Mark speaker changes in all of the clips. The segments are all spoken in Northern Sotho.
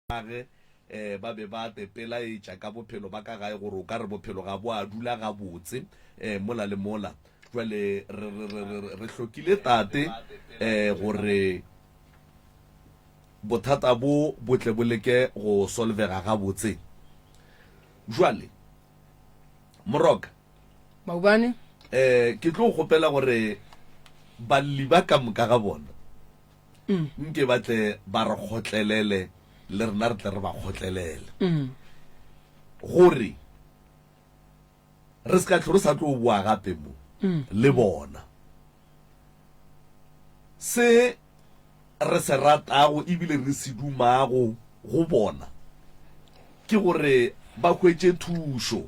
Speaker 1: Gage um ba be ba tepelaetša ka bophelo ba ka gae gore o ka re bophelo ga bo a dula gabotse um mola le mola. Jwale re, re, re, re, re hlokile tate um gore bothata bo bo tle bo leke go solvega gabotse. Jwale, Moroka.
Speaker 2: Maubane.
Speaker 1: Um ke tlo kgopela gore balli ba ka moka ga bona Nke ba tle ba re kgotlelele, le rena re tle re ba kgotlelele, gore re se ka hlwe re sa tlo boa gape mo le bona. Se re se ratago ebile re se dumago go bona ke gore ba hwetše thušo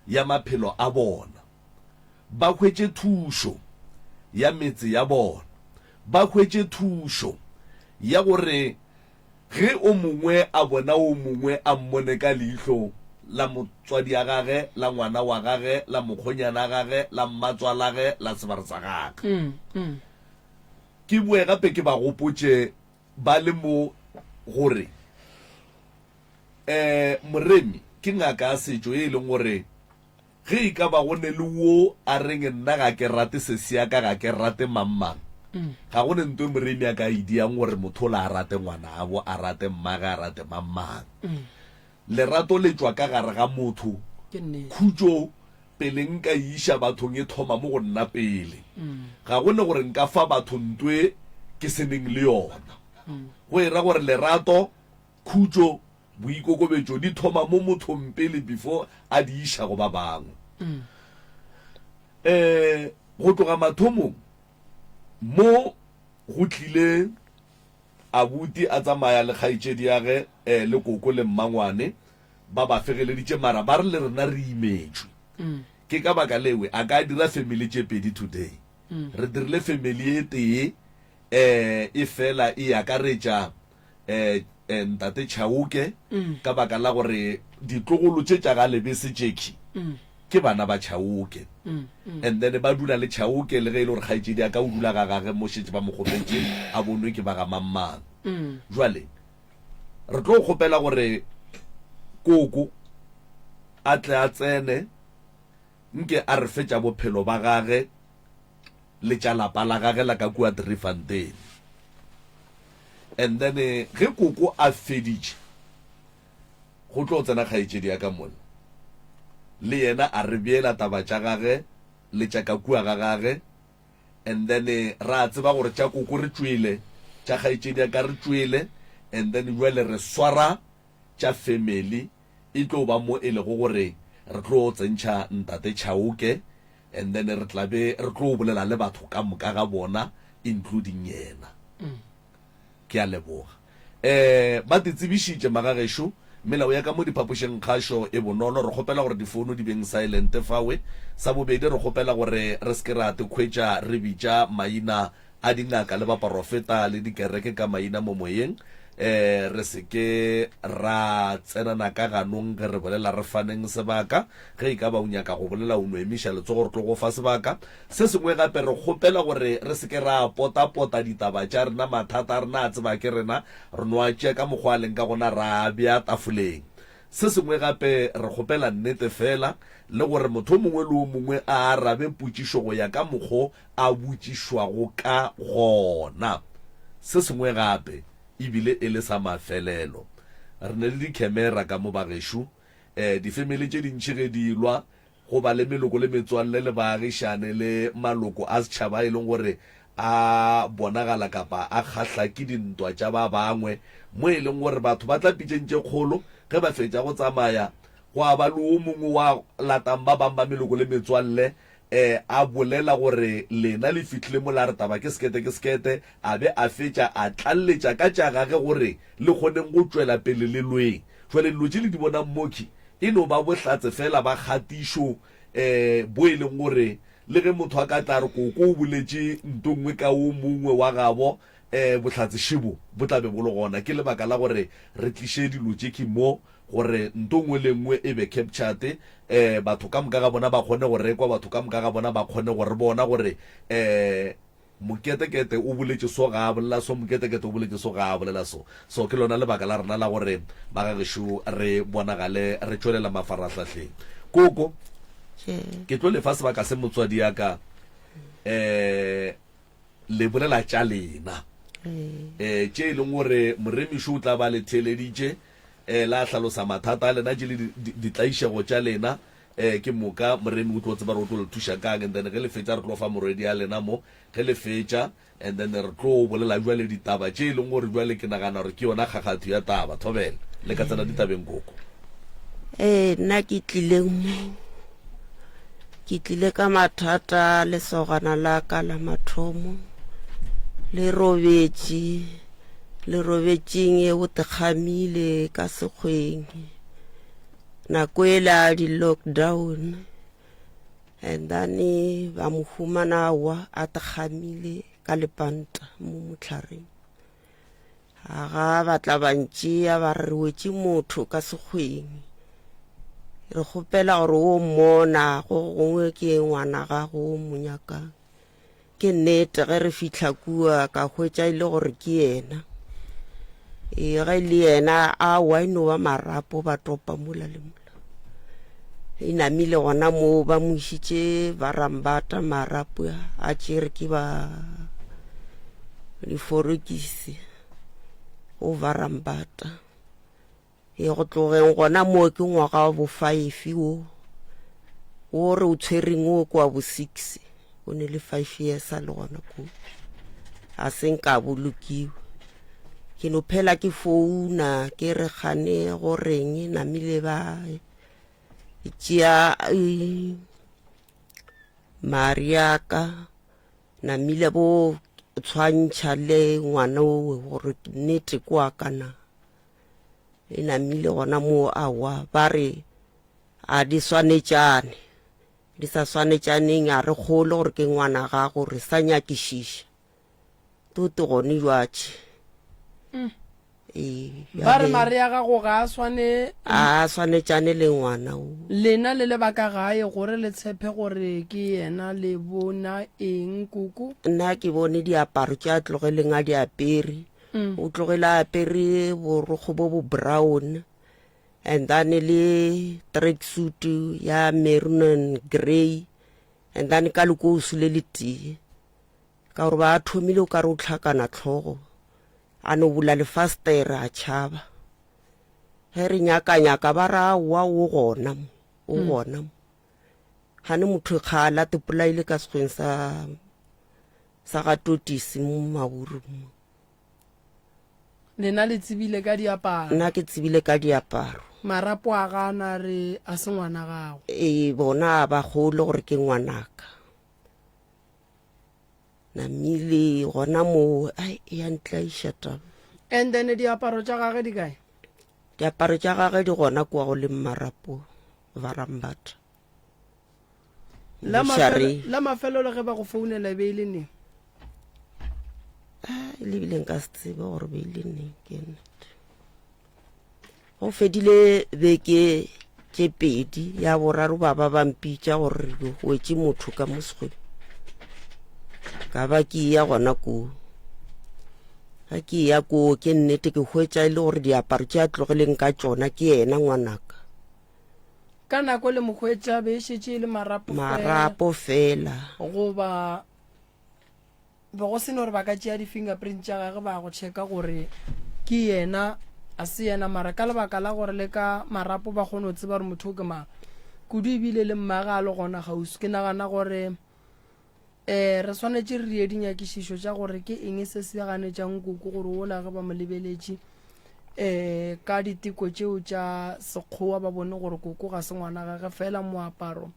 Speaker 1: ya maphelo a bona. ba hwetše thušo ya metse ya bona, ba hwetše thušo ya gore ge o mongwe a bona o mongwe a mmone ka leihlo la motswadi ya gage, la ngwana wa gage, la mokgonyana gage, la mmatswalage, la sebare sa gage. Ke boe gape ke ba gopotše ba le mo gore um Moremi ke ngaka ya setšo ye e leng gore Ge e ka ba go ne le wo a reng nna ga ke rate sesi ya ka, ga ke rate mang-mang, ga go ne nto e moremi a ka e diang gore motho ola a rate ngwanabo, a rate mmage, a rate mang-mang. Lerato le tšwa ka gare ga motho. Khutšo pele nka e iša bathong e thoma mo go nna pele. Ga go ne gore nka fa batho nto e ke se neng le yona. Go e ra gore lerato, khutšo, Boikokobetšo di thoma mo mothong pele before a di iša go ba bangwe. Um go tloga mathomong mo go tlile abuti a tsamaya le kgaetšedi ya ge um le koko le mmangwane ba ba fegeleditše mara ba re le rena re imetšwe. Ke ka baka lewe a ka dira family tše pedi today. Re dirile family e tee um e fela e akaretša eh, eh, ntate Chauke mm. ka baka la gore ditlogolo tše tša ga Lebese tšekhi mm. ke bana ba Chauke mm, mm. and then ba dula le Chauke le ge e le gore kgaetšedi ya ka o dula ga gage mo šetše ba mo kgopetše a bonwe ke ba ga mangmang mm. jwale re tlo kgopela gore koko a tle a tsene nke a re fetša bophelo ba gage le tša lapa la gage la ka kua Driefontein. And then ge koko a feditše, go tlo tsena kgaetšedi ya ka mola. Le yena a re beela taba tša gage le tša ka kua ga gage. And then ra tseba gore tša koko re tšwele, tša kgaetšedi ya ka re tšwele. And then bjale re swara tša family e tlo ba mo e lego gore re tlo tsentšha ntate Chauke and then re tla be re tlo bolela le batho ka moka ga bona including yena. Ke a leboga. Eh ba te tsebišitše magagešo, melao ya ka mo diphapošeng kgašo e bonolo, re kgopela gore difounu di beng silent fawe. Sa bobedi re kgopela gore re se ke ra te khwetša re bitša maina a dingaka le baporofeta le dikereke ka maina mo moyeng. E, re se ke ra tsenana ka ganong ge re bolela, re faneng sebaka. Ge e ka ba o nyaka go bolela, o no emiša letsogo, re tlo go fa sebaka. Se sengwe gape, re kgopela gore re se ke ra potapota ditaba tša rena, mathata a rena a tseba ke rena, re no a tšea ka mokgwa a leng ka gona ra a bea tafoleng. Se sengwe gape, re kgopela nnete feela, le gore motho o mongwe le o mongwe a arabe potšišo go ya ka mokgo a botšišwago ka gona. Se sengwe gape, e bile e le sa mafelelo, re ne le dikhemera ka mo bagešo. E, difemili tše dintši ge di lwa, go ba le meloko le metswalle le baagišane le maloko a setšhaba a e leng gore a bonagala kapa a kgahla ke dintwa tša ba bangwe, mo e leng gore batho ba tla pitšeng tše kgolo ge ba fetša go tsamaya, gwa ba le wo mongwe wa latang ba bang ba meloko le metswalle E, a bolela gore lena le fihlile mola a re taba ke sekete ke sekete, a be a fetša a tlalletša ka tša gage gore le kgoneng go tšwela pele le lweng. Jwale dilo tše le di bonang mokhwi e no ba bohlatse feela ba kgatišo e, bo e leng gore le ge motho a ka tla a re koko o boletše nto nngwe ka wo mongwe wa gabo, e, bohlatse šebo bo tla be bo le gona. Ke lebaka la gore re tliše dilo tše khi mo gore nto nngwe le nngwe e be captured, um batho ka moka ga bona ba kgone go rekwa, batho ka moka ga bona ba kgone go re bona gore um. Moketekete o boletše so ga a bolela so, Moketekete o boletše so ga a bolela so. So ke lona lebaka la rena la gore ba ga gešo re bonagale re tšwelela mafarahlahleng. Koko, ke tlo lefa sebaka se motswadi ya ka um le bolela tša lena um tše e leng gore moremišo o tla ba le theeleditše um la hlalosa mathata a lena tše le ditlaišego tša lena um ke moka moremi o tlo tseba gore o tlo le thuša kang and then ge le fetša re tlo fa morwedi ya lena mo ge le fetša and then re tlo bolela jwale ditaba tše e leng gore jwale ke nagana gore ke yona kgakgathu ya taba thobela le ka tsena ditabeng koko
Speaker 2: Ee, nna ke tlile mo ke tlile ka mathata lesogana la ka la mathomo le robetše le robetšeng e o tekgamile ka sekgweng nako ela di-lockdown and then ba mo humana wa a tekgamile ka lepanta mo motlhareng Aga ba tla ba ntšea ba re re wetše motho ka sekgweng re kgopela gore o mmona go gongwe ke ngwana gago o mo nyakang ke nnete ge re fihla kua ka hwetša e le gore ke yena ee ge e le yena aowa e no ba marapo ba topa mola le mola e namile gona moo ba mo išitše ba rambata marapo a tšere ke ba diforokisi o ba rambata e go tlogeng gona moo ke ngwaga wa bo five wo wo re o tshwereng wo ke wa bo six o ne le five years a le gona ko a se nka bolokiwa Ke no phela ke founa ke re gane go reng namile ba tšea mari ya ka namile bo tshwantšha le ngwana owe gore nnete ke wa ka na e namile gona moo aowa ba re a di swanetšane di sa swanetšaneng a re kgole gore ke ngwana gago re sa nyakišiša Tote gone jwatše.
Speaker 3: Mm.
Speaker 2: Ee,
Speaker 3: Ba re
Speaker 2: bjale
Speaker 3: mare ya gago ga a swane
Speaker 2: a swanetšane le ngwana o.
Speaker 3: Lena le le ba ka gae gore le tshepe gore ke yena le bona eng koko?
Speaker 2: Nna ke bone diaparo tše a tlogeleng a di apere.
Speaker 3: Mm.
Speaker 2: O tlogele a apere borokgo bo bo brown and then le tracksuit ya maroon and grey and then ka lekousu le letee. Ka gore ba thomile o ka re o tlhakana tlhogo, a no bula lefastere a tšhaba. Ge re nyakanyaka ba re aowa o gona mo, o mm. gona mo. Gane motho kgale a tepolaile ka sekgweng sa sa ga Totisi mo Maburu mo.
Speaker 3: Lena le tsebile ka diaparo?
Speaker 2: Nna ke tsebile ka diaparo.
Speaker 3: Marapo a gana re a se ngwana gago?
Speaker 2: Ee, bona ba gole gore ke ngwanaka. Namile gona moo, ai ya ntlaiša taba.
Speaker 3: And then diaparo tša gage di kae?
Speaker 2: Diaparo tša gage di gona kua go le Mmarapo, Varambata.
Speaker 3: La mafelo, la mafelo le ge ba go founela e be e le neng?
Speaker 2: Ah, le bile nka se tsebe gore be e le neng ke nnete. Go fedile beke tše pedi, ya boraro ba ba ba mpitša gore re wetše motho ka mo sekgweng. Ka ba ke ya gona koo. Ga ke ya koo ke nnete ke hwetša e le gore diaparo tše a tlogeleng ka tšona ke yena ngwanaka.
Speaker 3: Ka nako le mo hwetša be e šetše e le marapo fela.
Speaker 2: Marapo fela.
Speaker 3: Goba Be go se no gore ba ka tšea di-fingerprint tša gage ba go checka gore ke yena a se yena mara ka lebaka la gore le ka marapo ba kgone go tseba gore motho o ke mang kudu ebile le mmage a le gona kgauswi ke nagana gore um re swanetše re die dinyakišišo tša gore ke eng se se ganetšang koko gore ola ge ba mo lebeletše um ka diteko tšeo tša sekgowa ba bone gore koko ga se ngwana gage fela moaparo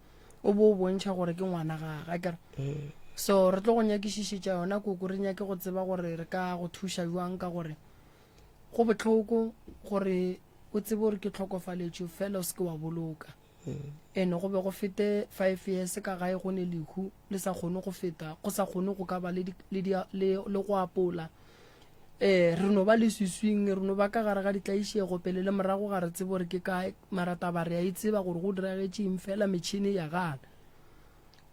Speaker 3: o bo o bontšha gore ke ngwana gage akere mm. so re tlo go nyakišišetša yona koko re nyake go tseba gore re ka go thuša jwang ka gore go bohloko gore o tsebe gore ke tlhokofaletšo fela o se ke wa boloka mm. ene go be go fete five years ka gae go ne lehu le sa kgone go feta go sa kgone go ka ba le, le, le, le go apola um re no ba leswiswing re no ba ka gare ga ditlaišego pele le morago ga re tsebe gore ke kae mara taba re a e tseba gore go diragetše eng fela metšhene ya gana.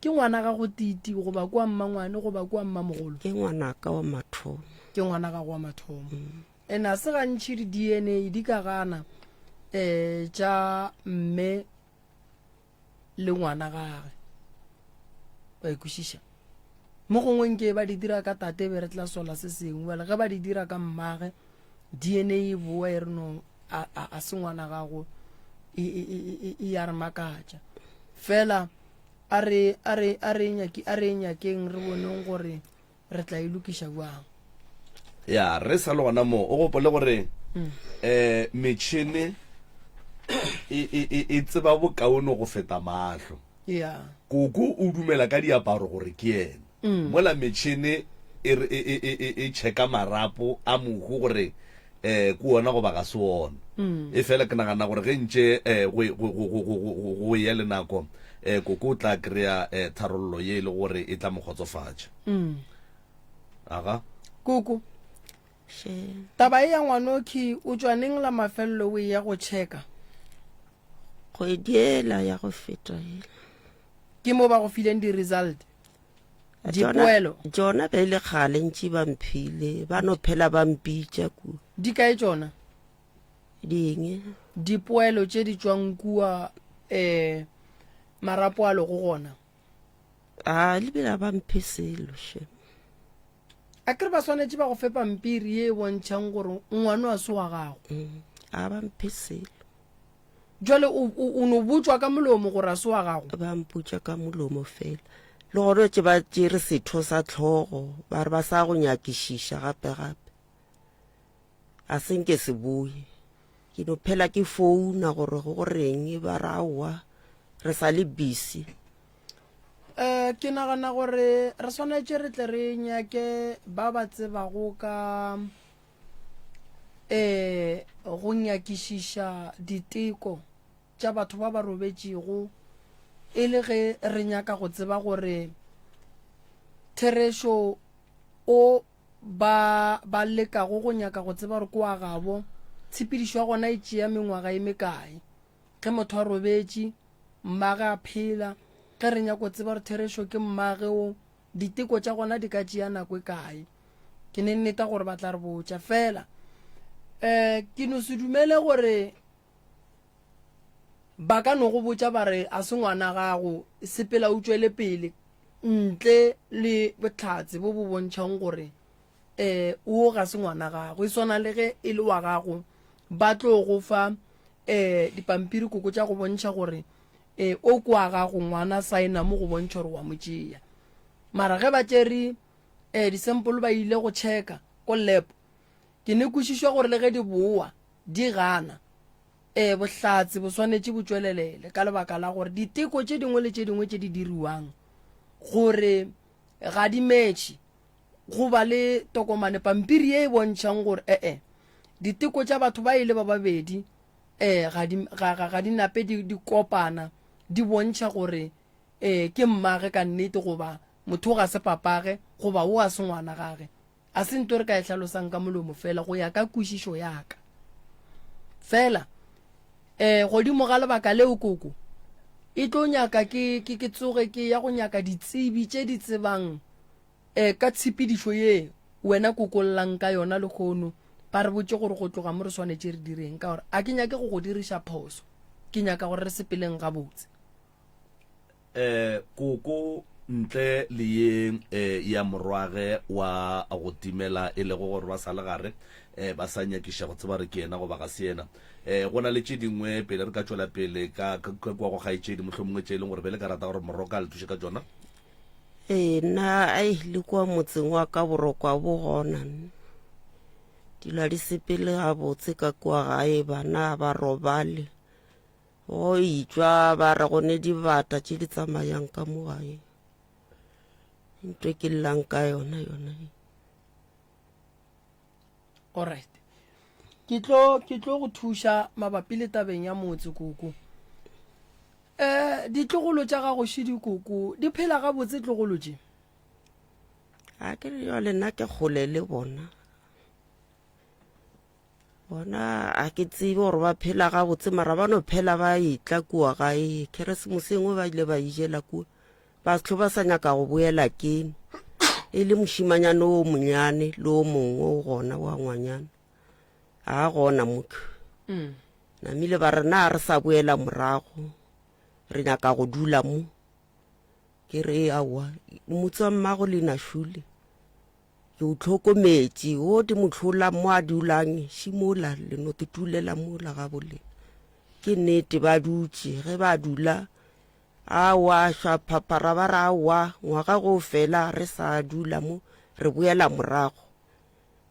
Speaker 3: Ke ngwana gago titi goba kwa mmangwane goba kwa mmamogolo?
Speaker 2: Ke ngwanaka wa mathomo.
Speaker 3: Ke ngwana gago wa mathomo. And a se gantši di DNA di ka gana um tša mme le ngwana gage. Wa e kwešiša? Mo gongwe nke ba di dira ka tate be re tla sola se sengwe. Bjale ge ba di dira ka mmage, DNA e boa e re no a, a, a se ngwana gago e, e, e, e, e ya re makatša. Fela a re, a re, a re nyake, a re nyakeng re boneng gore re tla e lokiša bjang.
Speaker 1: Ya, re sa le gona mo, o gopole gore um metšhene e, e, e, e tseba bokaone go feta mahlo.
Speaker 3: Ya.
Speaker 1: Koko o dumela ka diaparo gore ke yena. Mola metšhene e, e, e, e, e, e checka marapo a mohu gore um ke wona goba ga se wona. E fela ke nagana gore ge ntše um go, go, go, go, go, go, go eya le nako um koko o tla kry-a um tharollo ye e le gore e tla mo kgotsofatša. Aga.
Speaker 3: Koko,
Speaker 2: Še.
Speaker 3: taba e ya ngwanokhi o tšwa neng la mafelelo o eya go checka?
Speaker 2: Kgwedi ela ya go feta ela.
Speaker 3: Ke mo ba go fileng di-result? Dipoelo?
Speaker 2: Tšona be e le kgale ntši ba mphile, ba no phela ba mpitša kua.
Speaker 3: Di kae tšona?
Speaker 2: Ding?
Speaker 3: Dipoelo tše di tšwang kua um marapo a lego gona.
Speaker 2: A le bile ba mphe selo še.
Speaker 3: A ke re ba swanetše ba go fe pampiri ye e bontšhang gore ngwano a se wa gago.
Speaker 2: Mm, a ba mphe selo.
Speaker 3: Jwale o, o, o no botšwa ka molomo gore a se wa gago.
Speaker 2: Ba mpotša ka molomo fela. Le gona tše ba tšere setho sa tlhogo, ba re ba sa go nyakišiša gape gape. A se nke se boye. Ke no phela ke founa gore go reng, ba re aowa, re sa le busy.
Speaker 3: Um ke nagana gore re swanetše re tle re nyake ba ba tsebago ka um go nyakišiša diteko tša batho ba ba robetšego e le ge re nyaka go tseba gore therešo o ba ba lekago go nyaka go tseba gore ke wa gabo tshepedišo ya gona e tšea mengwaga e mekae Ge motho a robetše, mmage a phela, ge re nyako tseba gore therešo ke mmage o, diteko tša gona di ka tšea nako e kae? Ke ne nneta gore ba tla re botša. Fela um ke no se dumele gore ba ka no go botša ba re a se ngwana gago, sepela o tšwele pele ntle le bohlatse bo bo bontšhang gore um wo ga se ngwana gago. E swana le ge e le wa gago, ba tlo go fa um dipampiri koko tša go bontšha gore um o ke wa gago ngwana saena mo go bontšha gore wa mo tšea. Mara ge ba tšere um disempolo ba ile go checka ko lab, ke ne kwešišwa gore le ge di boa di gana, um bohlatse bo swanetše bo tšwelelele ka lebaka la gore diteko tše dingwe le tše dingwe tše di diriwang gore ga di matche go ba le tokomane pampiri ye e bontšhang gore ee diteko tša batho ba e le ba babedi um ga di, ga, ga, ga di nape di, di kopana di bontšha gore um ke mmage ka nnete goba motho ga se papage goba o a se ngwana gage. A se nto re ka e hlalosang ka molomo fela go ya ka kwešišo ya ka. Fela um godimo ga lebaka leo koko e tlo nyaka ke, ke, ke tsoge ke ya go nyaka ditsebi tše di tsebang E, ka tshepedišo ye wena kokollang ka yona lehono, ba re botše gore go tloga mo re swanetše re direng, ka gore a ke nyake go go diriša phoso, ke nyaka gore re sepeleng gabotse.
Speaker 1: E, koko, ntle le ye e, ya morwage wa go timela, e lego gore ba sa le gare e, ba sa nyakiša go tseba gore ke yena goba ga se yena. E, go na le tše dingwe pele re ka tšwela pele ka, ka, ka kua go kgaetšedi, mohlomongwe tše e leng gore be le ka rata gore Moroka a le thuše ka tšona.
Speaker 2: Ee, nna ai le kua motseng wa ka boroko a bo gona. Dilo a di sepele gabotse ka kua gae, bana ga ba robale. Go itšwa ba re go ne dibata tše di tsamayang ka mo gae. Ntho e ke llang ka yona yona e.
Speaker 3: Alright. Ke tlo ke tlo go thuša mabapi le tabeng ya motse koko. Eh, ditlogolo tša gago šidi koko, di phela gabotse tlogolo tše?
Speaker 2: A ke re jale nna ke kgole le bona. Bona a ke tsebe gore ba phela gabotse mara ba no phela ba etla kua gae. Keresemose engwe ba ile ba ijela kua. Batho ba sa nyaka go boela keno. E le mošimanyana o monyane le o mongwe o gona wa ngwanyana. A gona motho. Mm. Namile ba re na re sa boela morago. Re nyaka go dula mo. Ke re aowa, motse wa mmago le na šule. Ke o tlhokometše, o di mohlola mo a dulang, šimola le no te tulela mola ga bolena. Ke nnete ba dutše, ge ba dula Aowa, šwa phaphara ba re aowa, ngwaga go fela re sa dula mo, re boela morago.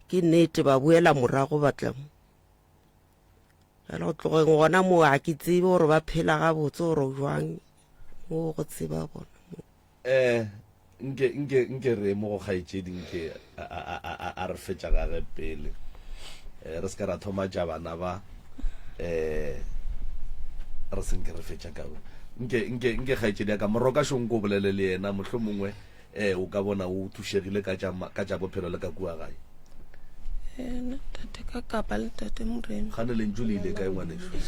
Speaker 2: Ke nnete ba boela morago ba tla mo. Bjale go tlogeng gona moo ga ke tsebe gore ba phela gabotse gore jwang mo go tseba bona mo.
Speaker 1: Eh, nke, nke, nke re mo go kgaetšedi nke a, a, a, a, a re fetša gage pele. Eh, re se ka ra thoma tša bana ba, eh, re se nke re fetša ka nke, nke, nke kgaetšedi ya ka morokašo nko bolele le yena mohlomongwe eh, o ka bona o thušegile ka tša, ka tša bophelo le ka kua gae.
Speaker 4: Ena tate ka kapa le tate Moremi.
Speaker 1: Gane lentšu le ile kae ngwanešu?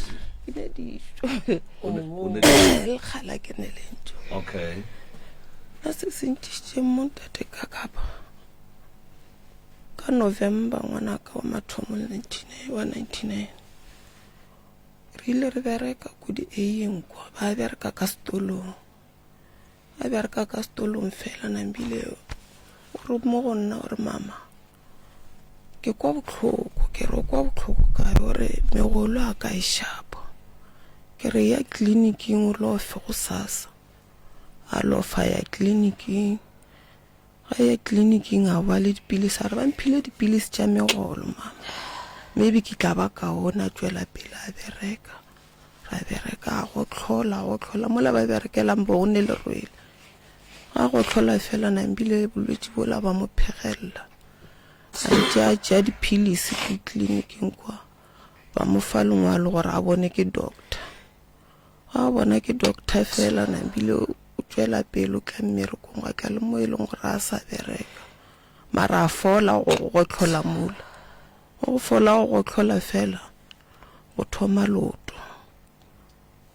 Speaker 4: Ke ne dišo.
Speaker 1: O ne- o ne-
Speaker 4: Lekgala ke ne lentšu.
Speaker 1: Okay.
Speaker 4: Na se se ntšišitšeng mo tate ka kapa. Ka November ngwanaka wa mathomo le 99 wa 99. Re ile re bereka ko di A-eng kwa ba bereka ka setolong. A bereka ka setolong fela nambile o re mo go nna o re mama Ke kwa bohloko, ke re o kwa bohloko kae o re megolo a ka e šapa. Ke re ya tleliniking o lofe gosasa. A lofa ya tleliniking, ga ya tleliniking a boa le dipilisi a re ba mphile dipilisi tša megolo mama, maybe ke tla ba kaone a tšwela pele a bereka. Ra bereka a gohlola, a gohlola mola ba berekelang bo go ne lerwele. A gohlola fela nambile bolwetši bola ba mo phegelela. A ntše a tšea diphilisi ko tleliniking kwa, ba mo fa lengwalo gore a bone ke doctor. Ga a bona ke doctor fela nambile o tšwela pele o tla mmerekong a tla le mo e leng gore a sa bereka. Mara a fola go gohlola mola. Go fola go gohlola fela go thoma leoto,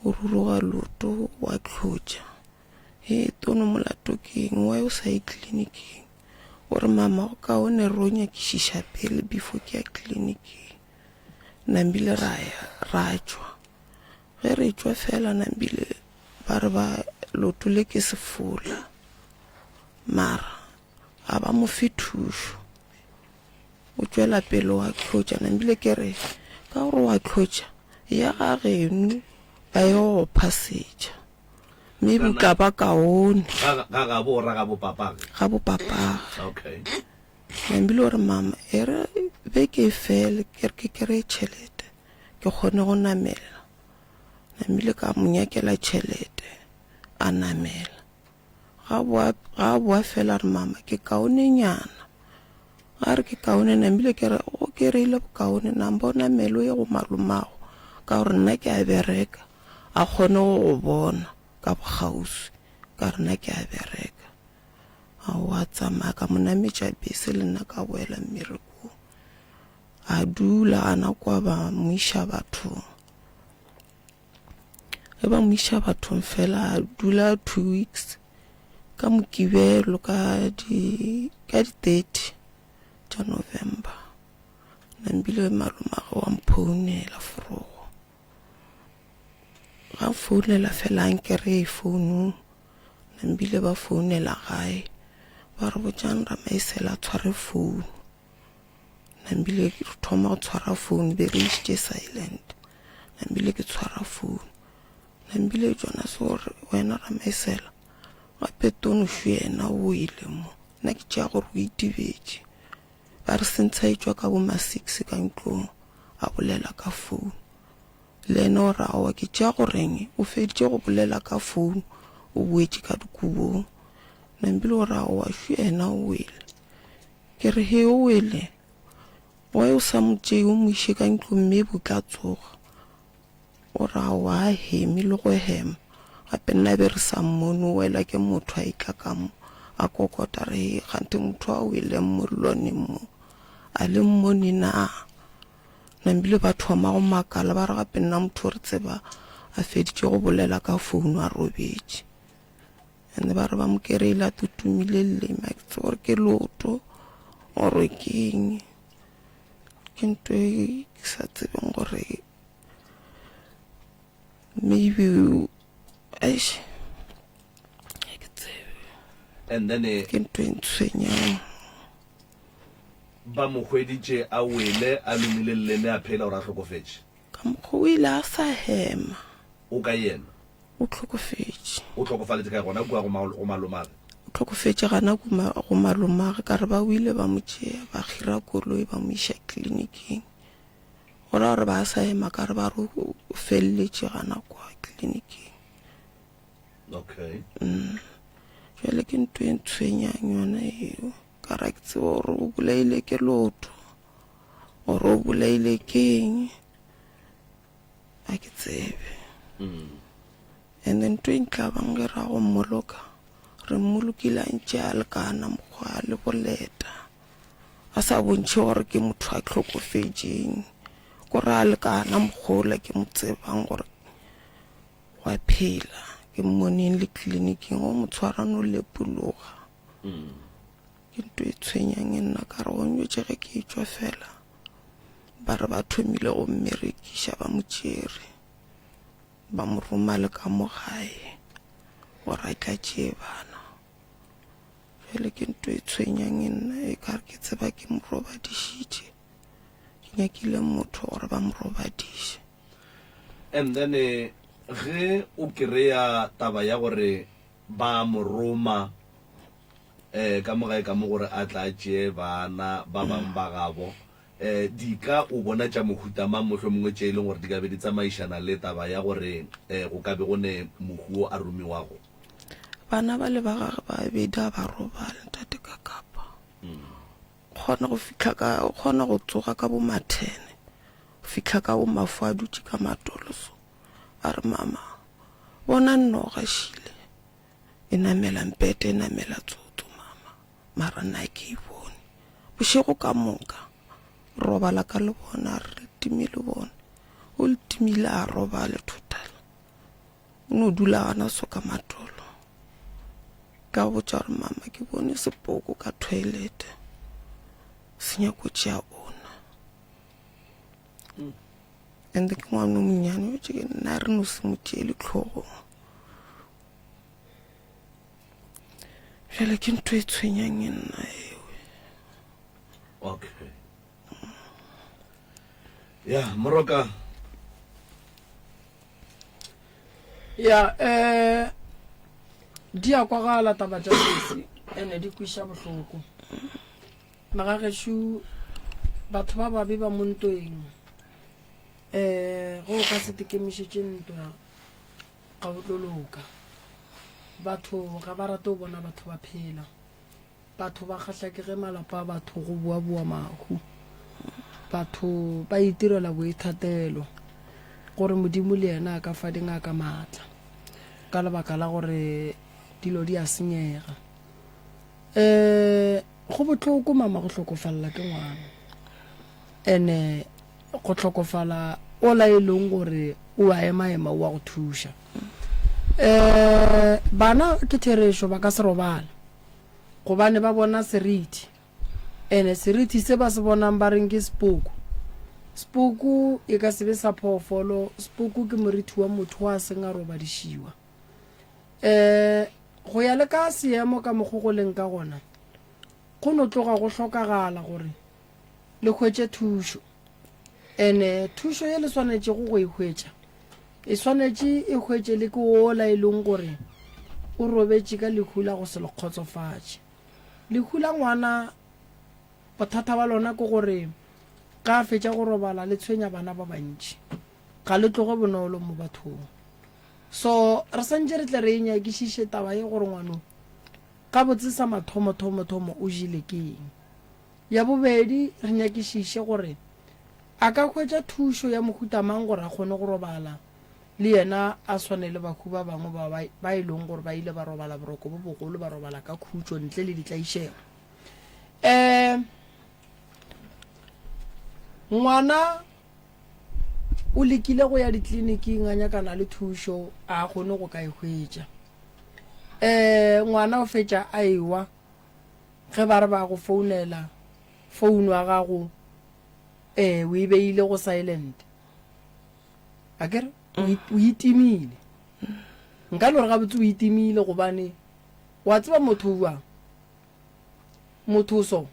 Speaker 4: o ruruga leoto wa hlotša. Hee Tono molato ke eng why o sa ye tleliniking? O re mama go kaone re o nyakišiša pele before ke ya tleliniking. Nambile ra ya ra tšwa, ge re tšwa fela nambile ba re ba leoto le ke sefola mara ga ba mo fe thušo. O tšwela pele wa hlotša nambile ke re ka gore wa hlotša ya ga geno ba ye go phasetša maybe o tla ba kaone
Speaker 1: Ga ga gabo o ra ga bo papage.
Speaker 4: Ga bo papage.
Speaker 1: Okay.
Speaker 4: Nambile o re mama e re beke e fele ke re ke kry-e tšhelete ke kgone go namela. Nambile ka mo nyakela tšhelete a namela. Ga boa, ga boa fela re mama ke kaonenyana. Ga re ke kaone nambile ke re o ke reile bokaone namba o namele o ye go malomago ka gore nna ke a bereka a kgone go go bona ka bokgauswi ka re nna ke a bereka. Aowa a tsamaya ka mo nametša bese le nna ka boela mmerekong. A dula gana kwa ba mo iša bathong. Ge ba mo iša bathong fela a dula two weeks ka Mokibelo ka di ka di 30 tša November. Nambile malomagwe wa mphounela forogo. Ga founela fela a nkereye founung. Nambile ba founela gae ba re botšang Ramaisela a tshware founu. Nambile ke thoma go tshwara phone be re išitše silent. Nambile ke tshwara phone. Nambile Jonas o re wena Ramaisela gape Tono šo yena o ile mo. Nna ke tšea gore o itibetše. Ba re sentsha e tšwa ka bo ma six ka ntlong a bolela ka phone. Le yena o re aowa ke tšea goreng o feditše go bolela ka phone o boetše ka dikobong. Nambile o re aowa šo yena o wele. Ke re, He, o wele. Why o sa mo tšee o mo iše ka ntlong maybe o tla tsoga. O re, Aowa, a heme le go hema. Gape nna be re sa mmone, o wela ke motho a etla ka mo, a kokota, re, Hei, kganthe motho a weleng mo loneng mo, a le mmone na? Nambile ba thoma go makala, ba re gape nna motho re tseba a feditše go bolela ka founu a robetše. And ba re ba mo kereile a tutumile leleme, a ke tsebe gore ke leoto or ke eng. Ke ntho e ke sa tsebeng gore maybe eish ga ke tsebe.
Speaker 1: And then eh,
Speaker 4: Ke ntho e ntshwenyang.
Speaker 1: ba mo hweditše a wele a lomile leleme a phela gore a hlokofetše.
Speaker 4: Ka mokgwa o ile a sa hema.
Speaker 1: O kae yena?
Speaker 4: O hlokofetše.
Speaker 1: O hlokofaletše kae gona kua go go malomage?
Speaker 4: O hlokofetše gana ku ma go malomage ka re ba wile ba mo tšea ba kgira koloi ba mo iša kliniking. Go ra gore ba sa ema ka re ba re o feleletše gana kwa kliniking.
Speaker 1: Okay.
Speaker 4: Mm. Jwale ke ntho e ntshwenyang yona eo. Ka ra ke tsebe gore o bolaile ke lotho gore o bolaile keng. A ke tsebe. And then ntho e ntlabang ge ra go mmoloka, re mmolokile a ntše a lekana mokgwa a le boleta. A sa bontšhe gore ke motho a hlokofetšeng. Ko re a lekana mokgwa ola ke mo tsebang gore wa phela. Ke mmoneng le tleliniking o mo tshwara no lepologa. Ke ntho e tshwenyang e nna ka re go njwetše ge ke etšwa fela. Ba re ba thomile go mmerekiša ba mo tšere ba mo roma le ka mo gae gore a tla tšee bana. Bjale ke ntho e tshwenyang e nna e ka re ke tseba ke mo robadišitše, ke nyakile motho gore ba mo robadiše.
Speaker 1: And then ge o kereya taba ya gore ba mo roma um ka mo gae ka mo gore a tla tšee bana ba bangwe ba gabo, um dika o bona tša mohuta mang mohlomongwe tše e leng gore di ka be di tsamaišana le taba ya gore um go ka be go ne mohu wo a romiwago?
Speaker 4: Bana ba le ba gage ba bedi a ba robale ntate ka kapa. Kgona go fihla ka kgona go tsoga ka bo mathene go fihla ka bo mafu a dutše ka matolo so a re mama bona noga šile E namela mpete, e namela tsotso, mama. Mara nna ke e bone. Bošego ka moka, robala ka le bona, a re le time le bone. O le timile a robale total. O no dula gana so ka matolo. Ka botša gore mama ke bone sepoko ka toilet. Se nyako tšea ona. And ke ngwana o monnyane, o tše ke nna re no se mo tšeele tlhogong. Bjale ke ntho e tshwenyang e nna eo.
Speaker 1: Okay. Ya, Moroka.
Speaker 3: Ya, eh di a kwagala taba tša sesi ene di kwiša bohloko. Magagešo batho ba babe ba mo ntweng. Eh go ka se tekemišetše ntwa Ga o tlo loka. Batho ga ba rate go bona batho ba phela. Batho ba kgahla ke ge malapa a batho go boaboa mahu. Batho ba itirela boithatelo gore Modimo le yena a ka fa dingaka maatla ka lebaka la gore dilo di a senyega. Um go bohloko mama go hlokofalela ke ngwana. Ene go hlokofala ola e leng gore o a ema-ema o a go thuša. Um bana ke therešo ba ka se robale gobane ba bona seriti ene seriti se ba se bonang ba reng ke sepoko. Sepoko e ka se be sa phoofolo, sepoko ke moriti wa motho wa seng a robadišiwa. Um go ya le ka seemo ka mokgo go leng ka gona, go no tloga go hlokagala gore le hwetše thušo. Ene thušo ye le swanetšego go e hwetša, e swanetše e hwetše le ke wola e leng gore o robetše ka lehu la go se le kgotsofatše. Lehu la ngwana, bothata ba lona ke gore ga a fetša go robala le tshwenya bana ba bantši. Ga le tloge bonolo mo bathong. So re santše re tle re e nyakišiše taba ye gore ngwano gabotse sa mathomo-thomo-thomo o jele ke eng. Ya bobedi, re nyakišiše gore a ka hwetša thušo ya mohuta mang gore a kgone go robala le yena a swane le bahu ba bangwe ba ba e leng gore ba ile ba robala boroko bo bogolo, ba robala ka khutšo ntle le ditlaišego. Um ngwana o lekile go ya ditleliniking a nyakana le thušo, a kgone go ka e hwetša. Um ngwana o fetša a ewa ge ba re ba go founela founu ya gago um o e beile go silent a kere o itimile nka no re gabotse o itimile gobane wa tseba motho o bjang motho o so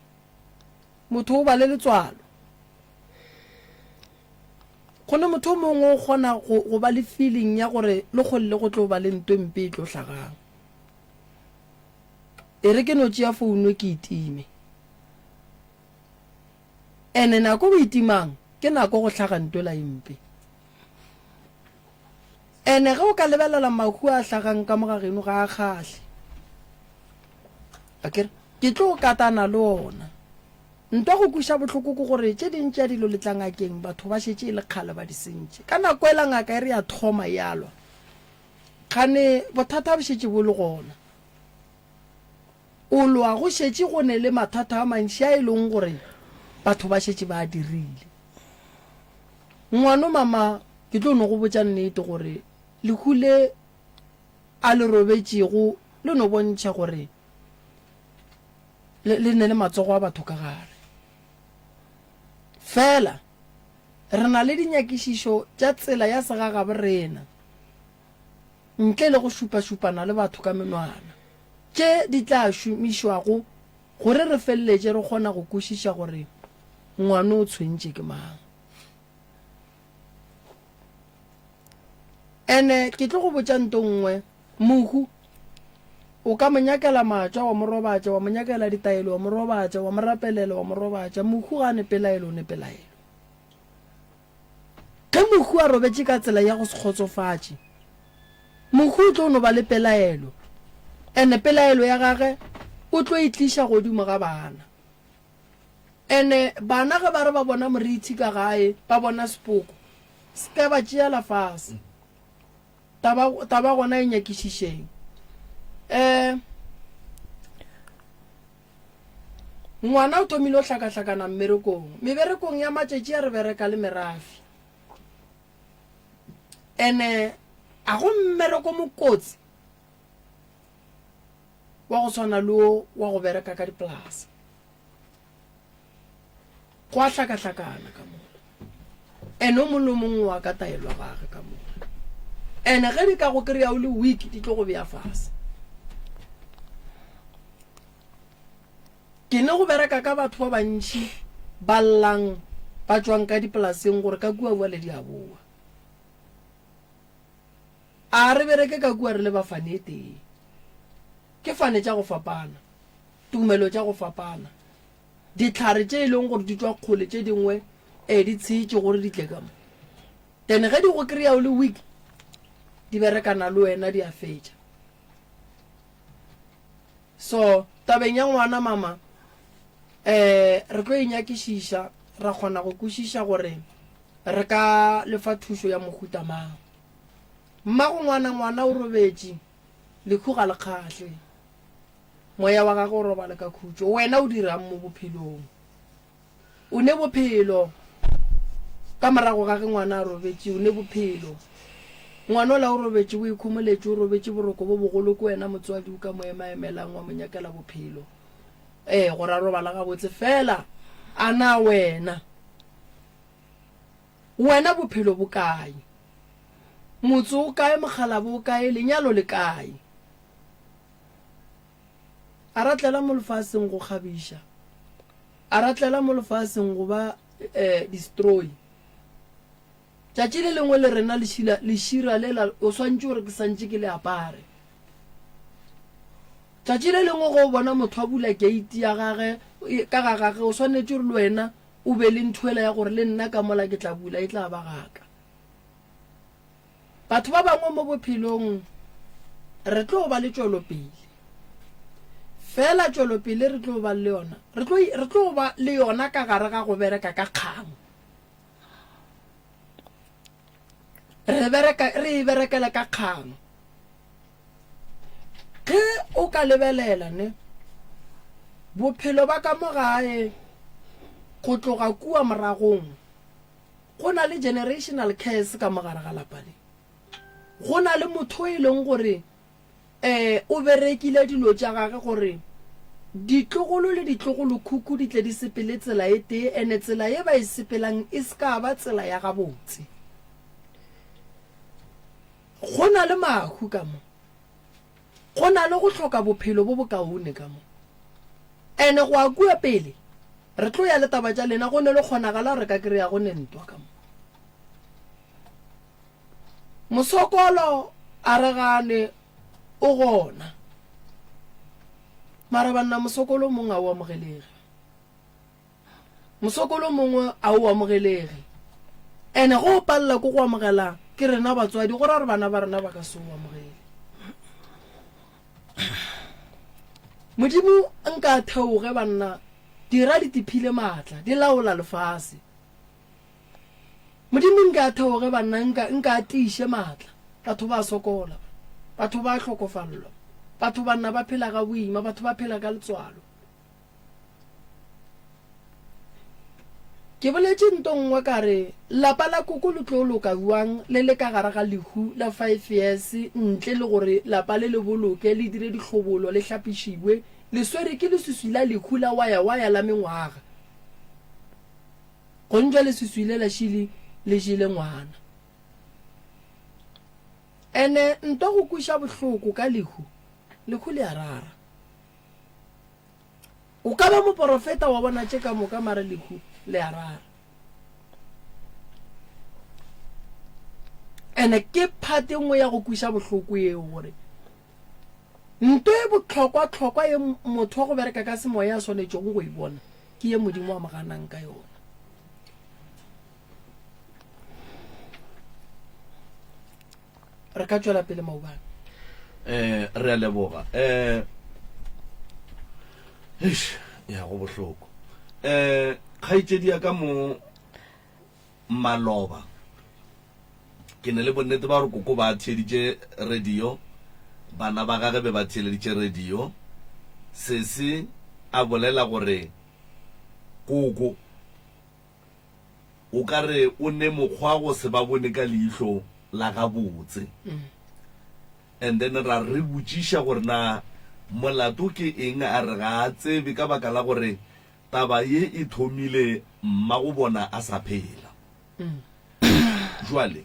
Speaker 3: motho o ba le letswalo go ne motho o mongwe o kgona go ba le feeling ya gore le kgole le go tlo ba le nto e mpe e tlo hlagang e re ke no tšea founu ke itime Ene nako o itimang ke nako go hlaga ntwela e mpe. Ene ge o ka lebelela mahu a hlagang ka mo ga geno ga a kgahle. Akere ke tlo katana le ona. Ntwa go kweša bohloko ke gore tše ding tša dilo le tla ngakeng batho ba šetše e le kgale ba di sentše. Ka nako ela ngaka e re ya thoma ya lwa. Kgane bothata bo šetše bo le gona. O lwa go šetše go ne le mathata a mantši a e leng gore batho ba šetše ba a dirile. Ngwano mama ke tlo no go botša nnete gore lehu le a le robetšego le no bontšha gore le, le ne le matsogo a batho ka gare. Fela re na le dinyakišišo tša tsela ya segagabo rena. ntle le go šupašupana le batho ka menwana, tše di tla šomišwago gore re feleletše re kgona go kwešiša gore ngwano o tshwentše ke mang. Ene ke tlo go botša nto nngwe, mohu o ka mo nyakela matšwa wa mo robatša, wa mo nyakela ditaelo wa mo robatša, wa mo rapelela wa mo robatša, mohu ga a ne pelaelo o ne pelaelo. Ge mohu a robetše ka tsela ya go se kgotsofatše, mohu o tlo no ba le pelaelo, ene pelaelo ya gage o tlo e tliša godimo ga bana. Ene bana ge ba re ba bona morithi ka gae, ba bona sepoko, se ka ba tšeela fase. Taba, taba gona e nyakišišeng. Um Ngwana o thomile go hlakahlakana mmerekong. Meberekong ya matšatši a re bereka le merafe. Ene a go mmereko mokotsi wa go tshwana le wo wa go bereka ka dipolasa. Go a hlakahlakana ka mola. Ene o mongwe le o mongwe wa ka taelwa gage ka mola. Ene ge di ka go kry-a o le weak di tlo go bea fase. Ke ne go bereka ka batho ba bantši ba llang ba tšwang ka dipolaseng gore ka kua bjale di a boa. A re bereke ka kua re le ba fane e tee. Ke fane tša go fapana, tumelo tša go fapana, dihlare tše e leng gore di tšwa kgole tše dingwe e di tshetše gore di tle ka mo. Then ge di go kry-a o le weak di berekana le wena di a fetša. So, tabeng ya ngwana mama, eh, re tlo e nyakišiša, ra kgona go kwešiša gore re ka le fa thušo ya mohuta mang. Mmago ngwana, ngwana o robetše, lehu ga le kgahle. Moya wa gagwe o robale ka khutšo. Wena o dirang mo bophelong? O ne bophelo. Ka morago ga ge ngwana a robetše, o ne bophelo. Ngwana ola o robetše, o ikhomoletše, o robetše boroko bo bogolo, ke wena motswadi o ka mo emaemelang wa mo nyakela bophelo. Ee, gore a robala gabotse. Fela a na wena, wena bophelo bo kae? Motse o kae, mokgalabo o kae, lenyalo le kae? A ra tlela mo lefaseng go kgabiša. A ra tlela mo lefaseng go ba eh, destroy. Tšatši le lengwe le rena lešila, lešira lela o swantše gore ke santše ke le apare. Tšatši le lengwe go bona motho a bula gate ya gage ka ga gage o swanetše gore le wena o be le nthoela ya gore le nna ka mola ke tla bula e tla ba gaka. Batho ba bangwe mo bophelong re tlo ba le tšwelopele. Fela tšwelopele re tlo ba le yona, re tlo, re tlo ba le yona ka gare ga go bereka ka kgang. Re bereka, re e berekele ka kgang. Ge o ka lebelela ne bophelo ba ka mo gae go tloga kua moragong Go na le generational curse ka mo gare ga lapa le. Go na le motho e leng gore Um o berekile dilo tša gage gore ditlogolo le ditlogolokhukhu di tle di sepele tsela e tee, ene tsela ye ba e sepelang e se ka ba tsela ya gabotse. Go na le mahu ka mo. Go na le go hloka bophelo bo bokaone ka mo. Ene go a kua pele, re tlo ya le taba tša lena, go ne le kgonagala re ka kry-a go ne ntwa ka mo. Mosokolo a re gane o gona. Mara banna mosokolo o mongwe ga o amogelege. Mosokolo o mongwe ga o amogelege. Ene go o palela ko go amogela ke rena batswadi go ra gore bana ba rena ba ka se o amogele. Modimo nka theoge banna dira di tiphile maatla di laola lefase. Modimo nke a theoge banna, nka, nka a tiiše maatla. Batho ba sokola, batho ba hlokofallwa, batho banna ba phela ga boima, batho ba phela ka letswalo. Ke boletše nto nngwe ka re, lapa la koko le tlo loka bjang le le ka gare ga lehu la five years ntle le gore lapa le le boloke, le dire dihlobolo, le hlapišiwe, le swere ke leswiswi la lehu la waya-waya la mengwaga. Gontšwa leswiswi le la šili le jele ngwana. Ene nto go kweša bohloko ka lehu, lehu le a rara. O ka ba moporofeta wa bona tše ka moka mara lehu le a rara. Ene ke phate nngwe ya go kweša bohloko yeo gore nto e bohlokwa-hlokwa ye motho wa go bereka ka semoya a swanetšego go e bona ke ye Modimo a mo ganang ka yona. Re ka tšwela pele maubane.
Speaker 1: Eh, re a leboga. Eh, eish, ya go bohloko. Eh, kgaetšedi ya ka mo maloba ke ne le bonnete ba gore koko ba theeditše radio, bana ba gage be ba theeleditše radio. Sesi a bolela gore koko o ka re o ne mokgwa go se ba bone ka leihlo la gabotse. And then ra re botšiša gore na molato ke eng, a re ga a tsebe ka baka la gore taba ye e thomile mmagobona a sa phela. Jwale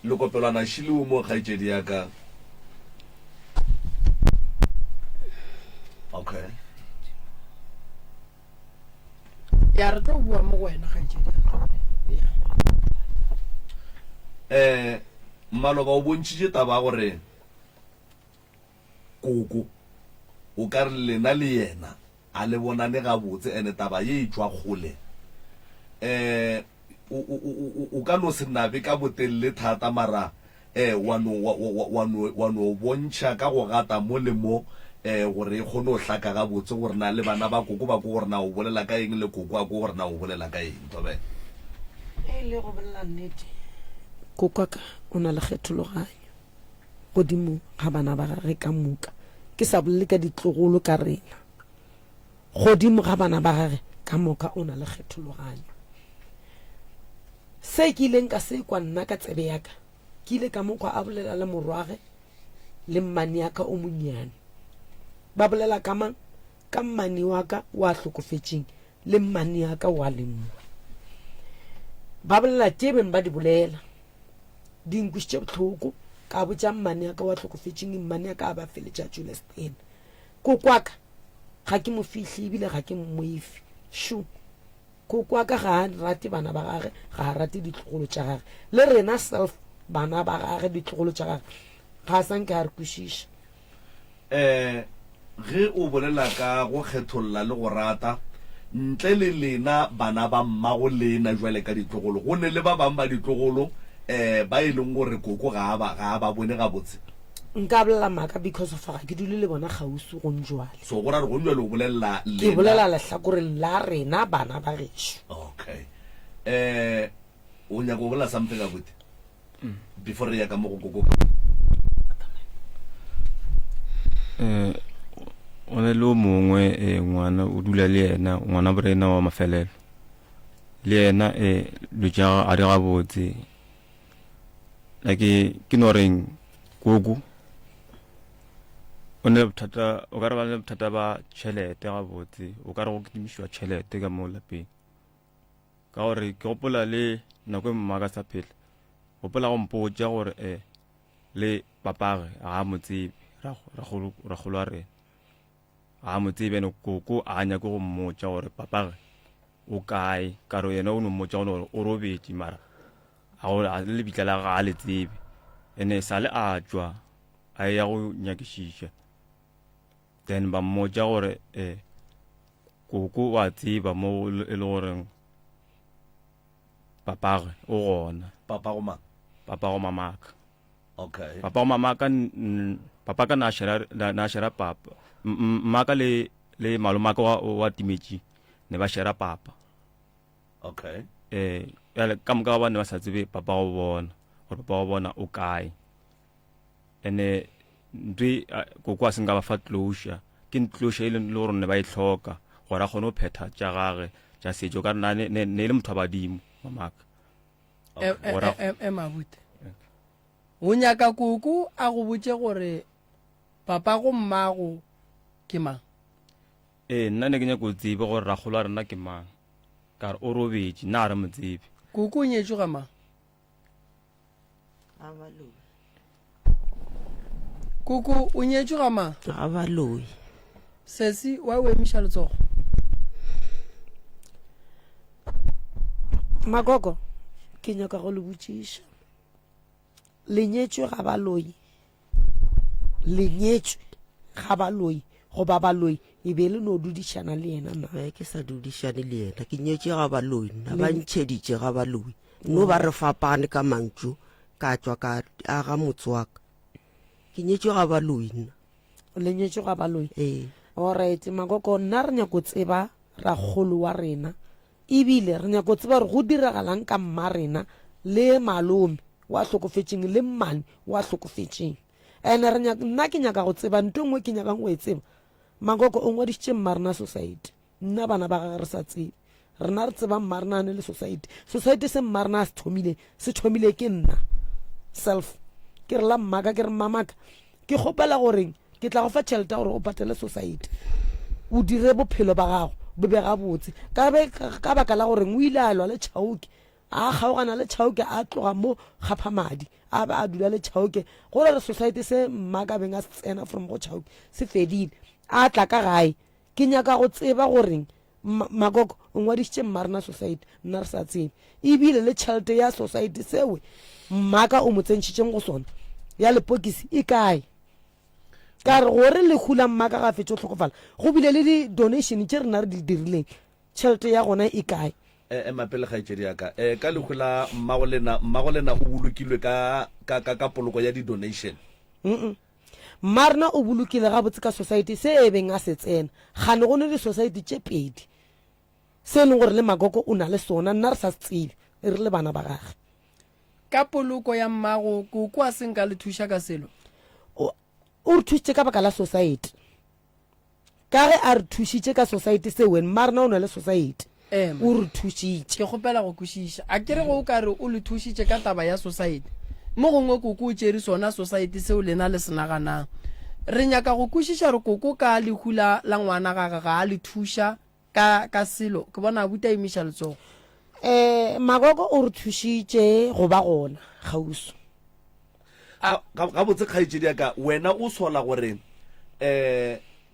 Speaker 1: lekopelwana šileo mo kgaetšedi ya ka. Okay.
Speaker 3: Ya re tlo bua mo go wena kgaetšedi. Ya.
Speaker 1: Eh maloba o bontšhitše taba ya gore koko o ka re lena le yena A le bonane gabotse ene taba ye e tšwa kgole. Eh, o, o, o, o ka no se nabe ka botelele thata mara eh, wa no, wa, wa, wa no, wa no bontšha ka go gata mo le mo eh, gore e kgone go hlaka gabotse gore na le bana ba koko ba ko gore na o bolela ka eng le koko a ko gore na o bolela ka eng. Thobela.
Speaker 4: Ge e le go bolela nnete, koko wa ka o na le kgethologanyo godimo ga bana ba gage ka moka, ke sa bolele ka ditlogolo ka rena. Godimo ga bana ba gage ka moka o na le kgethologanyo. Se ke ileng ka se kwa nna ka tsebe ya ka, ke ile ka mo kwa a bolela le morwage le mmane ya ka o monnyane. Ba bolela ka mang? Ka mmane wa ka wa hlokofetšeng le mmane ya ka wa leng mo. Ba bolela tše beng ba di bolela. Di nkwišitše bohloko. Ka botša mmane ya ka wa hlokofetšeng, mmane ya ka a ba feletša Jules Steyn. Koko wa ka ga ke mo fihle ebile ga ke mmoife. Shu! Koko wa ka ga a rate bana ba gage, ga a rate ditlogolo tša gage. Le rena self bana ba gage, ditlogolo tša gage, ga a sa nke a re kwešiša.
Speaker 1: Um ge o bolela ka go kgetholla le go rata, ntle le lena bana ba mmago lena jwale ka ditlogolo, go ne le ba bang ba ditlogolo um ba e leng gore koko ga a ba, ga a ba bone gabotse.
Speaker 4: Nka bolela maaka because of ga ke dule le bona kgauswi gonjwale.
Speaker 1: So go ra gore gonjwale o bolelela
Speaker 4: Ke
Speaker 1: lena.
Speaker 4: bolela lehlakoreng la rena bana ba gešo.
Speaker 1: Okay. Eh, o nyaka go bolela something abuti? Before re ya ka mo go koko.
Speaker 5: Eh, o na le o mongwe eh, ngwana o dula le yena ngwana borena wa mafelelo le yena eh, dilo tša gagwe a di gabotse. Like ke no reng koko o ne bothata o ka re ba le bothata ba tšhelete gabotse o ka re go kitimišiwa tšhelete ka mo lapeng ka gore ke gopola le nako e mma ka sa phela gopola go mpotša gore um le papage ga a mo tsebe rakgolo wa rena Ga a mo tsebe ene koko a nyake go mmotša gore papage o kae ka re yena o no mmotša gore o robetše mara a go a le lebitla la ga a le tsebe ene sale a tšwa a ya go nyakišiša then ba mmotša gore eh koko wa tseba mo e le goreng papage o gona
Speaker 1: papago mang
Speaker 5: papago mamaka
Speaker 1: Okay.
Speaker 5: Papa wa mama ka papa ka na shera na shera papa. Mma ka le le maloma ka wa wa timetše ne ba shera papa.
Speaker 1: Okay.
Speaker 5: Eh ya ka moka ba ne ba sa tsebe papa wa bona gore papa wa bona o kae. Ene ntwe koko a se nka ba fa closure ke closure e leng le gore ne ba e hloka gore a kgone go phetha tša gage tša setšo ka nna ne ne le motho wa badimo mamaka.
Speaker 3: E, e, e, e, mabute o nyaka koko a go botše gore papa go mmago ke mang
Speaker 5: ee nna ne ke nyako tsebe gore rakgolo wa rena ke mang ka re o robetše nna ga re mo tsebe
Speaker 3: koko o nyetšwe ga mang Koko, o nyetšwe ga mang?
Speaker 2: Ga baloi.
Speaker 3: Sesi, wa o emiša letsogo?
Speaker 6: Magogo, ke nyaka go le botšiša. Le nyetšwe ga baloi? Le nyetšwe ga baloi goba baloi e be le no dudišana le yena na?
Speaker 2: Be ke sa dudišane le yena, ke nyetše ga baloi nna, ba ntšheditše ga baloi. No ba re fapane ka mantšu, ka tšwa ka aga motse wa ka. Ke nyetšwe ga baloi nna.
Speaker 6: Le nyetšwe ga baloi?
Speaker 2: Ee.
Speaker 6: Alright, Makoko, nna re nyako tseba rakgolo wa rena, ebile re nyako tseba gore go diragalang ka mma rena le malome wa hlokofetšeng le mmane wa hlokofetšeng. Ene re nyaka, nna ke nyaka go tseba nto e nngwe ke nyakang go e tseba. Makoko o ngwadišitše mma rena society. Nna bana ba gage re sa tsebe. Rena re tseba mmarenane le society. Society se mmarena a se thomile, se thomile ke nna. Self. Ke re la mmaka, ke re mmamaka, ke kgopela goreng ke tla go fa tšhelete ya gore o patele society. O dire bophelo ba gago bo be gabotse. Ka be ka baka la goreng o ile a lwa le Chauke, a kgaogana le Chauke a tloga mo Kgaphamadi, a ba a dula le Chauke. Go ra re society se mmaka beng a se tsena from go Chauke se fedile. A tla ka gae Ke nyaka go tseba goreng Makoko o ngwadišitše Mmarena Society, nna re sa tsebe. Ebile le tšhelete ya society sewe Mmaka o mo tsentšhitšeng go sona ya lepokisi e kae? Ka re gore lehu la Mmaka ga a fetše go hlokofala, go bile le di-donation tše rena re di dirileng, tšhelete ya gona e kae?
Speaker 1: Ema pele, kgaetšedi ya ka. Ka lehu la mmagolena, mmagolena o bolokilwe ka, ka, ka, ka poloko ya di-donation.
Speaker 6: Mm-mm. Mmarena o bolokile gabotse ka society se e beng a se tsena. Kgane go ne di society tše pedi. Se e leng gore le Magogo o na le sona, nna re sa se tsebe, re le bana ba gage.
Speaker 3: Ka poloko ya mmago, koko a se nka le thuša ka selo?
Speaker 6: O, o re thušitše ka baka la society. Ka ge a re thušitše ka society se wen mmarena o na le society.
Speaker 3: Ema.
Speaker 6: O re thušitše.
Speaker 3: Ke kgopela go kwešiša. A ke re ge o ka re o le thušitše ka taba ya society, mo gongwe koko o tšere sona society seo lena le se naganang. Re nyaka go kwešiša gore koko ka lehu la, la ngwana gage ga a le thuša ka, ka selo. Ke bona abuti a emiša letsogo.
Speaker 6: Eh, Magogo o re thušitše go ba gona kgauswi.
Speaker 1: Ga, ga, gabotse kgaetšedi ya ka, wena o sola gore um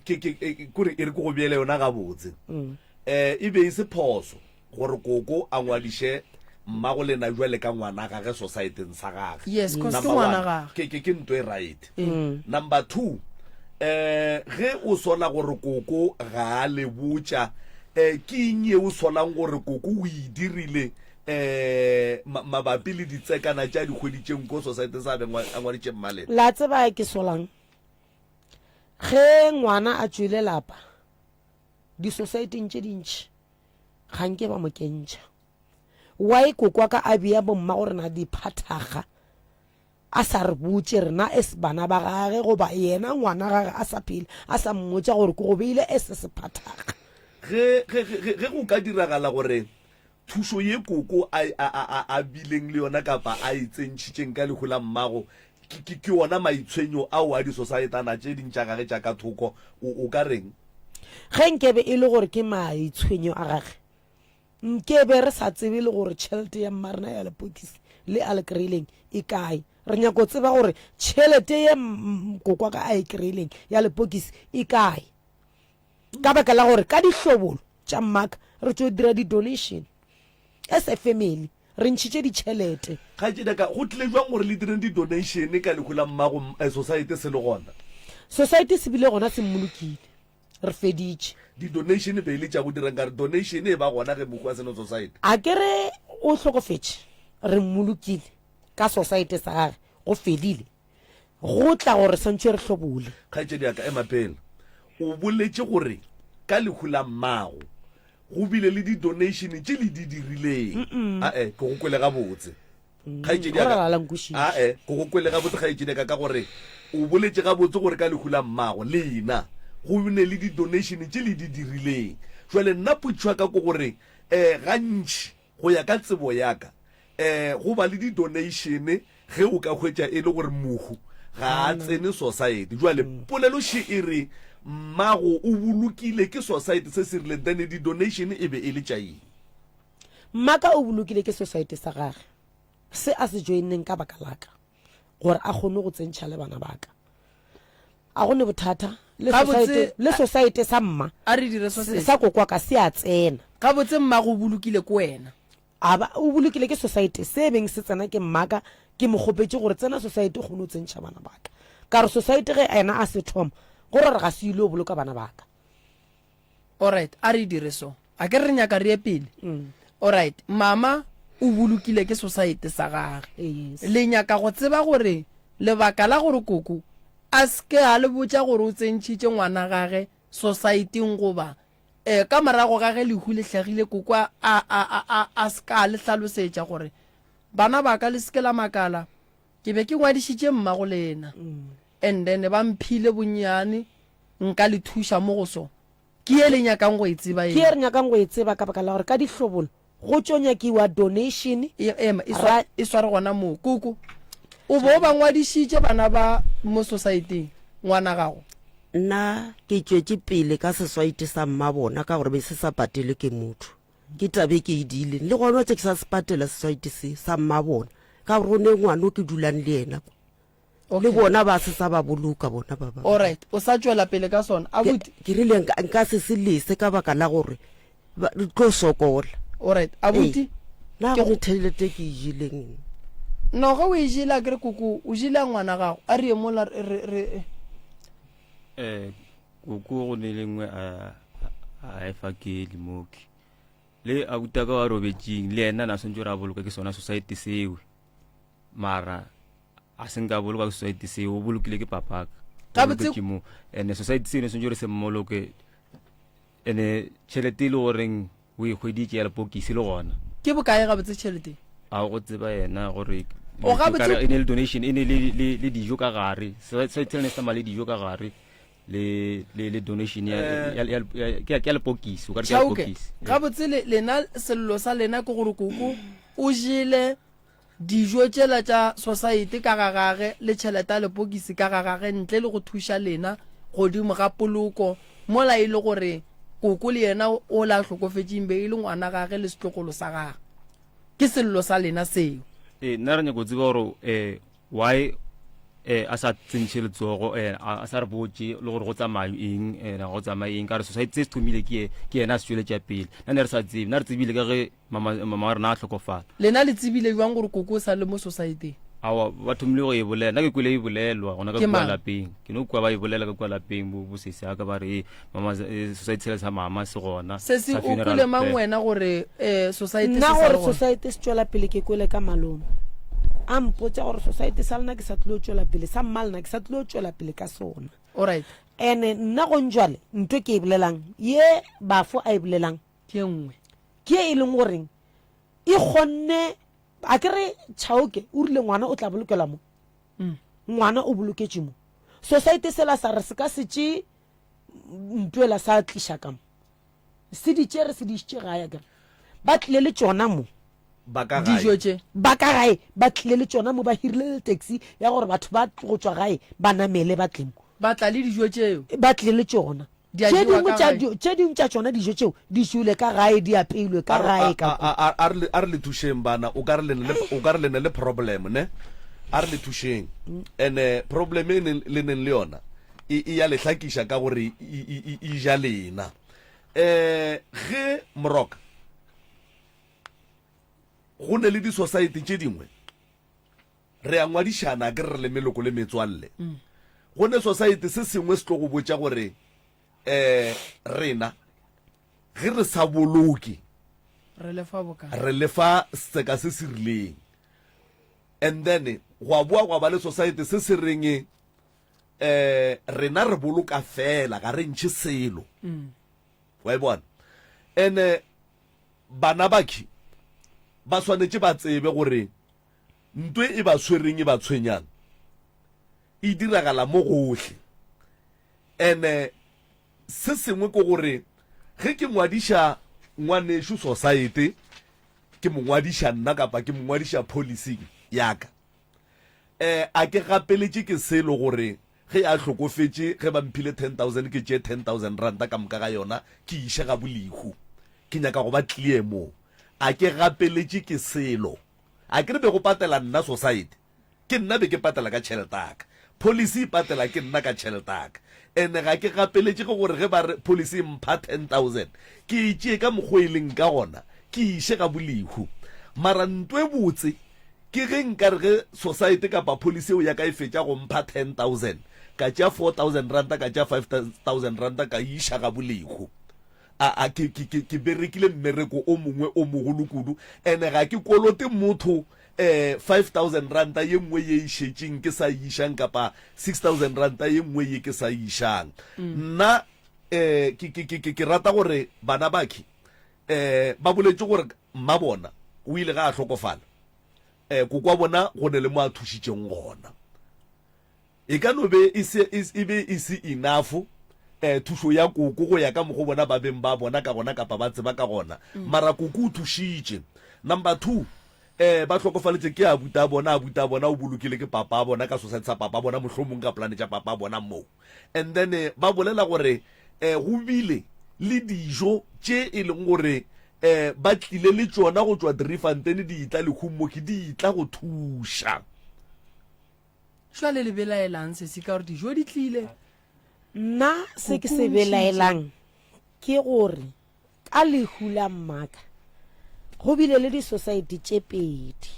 Speaker 1: ke, ke, e, kore e re ke go beele yona gabotse. Um e be e se phoso gore koko a ngwadiše mmago lena jwale ka ngwana gage societeng sa gage.
Speaker 3: Yes, 'cause ke
Speaker 1: Number
Speaker 3: ngwana
Speaker 1: one,
Speaker 3: gage.
Speaker 1: ke, ke, ke nto e right. Number two, um ge o sola gore koko ga a le botša, um ke eng ye o solang gore koko o e dirile um mabapi le ditsekana tša di hweditšeng ko societeng sa beng a ngwaditše mmalena?
Speaker 6: La tseba ke solang? Ge ngwana a tšwele lapa, di-societeng tše dintši ga nke ba mo kentšha. Why koko wa ka a bea bomma go rena diphathaga a sa re botše rena as bana ba gage goba yena ngwana gage a sa phele a sa mmotša gore ke go beile as sephathaga?
Speaker 1: Ge, ge, ge, ge go ka diragala gore. Thušo ye koko a, a, a, a, a bileng le yona kapa a e tsentšhitšeng ka lehu la mmago, ke, ke, ke ona maitshwenyo ao a disosaetana tše ding tša gage tša ka thoko. O, o ka reng?
Speaker 6: Ge nkebe e le gore ke maitshwenyo a gage, nkebe re sa tsebe le gore tšhelete ya mmarena ya lepokisi le a le kry-ileng e kae. Re nyako tseba gore tšhelete ye koko wa ka a e kry-ileng ya lepokisi e kae. Ka baka la gore ka dihlobolo tša mmaka re tšo dira di-donation as a family, re ntšhitše ditšhelete.
Speaker 1: Kgaetšedi ya ka, go tlile bjang gore le direng di-donation ka lehu la mmago society se le gona?
Speaker 6: Society se bile gona se mmolokile, re feditše.
Speaker 1: Di-donation be e le tša go dirang? Ka re donation e ba gona ge mohu a se no society.
Speaker 6: A ke re o hlokofetše, re mmolokile ka society sa gage, go fedile. Go tla gore swantšwe re hlobole.
Speaker 1: Kgaetšedi ya ka, ema pele. O boletše gore ka lehu la mmago go bile le di-donation tše le di dirileng. Ae, ke go kwele gabotse. Kgaetšedi ya ka, ae, ke go kwele gabotse kgaetšedi ya ka, ka gore o boletše gabotse gore ka lehu la mmago lena go bile le di-donation tše le di dirileng. Jwale nna potšišo ya ka ke gore, um gantši Go ya ka tsebo ya ka, um go ba le di-donation ge o ka hwetša e le gore mohu ga a tsene society. Jwale polelo še e re mmago o bolokile ke society se se rileng, then di-donation e be e le tša eng?
Speaker 6: Mmaka o bolokile ke society sa gage se a se joinneng ka baka la ka gore a kgone go tsentšha le bana ba ka. A go ne bothata le society, le society sa mma
Speaker 3: a re dire so
Speaker 6: sa kokwa ka se a tsena.
Speaker 3: Gabotse mmago o bolokile ke wena.
Speaker 6: A ba o bolokile ke society se beng se tsena ke mmaka ke mo kgopetše gore tsena society o kgone go tsentšha bana ba ka. Ka re society ge ena a se thoma go ra gore ga se ile go boloka bana ba ka.
Speaker 3: Alright, a re dire so. A ke re nyaka re ye pele. Alright, mama o bolokile ke society sa gage.
Speaker 6: Yes.
Speaker 3: Le nyaka go tseba gore lebaka la gore koko a se ke a le botša gore o tsentšhitše ngwana gage society-ing goba eh, ka morago ga ge lehu le hlagile koko a, a, a, a, a se ka le hlalosetša gore bana ba ka le se ke la makala ke be ke ngwadišitše mmago lena and then ba mphile bonnyane nka le thuša mo go so. Ke ye le nyakang go e tseba
Speaker 6: Ke ye re nyakang go e tseba ka baka la gore ka dihlobolo go tšo nyakiwa donation.
Speaker 3: E, ema, e, swa, e sware gona moo. Koko, o bo o ba ngwadišitše bana ba mo sosaeteng, ngwana gago?
Speaker 2: Nna ke tšwetše pele ka seswaite sa mmabona ka gore be se sa patelwe ke motho. Ke tabe ke e diileng. Le gona tše ke sa se patela seswaite se sa mmabona ka gore go ne ngwana o ke dulang le yena kwa.
Speaker 3: Okay.
Speaker 2: Le bona ba se sa ba boloka bona ba ba.
Speaker 3: Alright, o sa tšwela pele ka sona. Abuti.
Speaker 2: Ke rile nka, nka se se lese ka baka la gore ba re tlo sokola.
Speaker 3: Alright, abuti.
Speaker 2: Na go ne tšhelete ke e jeleng.
Speaker 3: No, ge o e jele a kere koko, o jele ya ngwana gago. A re ye mola re re re.
Speaker 5: Eh, koko go ne le nngwe a a efa ke limoki. Le abuti ka wa robetšing le yena na swantse re a boloka ke sona society seo. Mara a se nka boloka ke society seo o bolokile ke papaka
Speaker 3: Gabotse-
Speaker 5: ke mo ene society seo ne swantse re se mmoloke ene tšhelete e le goreng o e hweditše ya lepokisi le gona
Speaker 3: Ke bokae gabotse tšhelete?
Speaker 5: a go tseba yena gore
Speaker 3: O gabotse-
Speaker 5: ka re e ne le donation e ne le le le dijo ka gare society ne se tsamaya le dijo ka gare le le le donation ya ya ya ya- ke ya- ke ya lepokisi o ka re ke ya
Speaker 3: Chauke,
Speaker 5: lepokisi
Speaker 3: gabotse le lena sello sa lena ke gore koko o jele Dijo tšela tša sosaete ka ga gage le tšhelete ya lepokisi ka ga gage ntle le go thuša lena godimo ga poloko mola e le gore koko le yena o la hlokofetšeng be e le ngwana gage le setlogolo sa gage. Ke sello sa lena seo.
Speaker 5: Ee, nna re nyako tseba gore um why um a sa tsentšhe letsogo um a sa re botše le gore go tsamaye eng um ga go tsamaye eng ka re society se se thomile ke yena a se tšweletša pele nna ne re sa tsebe nna re tsebile ka ge Mama, mama wa rena a hlokofala.
Speaker 3: Lena le tsebile bjang gore koko o sa le mo sosaeteng?
Speaker 5: Aowa, ba thomile go e bolela. Nna ke kwele e bolelwa gona ka
Speaker 3: Ke
Speaker 5: kua
Speaker 3: mang?
Speaker 5: lapeng. Ke no kwa ba e bolela ka kua lapeng, bo, bo sesi aka ba re, "Ee, mama, eh, society sela sa mama se gona,
Speaker 3: Sesi,
Speaker 5: sa
Speaker 3: o
Speaker 5: funeral
Speaker 3: kwele mang
Speaker 5: plan."
Speaker 3: wena gore eh, society se
Speaker 6: Nna
Speaker 3: sa
Speaker 6: gore
Speaker 3: le gona?
Speaker 6: society se tšwela pele ke kwele ka malome a mpotša gore society sa lena ke sa tlilo tšwela pele sa mma lena ke sa tlilo tšwela pele ka sona.
Speaker 3: Alright.
Speaker 6: Ene nna gonjwale nto ke e bolelang ye bafo a e bolelang
Speaker 3: Ke e nngwe.
Speaker 6: Ke ye e leng goreng e kgonne a ke re Chauke o rile ngwana o tla bolokelwa mo ngwana o boloketše mo society sela sa re se ka se tše ntwela sa tliša ka mo se di tšere se di išitše gae akere. Ba tlile le tšona mo.
Speaker 1: Ba ka gae.
Speaker 3: Dijo tše.
Speaker 6: Ba ka gae ba tlile le tšona mo, ba hirile le taxi ya gore batho ba go tšwa gae ba namele ba tle mo.
Speaker 3: Ba tla le dijo tšeo.
Speaker 6: Ba tlile le tšona.
Speaker 3: Di a
Speaker 6: Tše
Speaker 3: jewa
Speaker 6: dingwe
Speaker 3: ka
Speaker 6: tša
Speaker 3: gae.
Speaker 6: di, tše dingwe tša tšona dijo tšeo di jewle ka gae, di apeilwe ka
Speaker 1: A re,
Speaker 6: gae
Speaker 1: a,
Speaker 6: ka
Speaker 1: a,
Speaker 6: kwa.
Speaker 1: a, a re le, a re le thušeng bana, o ka re le ne le, o ka re le ne le problem ne? A re le thušeng. Ene problem e neng, le neng le yona e, e ya le hlakiša ka gore e, e, e, e ja lena. Eh, ge Moroka, go ne le di-society tše dingwe, re a ngwadišana ke re le meloko le metswalle. Go ne society se sengwe se tlo go botša gore eh rena ge re sa boloke
Speaker 3: Re lefa bokae?
Speaker 1: re lefa seka se se rileng. And then gwa boa gwa ba le society se se reng eh rena re boloka fela ga re ntšhe selo. Wa e bona? Ene bana bakhi ba swanetše ba tsebe gore ntwe e ba swereng e ba tshwenyang e diragala mo gohle. Ene se sengwe ke gore ge ke ngwadiša ngwanešu society, ke mo ngwadiša nna kapa ke mo ngwadiša policing ya ka, eh, a ke gapeletše ke selo gore ge a hlokofetše ge ba mphile 10000 ke tšee 10000 ranta ka moka ga yona ke iše ga bolehu. Ke nyaka go ba clear mo. A ke gapeletše ke selo. A ke re be go patela nna society. Ke nna be ke patela ka tšhelete ya ka. Policy e patela ke nna ka tšhelete ya ka. Ene ga ke gapeletšege gore ge ba re policy e mpha 10000 ke e tšee ka mokgo e leng ka gona ke e iše ga bolehu. Mara nto e botse ke ge nkare ge society kapa policy eo ya ka e fetša go mpha 10000 ka tšea 4000 ranta ka tšea 5000 ranta ka e iša ga bolehu. A, a, ke, ke, ke, ke berekile mmereko o mongwe o mogolo kudu, ene ga ke kolote motho eh, 5000 ranta ye nngwe ye e šetšeng ke sa e išang kapa 6000 ranta ye nngwe ye ke sa e išang. Nna eh, ke, ke, ke, ke, ke rata gore bana bakhe eh, ba boletše gore mma bona o ile ga a hlokofala eh, koko wa bona go ne le mo a thušitšeng gona. E ka no be e se, e, e be e se enough, eh, thušo ya koko go ya ka mokgo bona ba beng ba bona ka gona kapa ba tseba ka gona. Mara koko o thušitše. Number two, eh, ba hlokofaletše ke abuti a bona, abuti a bona o bolokile ke papa a bona ka society sa papa a bona, mohlomong ka polane tša papa a bona moo. And then eh, ba bolela gore eh, go bile le dijo tše e leng gore eh, ba tlile le tšona go tšwa Driefontein di etla lehung mo, ke di etla go thuša.
Speaker 3: Jwale le belaelang sesi ka gore dijo di tlile?
Speaker 6: Nna se ke se belaelang ke gore ka lehu la mmaka go bile le disosaete tše pedi.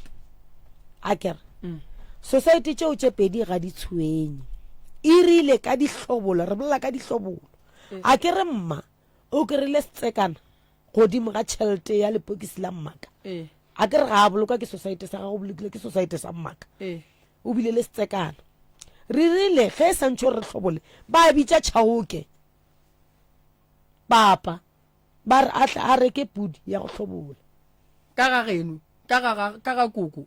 Speaker 6: A kere mm. sosaete tšeo tše pedi ga di tshwenye. E rile ka dihlobolo, re bolela ka dihlobolo. Mm. A ke re mma o kry-ile setsekana godimo ga tšhelete ya lepokisi la mmaka
Speaker 3: ee.
Speaker 6: a ke re ga a bolokwa ke society sa gago bolokile ke society sa mmaka
Speaker 3: ee.
Speaker 6: o bile le setsekana re rile ge e santšho re hlobole ba bitša tšhaoke papa ba re a tle a reke pudi ya go hlobola
Speaker 3: ka ga geno ka ga ka ga koko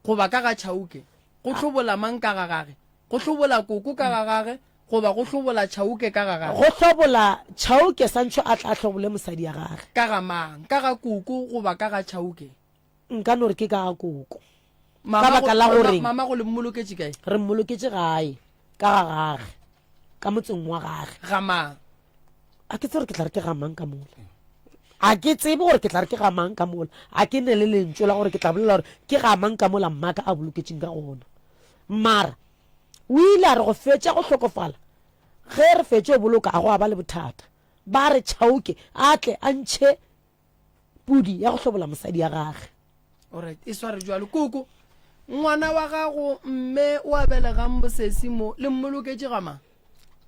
Speaker 3: Goba ka ga Chauke? Go hlobola mang ka ga gage? Go hlobola Koko ka ga gage goba go hlobola Chauke ka ga gage?
Speaker 6: Go hlobola Chauke Sancho a tla a hlobole mosadi ya gage.
Speaker 3: Ka ga mang? Ka ga Koko goba ka ga Chauke?
Speaker 6: Nka no re ke ka ga Koko. Ka
Speaker 3: Mama
Speaker 6: baka la
Speaker 3: go,
Speaker 6: gore
Speaker 3: mama go le mmoloketše kae?
Speaker 6: re mmoloketše gae ka ga gage, ka motseng wa gage.
Speaker 3: Ga mang?
Speaker 6: A ke tsebe gore ke tla re ke ga mang ka mola. A ke tsebe gore ke tla re ke ga mang ka mola. A ke ne le lentšu la gore ke tla bolela gore ke ga mang ka mola mmaka a boloketšeng ka gona. Mara o ile a re go fetša go hlokofala, ge re fetše go boloka a go a ba le bothata. Ba re Chauke a tle a ntšhe pudi ya go hlobola mosadi ya gage.
Speaker 3: Alright, e sware jwalo. Koko, ngwana wa gago mme o a belegang bosesi mo, le mmoloketše ga mang?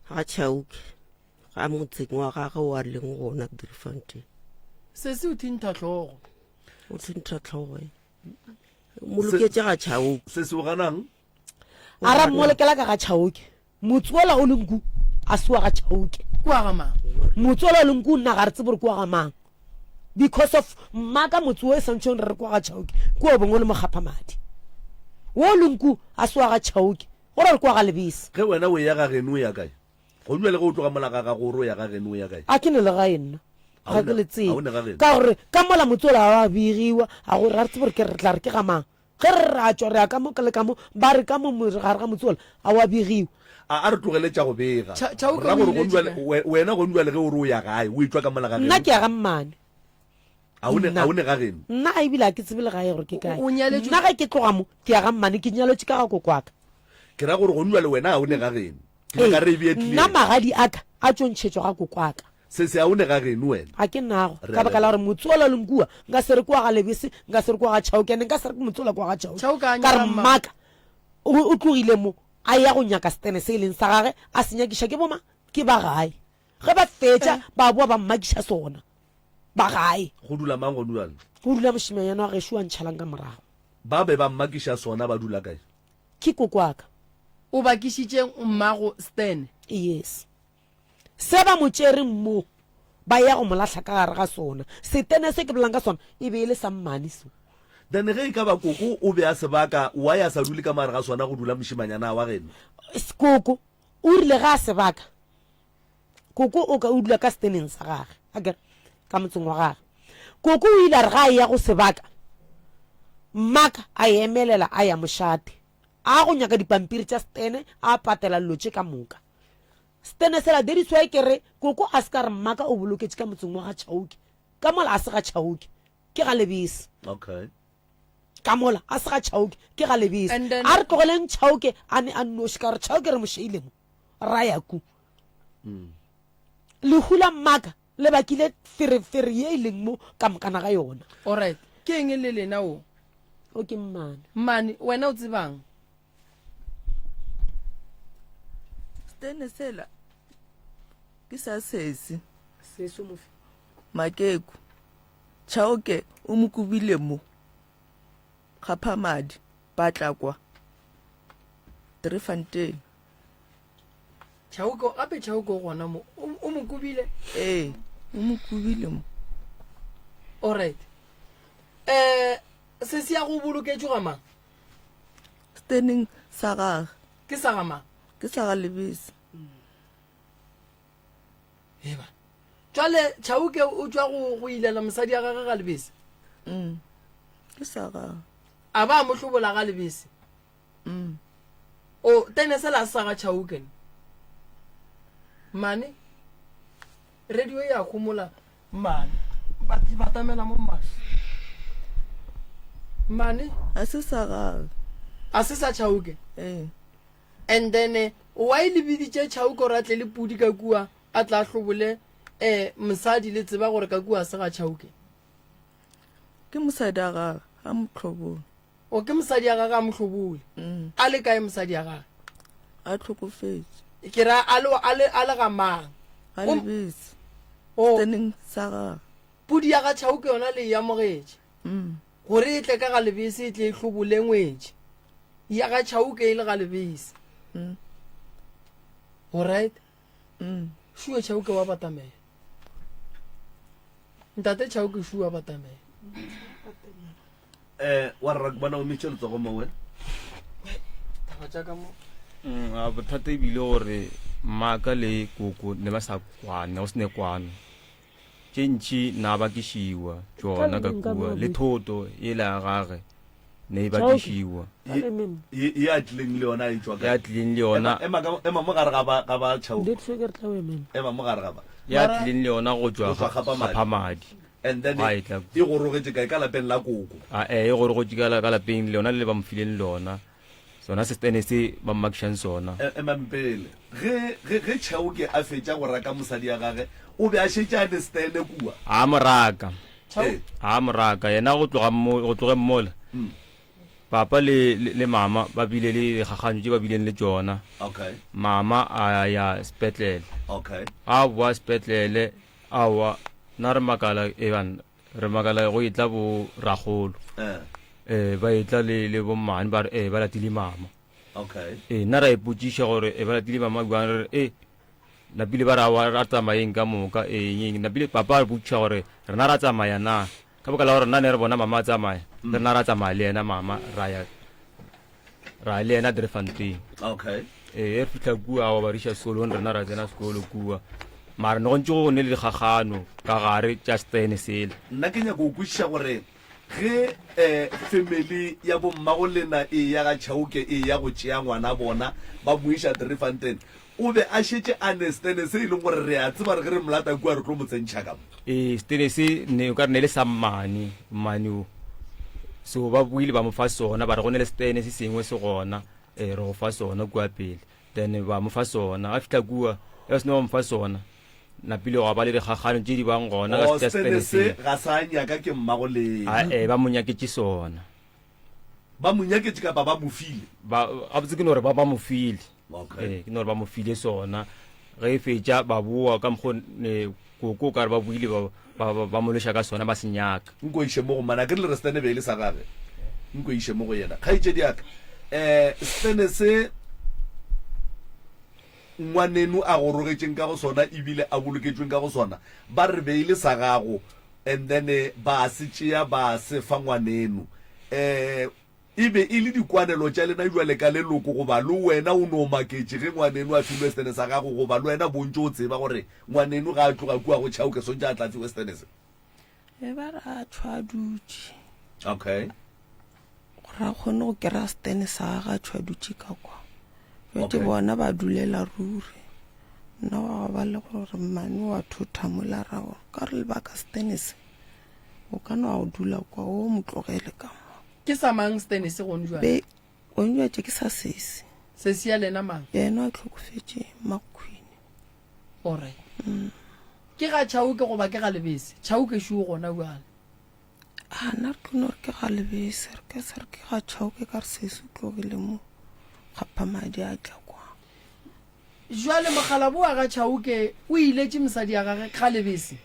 Speaker 2: Ga Chauke. Ga motseng wa gagwe o a leng gona Driefontein.
Speaker 3: Sesi o thintha hlogo.
Speaker 2: O thintha hlogo e. Moloketše ga Chauke.
Speaker 1: Sesi o ganang?
Speaker 6: A ra mmolokela ka ga Chauke. Motse wola o leng ku a se wa ga Chauke.
Speaker 3: Ke wa ga mang?
Speaker 6: Motse wola o leng ku nna ga re tsebe gore ke wa ga mang. Because of mma ka motse wo e santšhong re re ke wa ga Chauke. Ke o bongwe o le mokgapha madi. Wo o leng ku a se wa ga Chauke. Go ra gore ke wa ga Lebese.
Speaker 1: Ge wena o eya ga geno o ya kae? Go bjale ge o tloga mola ga gago o re o ya ga geno o ya kae?
Speaker 6: A ke ne legae nna. Ga ke le tsebe. Ka gore ka mola motse ola wa begiwa, a go ra re tsebe gore ke re tla re ke ga mang. Ge re re a tšwa re ya ka mo le ka mo, ba re ka mo gare ga motse ola a wa begiwa.
Speaker 1: A a re tlogele tša go bega. Ra gore gone bjale, wena gone bjale ge o re o ya gae, o etšwa ka mola ga
Speaker 6: geno? Nna ke ya ga mmane.
Speaker 1: A o ne, a o ne ga geno?
Speaker 6: Nna ebile ga ke tsebe le gae gore ke kae. Nna ge ke tloga mo, ke ya ga mmane, ke nyaletšwe ka ga kokwaka.
Speaker 1: Ke ra gore gone bjale wena ga o ne ga geno. Ke nyaka re e bee clear.
Speaker 6: Nna magadi a ka a tšo ntšhetšwa ga kokwaka.
Speaker 1: Sesi a o ne ga geno wena?
Speaker 6: Ga ke nago, ka baka la gore motse wola o leng kua, nka se re ke wa ga Lebese, nka se re ke wa ga Chauke, and nka se re ke motse wola ke wa ga Chauke. Ka re mmaka o, o tlogile mo, a eya go nyaka setene se e leng sa gage, a se nyakiša ke bomang? Ke ba gae. Ge ba fetša, ba boa ba mmakiša sona. Ba gae.
Speaker 1: Go dula mang gona bjale?
Speaker 6: Go dula mošemanyana wa gešo wa ntšhalang ka morago.
Speaker 1: Ba be ba mmakiša sona ba dula kae?
Speaker 6: Ke kokoaka.
Speaker 3: O bakišitše mmago Stan?
Speaker 6: Yes. Se ba mo tšereng mo, ba ya go mo lahla ka gare ga sona. Setene se ke bolelang ka sona e be e le sa mmane so.
Speaker 1: Then ge e ka ba koko o be a se baka, why a sa dule ka mo gare ga sona go dula mošemanyana wa geno?
Speaker 6: Koko o rile ge a se baka, Koko o ka o dula ka seteneng sa gage, akere, ka motseng wa gage. Koko o ile a re ga a eya go sebaka, mmaka a emelela a ya mošate, a go nyaka dipampiri tša setene, a patela dilo tše ka moka. Setene sela that is why ke re koko a se ka re mmaka o boloketše ka motseng wa ga Chauke, ka mola a se ga Chauke, ke ga Lebese.
Speaker 1: Okay.
Speaker 6: Ka mola a se ga Chauke, ke ga Lebese. A re tlogeleng Chauke a ne a nnoši ka gore Chauke re mo šeile mo. Ra ya ku. Lehu la mmaka le bakile ferefere ye e leng mo ka mokana ga yona.
Speaker 3: Alright. Ke eng le lena o?
Speaker 6: O ke mmane.
Speaker 3: Mmane, wena o tsebang?
Speaker 4: Stene sela ke sa sesi.
Speaker 6: Sesi o mofe?
Speaker 4: Makeku. Chauke o mo kubile mo. Kgaphamadi, ba tla kwa. Driefontein.
Speaker 3: Chauke, gape Chauke o gona mo. O, o mo kubile?
Speaker 4: Ee, o mo kubile mo.
Speaker 3: Alright. Eh, sesi ya go boloketšwe ga mang?
Speaker 4: Steneng sa gage.
Speaker 3: Ke sa ga mang?
Speaker 4: Ke sa ga Lebese.
Speaker 3: Eba. Jwale Chauke o tšwa go go ilela mosadi ya gagwe ga Lebese.
Speaker 4: Mm. Ke sa gagwe.
Speaker 3: A ba mo hlobola ga Lebese.
Speaker 4: Mm.
Speaker 3: O tene sela sa ga Chauke. Mane. Radio ya gomola mane. Ba batamela mo mane. Mane.
Speaker 4: A se sa gagwe.
Speaker 3: A se sa Chauke.
Speaker 4: Eh.
Speaker 3: And then why le biditše Chauke gore a tle le pudi ka kua a tla hlobole eh mosadi le tseba gore ka kua se ga Chauke?
Speaker 4: Ke mosadi a gagwe a mo hlobole.
Speaker 3: O ke mosadi a gagwe a mo hlobole.
Speaker 4: Mm.
Speaker 3: A le kae mosadi a gagwe?
Speaker 4: A hlokofetše.
Speaker 3: Ke ra a le a le a le ga mang?
Speaker 4: Ga Lebese.
Speaker 3: O
Speaker 4: Steneng sa gagwe.
Speaker 3: Pudi ya ga Chauke yona le e amogetše.
Speaker 4: Mm.
Speaker 3: Gore e tle ka ga Lebese e tle e hlobole ngwetši. Ya ga Chauke e le ga Lebese.
Speaker 4: Mm.
Speaker 3: Alright.
Speaker 4: Mm.
Speaker 3: Šue Chauke wa batamela. Ntate Chauke šue wa batamela.
Speaker 1: Eh, wa rra ke bona o metše letsogo mo wena.
Speaker 3: Taba tša ka mo.
Speaker 5: Mm, a bothata e bile gore mmaka le koko ne ba sa kwane, go se ne kwano. Tše ntši na bakišiwa tšona ka kua, le thoto yela ya gage ne e bakišiwa.
Speaker 1: Ye, ye a tlileng le yona e tšwa kae?
Speaker 5: Ya tlileng le yona.
Speaker 1: Ema, ema, ema mo gare ga ba, ga ba Chauke. Ema mo gare ga ba.
Speaker 5: Ya tlileng le yona go tšwa
Speaker 1: Go tšwa Kgaphamadi.
Speaker 5: Kgaphamadi.
Speaker 1: And then
Speaker 5: Ga e tla
Speaker 1: e gorogetše kae? Ka lapeng la koko.
Speaker 5: A e, e gorogetše ka, ka lapeng le yona le ba mo fileng lona. Sona sestene se ba mmakišang sona.
Speaker 1: E, emang pele. Ge, ge, ge Chauke a fetša go raka mosadi ya gage, o be a šetše a ne stene kua.
Speaker 5: A mo raka.
Speaker 1: Ee.
Speaker 5: A mo raka. Yena go tloga mo, go tlogeng mola, papa le, le, le mama ba bile le dikgaganyo tše ba bileng le tšona.
Speaker 1: Okay.
Speaker 5: Mama a ya sepetlele.
Speaker 1: Okay.
Speaker 5: A boa sepetlele, aowa, nna re makala, e banna, Re makala go etla bo rakgolo.
Speaker 1: Eh.
Speaker 5: Eh, ba etla le le bo mmane ba re eh ba latile mama.
Speaker 1: Okay.
Speaker 5: Eh, nna ra ipotšiša gore eh ba latile mama jwang re re eh napile ba ra wa ra tsamayeng ka moka eh eng napile papa a re botšiša gore rena ra tsamaya na ka baka la gore nna ne re bona mama a tsamaya le rena ra tsamaya le yena mama ra ya ra ya le yena Driefontein.
Speaker 1: Okay.
Speaker 5: Ee, re fihla kua wa ba re iša sekolong rena ra tsena sekolo kua. Mara ne go ntše go ne le dikgakgano ka gare tša setene sela.
Speaker 1: Nna ke nyaka go kwešiša gore ge eh family ya bo mmago lena e eya ga Chauke e eya go tšea ngwana bona ba mo iša Driefontein, o be a šetše a ne setene se e leng gore re a tseba gore ge re mo lata kua re tlo mo tsentšha ka mo.
Speaker 5: Ee, setene se ne o ka re ne le sa mmane, mmane o. So ba boile ba mo fa sona ba re go ne le setene se sengwe se gona, eh re go fa sona kua pele. Then ba mo fa sona, a fihla kua, ge ba seno ba mo fa sona, napile gwa ba le dikgakgano tše di bang gona ka
Speaker 1: Oh,
Speaker 5: setene
Speaker 1: setene se
Speaker 5: se.
Speaker 1: ga sa nyaka ke mmago lena.
Speaker 5: Ae, ba mo nyaketše sona.
Speaker 1: Ba mo nyaketše kapa ba mo file?
Speaker 5: Ba, gabotse ke no re ba, ba mo file.
Speaker 1: Okay.
Speaker 5: Ee, ke no re ba mo file sona. Ge e fetša ba boa ka mokgo ne koko o ka re ba boile ba, ba, ba, ba mo lweša ka sona ba se nyaka.
Speaker 1: Nko iše mo go mmane, a ke re le re setene be e le sa gage? Nko iše mo go yena. Kgaetšedi ya ka, um setene se ngwaneno a gorogetšeng ka go sona ebile a boloketšweng ka go sona, ba re be e le sa gago and then ba se tšea ba se fa ngwaneno. Um E be e le dikwanelo tša lena bjale ka leloko, goba le wena o no maketše ge ngwaneno a filwe setene sa gago, goba le wena bontše o tseba gore ngwaneno ga a tloga kua go Chauke swantše a tla fiwe setene se?
Speaker 4: Be ba re a tšhwa a dutše.
Speaker 1: Okay.
Speaker 4: Gore a kgone go kry-a setene sa gage a tšhwa a dutše ka kwa. Jwale
Speaker 1: Okay.
Speaker 4: bona ba dulela ruri. Nna wa ba le gore mmane wa thotha mola ra gore ka re lebaka setene se o ka no a o dula kwa o mo tlogele ka mo.
Speaker 3: Ke sa mang stene se gone jwale?
Speaker 4: Be, gone jwale ke sa sesi.
Speaker 3: Sesi ya lena mang?
Speaker 4: Yena a hlokofetše Mmakgwini.
Speaker 3: Alright. Ke ga Chauke goba ke ga Lebese? Chauke šo gona bjale.
Speaker 4: A nna re tlo no re ke ga Lebese, re ka se re ke ga Chauke ka re sesi o tlogile mo gapha madi a tla kwa.
Speaker 3: Jwale mokgalabo wa ga Chauke o iletše mosadi ya gage ga Lebese?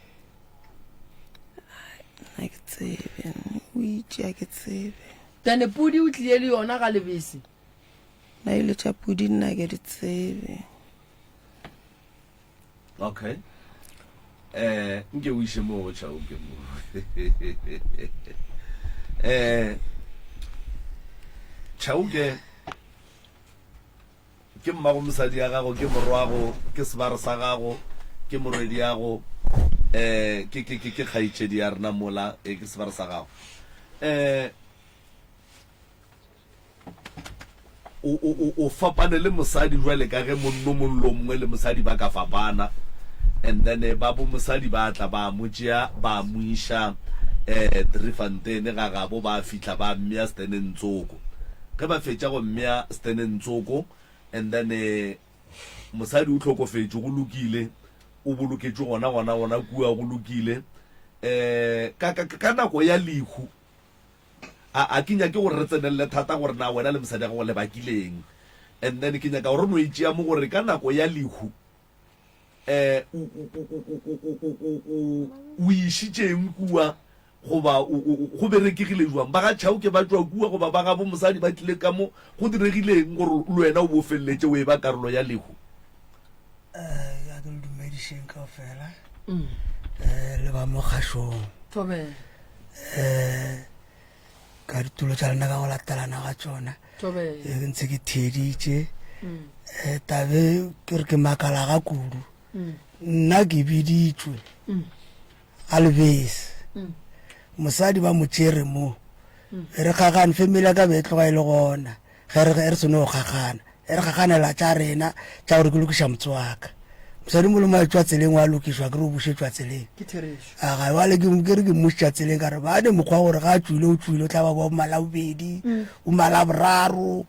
Speaker 4: Nna ke tsebe, o itše a ke tsebe.
Speaker 3: Then pudi o tlie le yona ga Lebese?
Speaker 4: Nna ile tša pudi nna ke di tsebe.
Speaker 1: Okay. Eh, nke o iše mo go Chauke mo. Eh, Chauke Ke mmago mosadi ya gago, ke morwago, ke sebare sa gago, ke morwedi yago, eh, ke, ke, ke, ke kgaetšedi ya rena mola, eh, ke sebare sa gago. Eh, o, o, o, o fapane le mosadi jwale ka ge monno mong le o mongwe le mosadi ba ka fapana. And then eh, ba bo mosadi ba tla ba mo tšea ba mo iša eh, Driefontein ga gabo, ba fihla ba mmea steneng tsoko. Ge ba fetša go mmea steneng tsoko and then mosadi o hlokofetše, go lokile, o boloketšwe gona gona gona kua, go lokile. Um ka, ka, ka nako ya lehu, a, a ke nyake gore re tsenelele thata gore na wena le mosadi ya gago le bakileng. And then ke nyaka gore re no e tšea mo gore ka nako ya lehu, um o, o, o, o, o, o, o, o, o, o išitšeng kua Goba o, o, o, go berekegile bjang? Ba ga Chauke ba tšwa kua, goba ba gabo mosadi ba tlile ka mo? Go diregile eng gore le wena o bo feleletše o eba karolo ya lehu?
Speaker 7: Eh, ya ke le dumedišeng kaofela eh le ba mo kgašong
Speaker 3: Thobela.
Speaker 7: eh ka ditulo tša lena ka go latelana ga tšona
Speaker 3: Thobela.
Speaker 7: Eh, ke ntse ke theeditše eh tabe ke re ke makala ga kudu nna ke biditšwe A lebese. Mosadi ba mo tšere mo. E re kgagane, family ya ka be e tloga e le gona. Ge re ge re seno go kgagana. E re kgaganela tša rena tša gore ke lokiša motse wa ka. Mosadi mo le mo a tšwa tseleng wa lokišwa ke re o bušetšwa tseleng.
Speaker 3: Ke therešo.
Speaker 7: A ga bale ke ke re ke mmušetša tseleng ka re ba ne mokgwa gore ga a tšwile o tšwile o tla ba bo malabobedi, o malaboraro.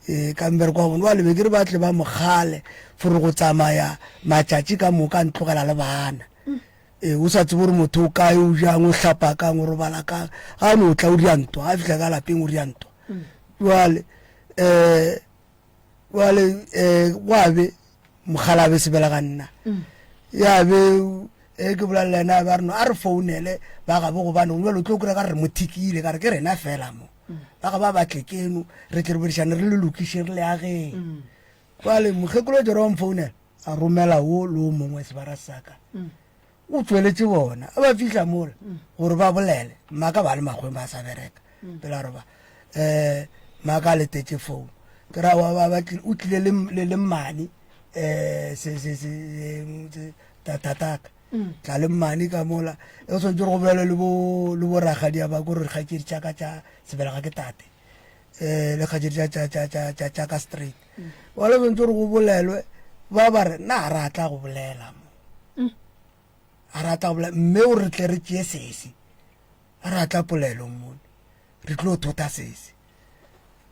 Speaker 7: Eh ka mmereko wa bona bale be ke re ba tle ba mo kgale for go tsamaya matšatši ka moka a ntlogela le bana. Ee, o sa tsebe gore motho o kae, o jang, o hlapa kang, o robala kang. Ga a no tla o ria ntwa, ga a fihla ka lapeng o ria ntwa. Jwale um jwale um gwa be mokgalabe sebela ga nna. Ya be e ke bolela le yena a be a re no a re founele ba gabo gobane jwale o tlo kry-a ka re re mo thikile ka re ke rena fela mo. Ba ga ba batle keno re tle re boledišane re le lokiše re le ageng. Jwale mokgekolo Jero wa mfounela a romela wo le o mongwe sebara sa ka. O tsweletše bona a ba fihla mola gore ba bolele mmaka ba le makgweng ba sa bereka pele a roba um mmaka a letetše phone ke ra wa ba ba tlile o tlile le le le mmane um se se se se. Tataka tla le mmane ka mola e tshwanetse gore go bolelwe le bo le bo ragadia ba kore dikgaetšedi tša ka tša sebelega ke tate um le kgaetšedi tša tša tša tša tša tša ka straight wala tshwanetse gore go bolelwe ba ba re na ra tla go bolela mo a ra tla go bolela mme o re tle re tšee sesi a ra tla polelo mone re tlo thota sesi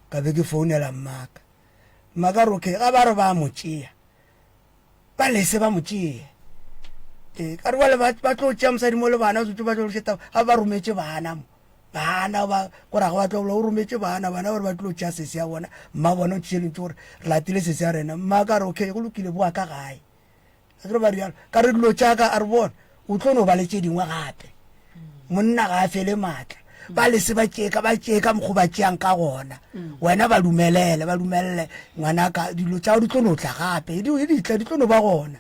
Speaker 7: ka be ke founela mmaka mmaka re okay ga ba re ba mo tšea ba lese ba mo tšee ee ka re bale ba tlo tšea mosadi mo le bana tsotse ba tlo taba ga ba rometše bana mo bana ba kora ga ba tlo o rometše bana bana gore ba tlo tšea sesi ya bona mma bona o tšhelentse gore re latile sesi ya rena mma ka re okay go lokile boa ka gae a kere ba rialo ka re dilo tšaka a re bona o tlo no ba le tše dingwe gape monna ga a fele maatla ba lese ba tšee ka ba tšee ka mokgo ba tšeang ka gona wena ba dumelele ba dumelele ngwanaka dilo tša di tlo no tla gape di di tla di tlo no ba gona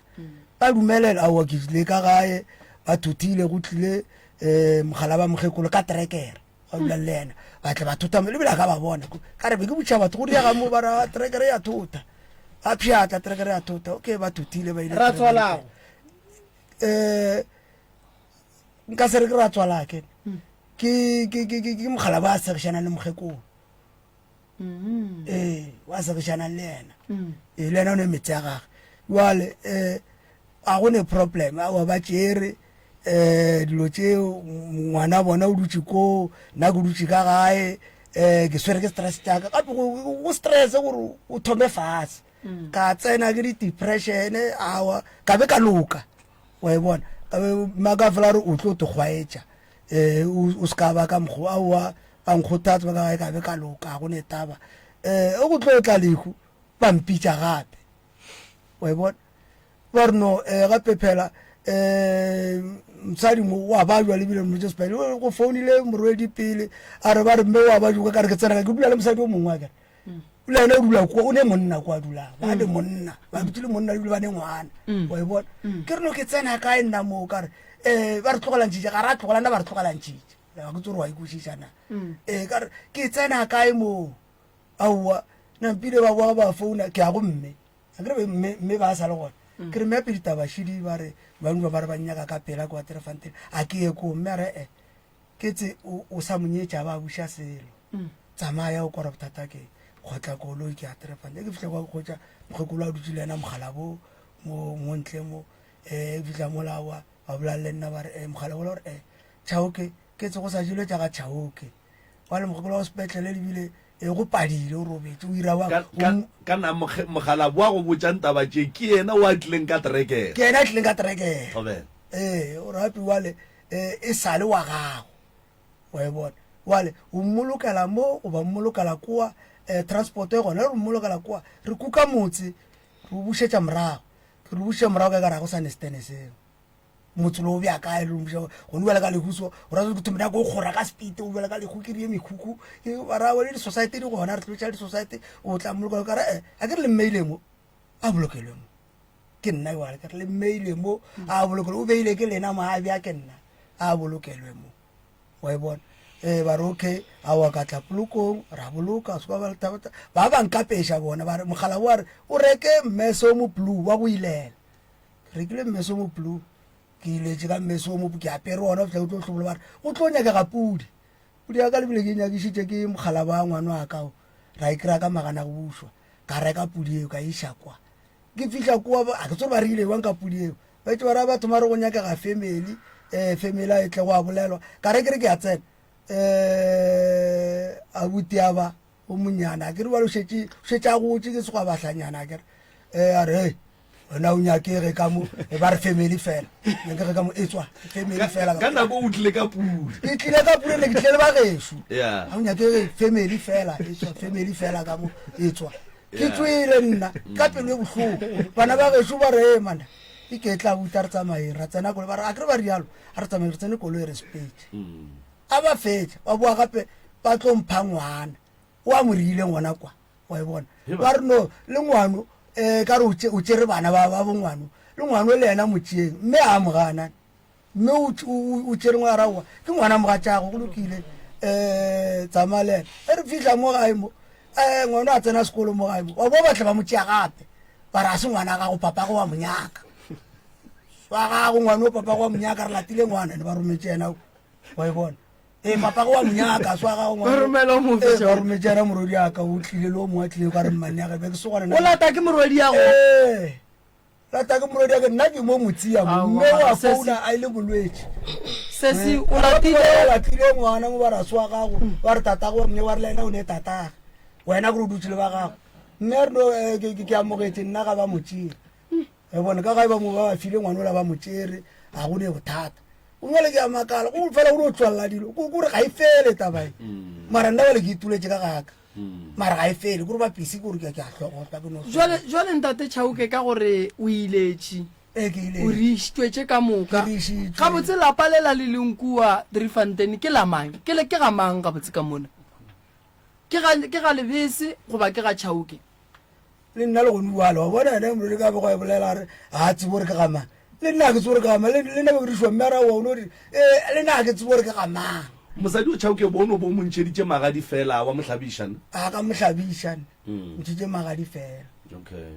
Speaker 7: ba dumelele aowa ke tlile ka gae ba thothile go tlile um mogala ba mokgekolo ka trekere ba dulang le yena ba tle ba thota le bile a ka ba bona ka re be ke botša batho go diega mo ba ra trekere ya thota ba pšhatla trekere ya thota okay ba thothile ba ile
Speaker 3: Ratswalago.
Speaker 7: Um nka se re ke ratswalake ke ke ke ke ke mogala ba segišanang le mokgekolo mm. ee wa segišanang le yena mm. ee le yena o ne metse ya gage jale um a go ne problem awa ba tšere um dilo tšeo ngwana bona o dutše koo nna ke dutše ka gae um ke swere ke stress tšaka gape go stress gore o thome fase mm. ka tsena ke di-depression awa ka be ka loka wa e bona maka fela re o tlo te kgwaetša um o se ka ba ka mokgwa aowa ba nkgothatsa ba ka gae ka be ka loka go ne taba um go tlo tla lehu ba mpitša gape wa e bona ba re no um gape phela um mosadi mo wa bajwa lebile motse sepetlele go founile morwedi pele a re ba re mme wa bajwa ka re ke tsena ka ke dula le mosadi o mongwe a kere le ena o dula kwa o ne monna kwa dulang ba ne mm. monna ba dutse le monna ebile ba ne ngwana mm. wa e bona mm. ke re no ke tsena kae nna moo ka re um ba re tlogelang tšitše ga ra tlogela nna ba re tlogelang tšitše ga ke tse gore wa ikwešiša na ee ka re ke tsena kae moo aowa nampile ba boa ba founa ke ya go mme a kere mme mme ba sa le gona ke re mme pele tabashidi ba re ba utlwa ba re ba nnyaka ka pela kwa terefanteng a ke ye koo mme a re e ke tse o sa monyetša ba buša selo mm. tsamaya o kora bothata ke kgotla koloi ke a terefanteng ke fitlha kwa kgotsa mokgekolo a dutse le ena mogala bo mo mo ntle mo um fitlha mo lawa ba bolela le nna ba re um mogala bola gore um chaoke ke tse go sa jelo tša ga chaoke wa le mokgekolo wa sepetlele lebile e go padile o robetse o ira wa
Speaker 1: ka na mogala wa go botšang taba tše ke yena o a tlileng ka trekere
Speaker 7: ke yena a tlileng ka trekere ee o rapi wale e sale wa gago wa e bona wale o mmolokela mo goba mmolokela koa um transport e gona re mmolokela koa re kuka motse re o bušetša morago ke re bušetša morago ka ka ra go sa ne setene seo motse lo bja kae lo buša gone bjale ka lehu so o ra ke thomela go kgora ka speed o bjale ka lehu ke rie mekhukhu ba ra le di-society di gona re tlo tša di-society o tla mmoloka ka re eh, a ke re le mmeile mo a bolokelwe mo ke nna jale ke re le mmeile mo a bolokelwe o beile ke lena mo a bja ke nna a bolokelwe mo wa e bona ee ba re okay a wa ka tla polokong ra boloka se ba ba ba nkapeša bona ba re mogala wa re o reke mmese o mo blue wa go ilela ke rekile mmese o mo blue ke iletše ka mmese o mo ke apere ona fihla o tlo hlobola ba re o tlo nyakega pudi pudi ya ka lebile ke nyakišitše ke mogala ba ngwana wa ka ra e kry-a ka magana go bušwa ka reka pudi eo ka iša kwa ke fihla kua a ke tsore ba rile bang ka pudi eo ba itse ba ra batho mare go nyakega family um family a e tle go a bolelwa ka re ke re ke a tsena um abuti a ba o monyana a kere bale o šetše a gotse ke sekwa bahlanyana a kere um a re hey wena o nyakege ka mo e ba re family fela nyakege ka mo e tswa family fela
Speaker 1: ka nako o tlile ka pula
Speaker 7: ke tlile ka pula ne ke tlile le ba gešo ga o nyakege family fela e tswa family fela ka mo e tswa ke tswele nna ka pelo e bohloko bana ba gešo ba re e mana e ke tla buta re tsamayeng ra tsena koloi ba re a kere ba rialo a re tsamayeng re tsene koloi re sepetse a ba fetša ba boa gape ba tlo mpha ngwana o a mo rile ngwana kwa wa e bona ba re no le ngwano um ka re o tšere bana ba ba bongwano le ngwano le yena mo tšeeng mme a mogana mme o tšere ngwana raowa ke ngwana mogatšago go lokile um tsamaya le ena e re fitlha mo gae mo um ngwana a tsena sekolo mo gae mo wa bo batle ba mo tšea gape ba re a se ngwana gago papago wa monyaka. Wa gago ngwana o papa wa monyaka re latile ngwana ne ba rometse yena wa e bona. Ee papa wa monyaka swa gago ngwana.
Speaker 3: Ba romela o mofe,
Speaker 7: Ee, ba
Speaker 3: Tšhauke?
Speaker 7: rometse yena morwedi ya ka o tlile le o mongwe a tlile ka re mmane ya ge be ke sogana
Speaker 3: O lata ke morwedi ya go.
Speaker 7: Ee. Lata ke morwedi ya ke nna ke mo motsia mo
Speaker 3: Aowa,
Speaker 7: mme wa
Speaker 3: sesi.
Speaker 7: founa a ile bolwetši.
Speaker 3: Sesi o
Speaker 7: Ba
Speaker 3: latile
Speaker 7: latile ngwana mo ba ra swa gago ba re tatago wa mme wa re le ena o ne tataga wena gore o dutse le ba gago mme a re no eh, ke- ke ke amogetse nna ga ba mo tšee e bone ka gae ba mo ba ba file ngwana ola ba mo tšere ga go ne bothata o jale ke a makala go fela go no tswalela dilo ko kore ga e fele taba e mara nna bale ke ituletse ka gaka mara ga e fele kore ba pisi kore ke a hlogotla ke no
Speaker 3: jwale jwale ntate Chauke ka gore o iletše
Speaker 7: ee ke ile
Speaker 3: o re išitšwetše ka moka
Speaker 7: Ke re išitšwe.
Speaker 3: gabotse lapa lela le leng kua Driefontein ke la mang ke le ke ga mang gabotse ka mona ke ga ke ga Lebese goba ke ga Chauke
Speaker 7: le nna le gone bjalo wa bona ene morwedi ka bego e bolela re ga a tsebe gore ke ga mang le nna ga ke tsebe gore ke ga mang le nna be ke dišwa mme ara wa o no re ee le nna ga ke tsebe gore ke ga mang
Speaker 1: Mosadi o Chauke bo no bo mo ntšheditše magadi fela wa mo hlabiša ne?
Speaker 7: A ka mo hlabiša ne. Ntšhitše magadi fela.
Speaker 1: Okay.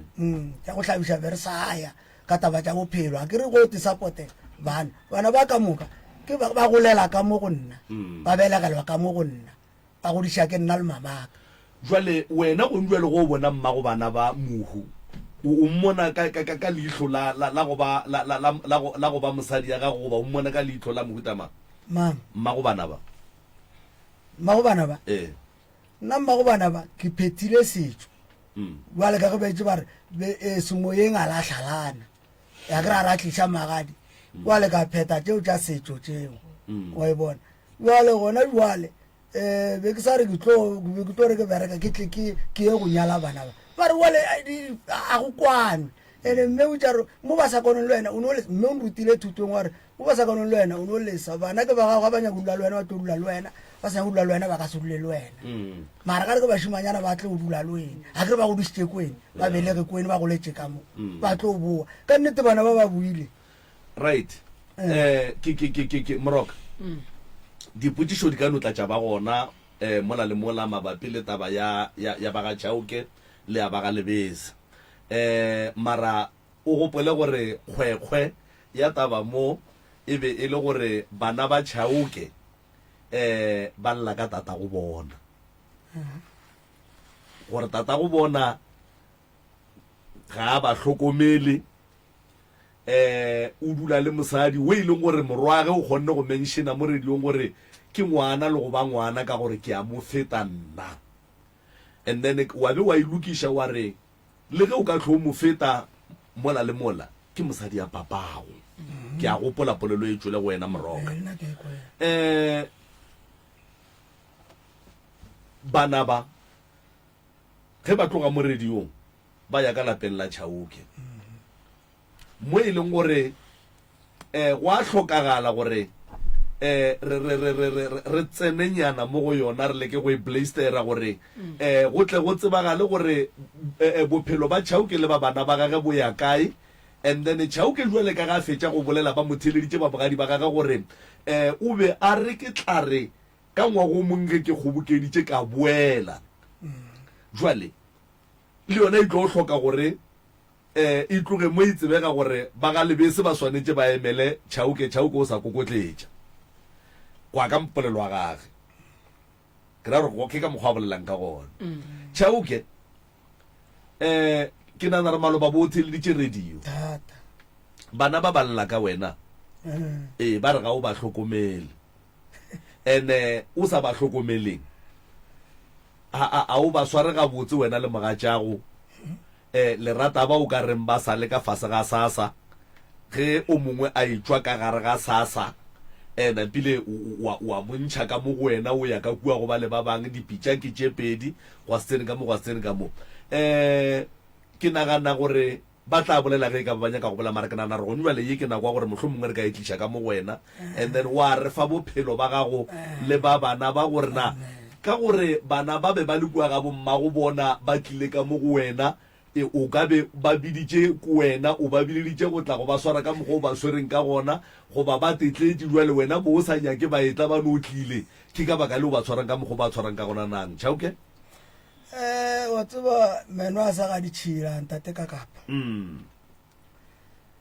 Speaker 7: Tša go hlabiša be re sa ya ka taba tša bophelo. A ke re go te supporte bana. Bana ba ka moka ke ba ba golela ka mo go nna. Ba belegelwa ka mo go nna. Ba godiša ke nna le mamaka.
Speaker 1: Jwale wena gong jwale go o bona mmago bana ba mohu, o, o mmona ka, ka, ka, ka leihlo la, la, la go ba, la, la, la, la go, la go ba mosadi ya gago goba o mmona ka leihlo la mohuta mang?
Speaker 7: Mang?
Speaker 1: Mmago bana ba.
Speaker 7: Mmago bana ba?
Speaker 1: Ee.
Speaker 7: Nna mmago bana ba, ke phethile setšo. Jwale ka ge ba itše ba re, be, e, semoyeng a la hlalana. Ya ke ra ra tliša magadi. Jwale ka phetha tšeo tša setšo tšeo. Wa e bona? Jwale gona jwale, um be ke sa re ke tlo be ke tlo re ke bereka ke tle ke ke ye go nyala bana ba ba re wale a go kwanwe ene mme o tšare mo ba sa kwaneng le wena o no mme o nrutile thutong wa re mo ba sa kwaneng le wena o no lesa bana ke ba gago ga ba nyaka go dula le wena ba tlo dula le wena ba sa nyaka go dula le wena ba ka se dule le wena mm. mara ka re ke bašimanyana ba tle go dula le wena ga ke re ba godisitše kwene ba belege kwene ba goletse ka mo mm. ba tlo boa ka nnete bana ba ba buile
Speaker 1: Right. Eh, ke, ke, ke, ke, ke, Moroka. Dipotšišo di ka no tla tša ba gona eh, mola le mola mabapi le taba ya, ya, ya ba ga Chauke le ya ba ga Lebese. Eh, mara o gopole gore kgwekgwe ya taba mo e be e le gore bana ba Chauke eh, ba lla ka tatago bona. Gore tatago bona ga a ba hlokomele. um o dula le mosadi o e leng gore morwage o kgonne go menšena mo radiong gore ke ngwana le go ba ngwana ka gore ke a mo feta nna. And then wa be wa e lokiša wa re le ge o ka hlo o mo feta mola le mola ke mosadi ya papago. Ke a gopola polelo e tšwele go wena Moroka. Um bana ba ge ba tloga mo radiong ba ya ka lapeng la Chauke mo e leng gore um go a hlokagala gore um re re re re re re tsenenyana mo go yona re leke go e blaistera gore um go tle go tsebagale gore um bophelo ba Chauke le ba bana ba gage bo ya kae. And then Chauke jwale ka ga a fetša go bolela ba mo theeleditše ba bogadi ba gage gore um o be a re ke tla re ka ngwaga o mongwe ge ke kgobokeditše ka boela. Jwale le yona e tlo hloka gore um e tloge mo e tsebega gore ba ga Lebese ba swanetše ba emele Chauke, Chauke o sa kokotletša. Go ya ka mpolelo wa gage, ke ra gore ke ka mokgwa a bolelang ka gona. Chauke, um ke nagana gore maloba bo o theeleditše radio.
Speaker 7: Thata.
Speaker 1: Bana ba ba lla ka wena, ee, ba re ga o ba hlokomele. Ene o sa ba hlokomeleng? A, a, a o ba sware gabotse wena le mogatšago? E, le rata ba o ka reng ba sa le ka fase ga sasa, ge o mongwe a etšwa ka gare ga sasa, e, napile o, o, o a mo ntšha ka mo go wena, o ya ka kua go ba le ba bang, dipitša ke tše pedi, gwa se tsene ka mo, gwa se tsene ka mo. E, ke nagana gore Ba tla bolela ge e ka ba ba nyaka go bolela, mara ke nagana gore gone bjale ye ke nako ya gore mohlomongwe re ka e tliša ka mo go wena, and then wa re fa bophelo ba gago le ba bana ba gore na ka gore bana ba be ba le kua ga bommago bona ba tlile ka mo go wena, e, o ka be ba biditše ko wena, o ba bileditše go tla go ba swara ka mokgwa o ba swereng ka gona, goba ba tetletše bjale wena bo o sa nyake ba etla ba no tlile, ke ka baka leo ba tshwarang ka mokgwa o ba tshwarang ka gona nang. Chauke?
Speaker 7: Eh, wa tseba meno a sa ga ditšhila ntate ka kapa.
Speaker 1: Mm.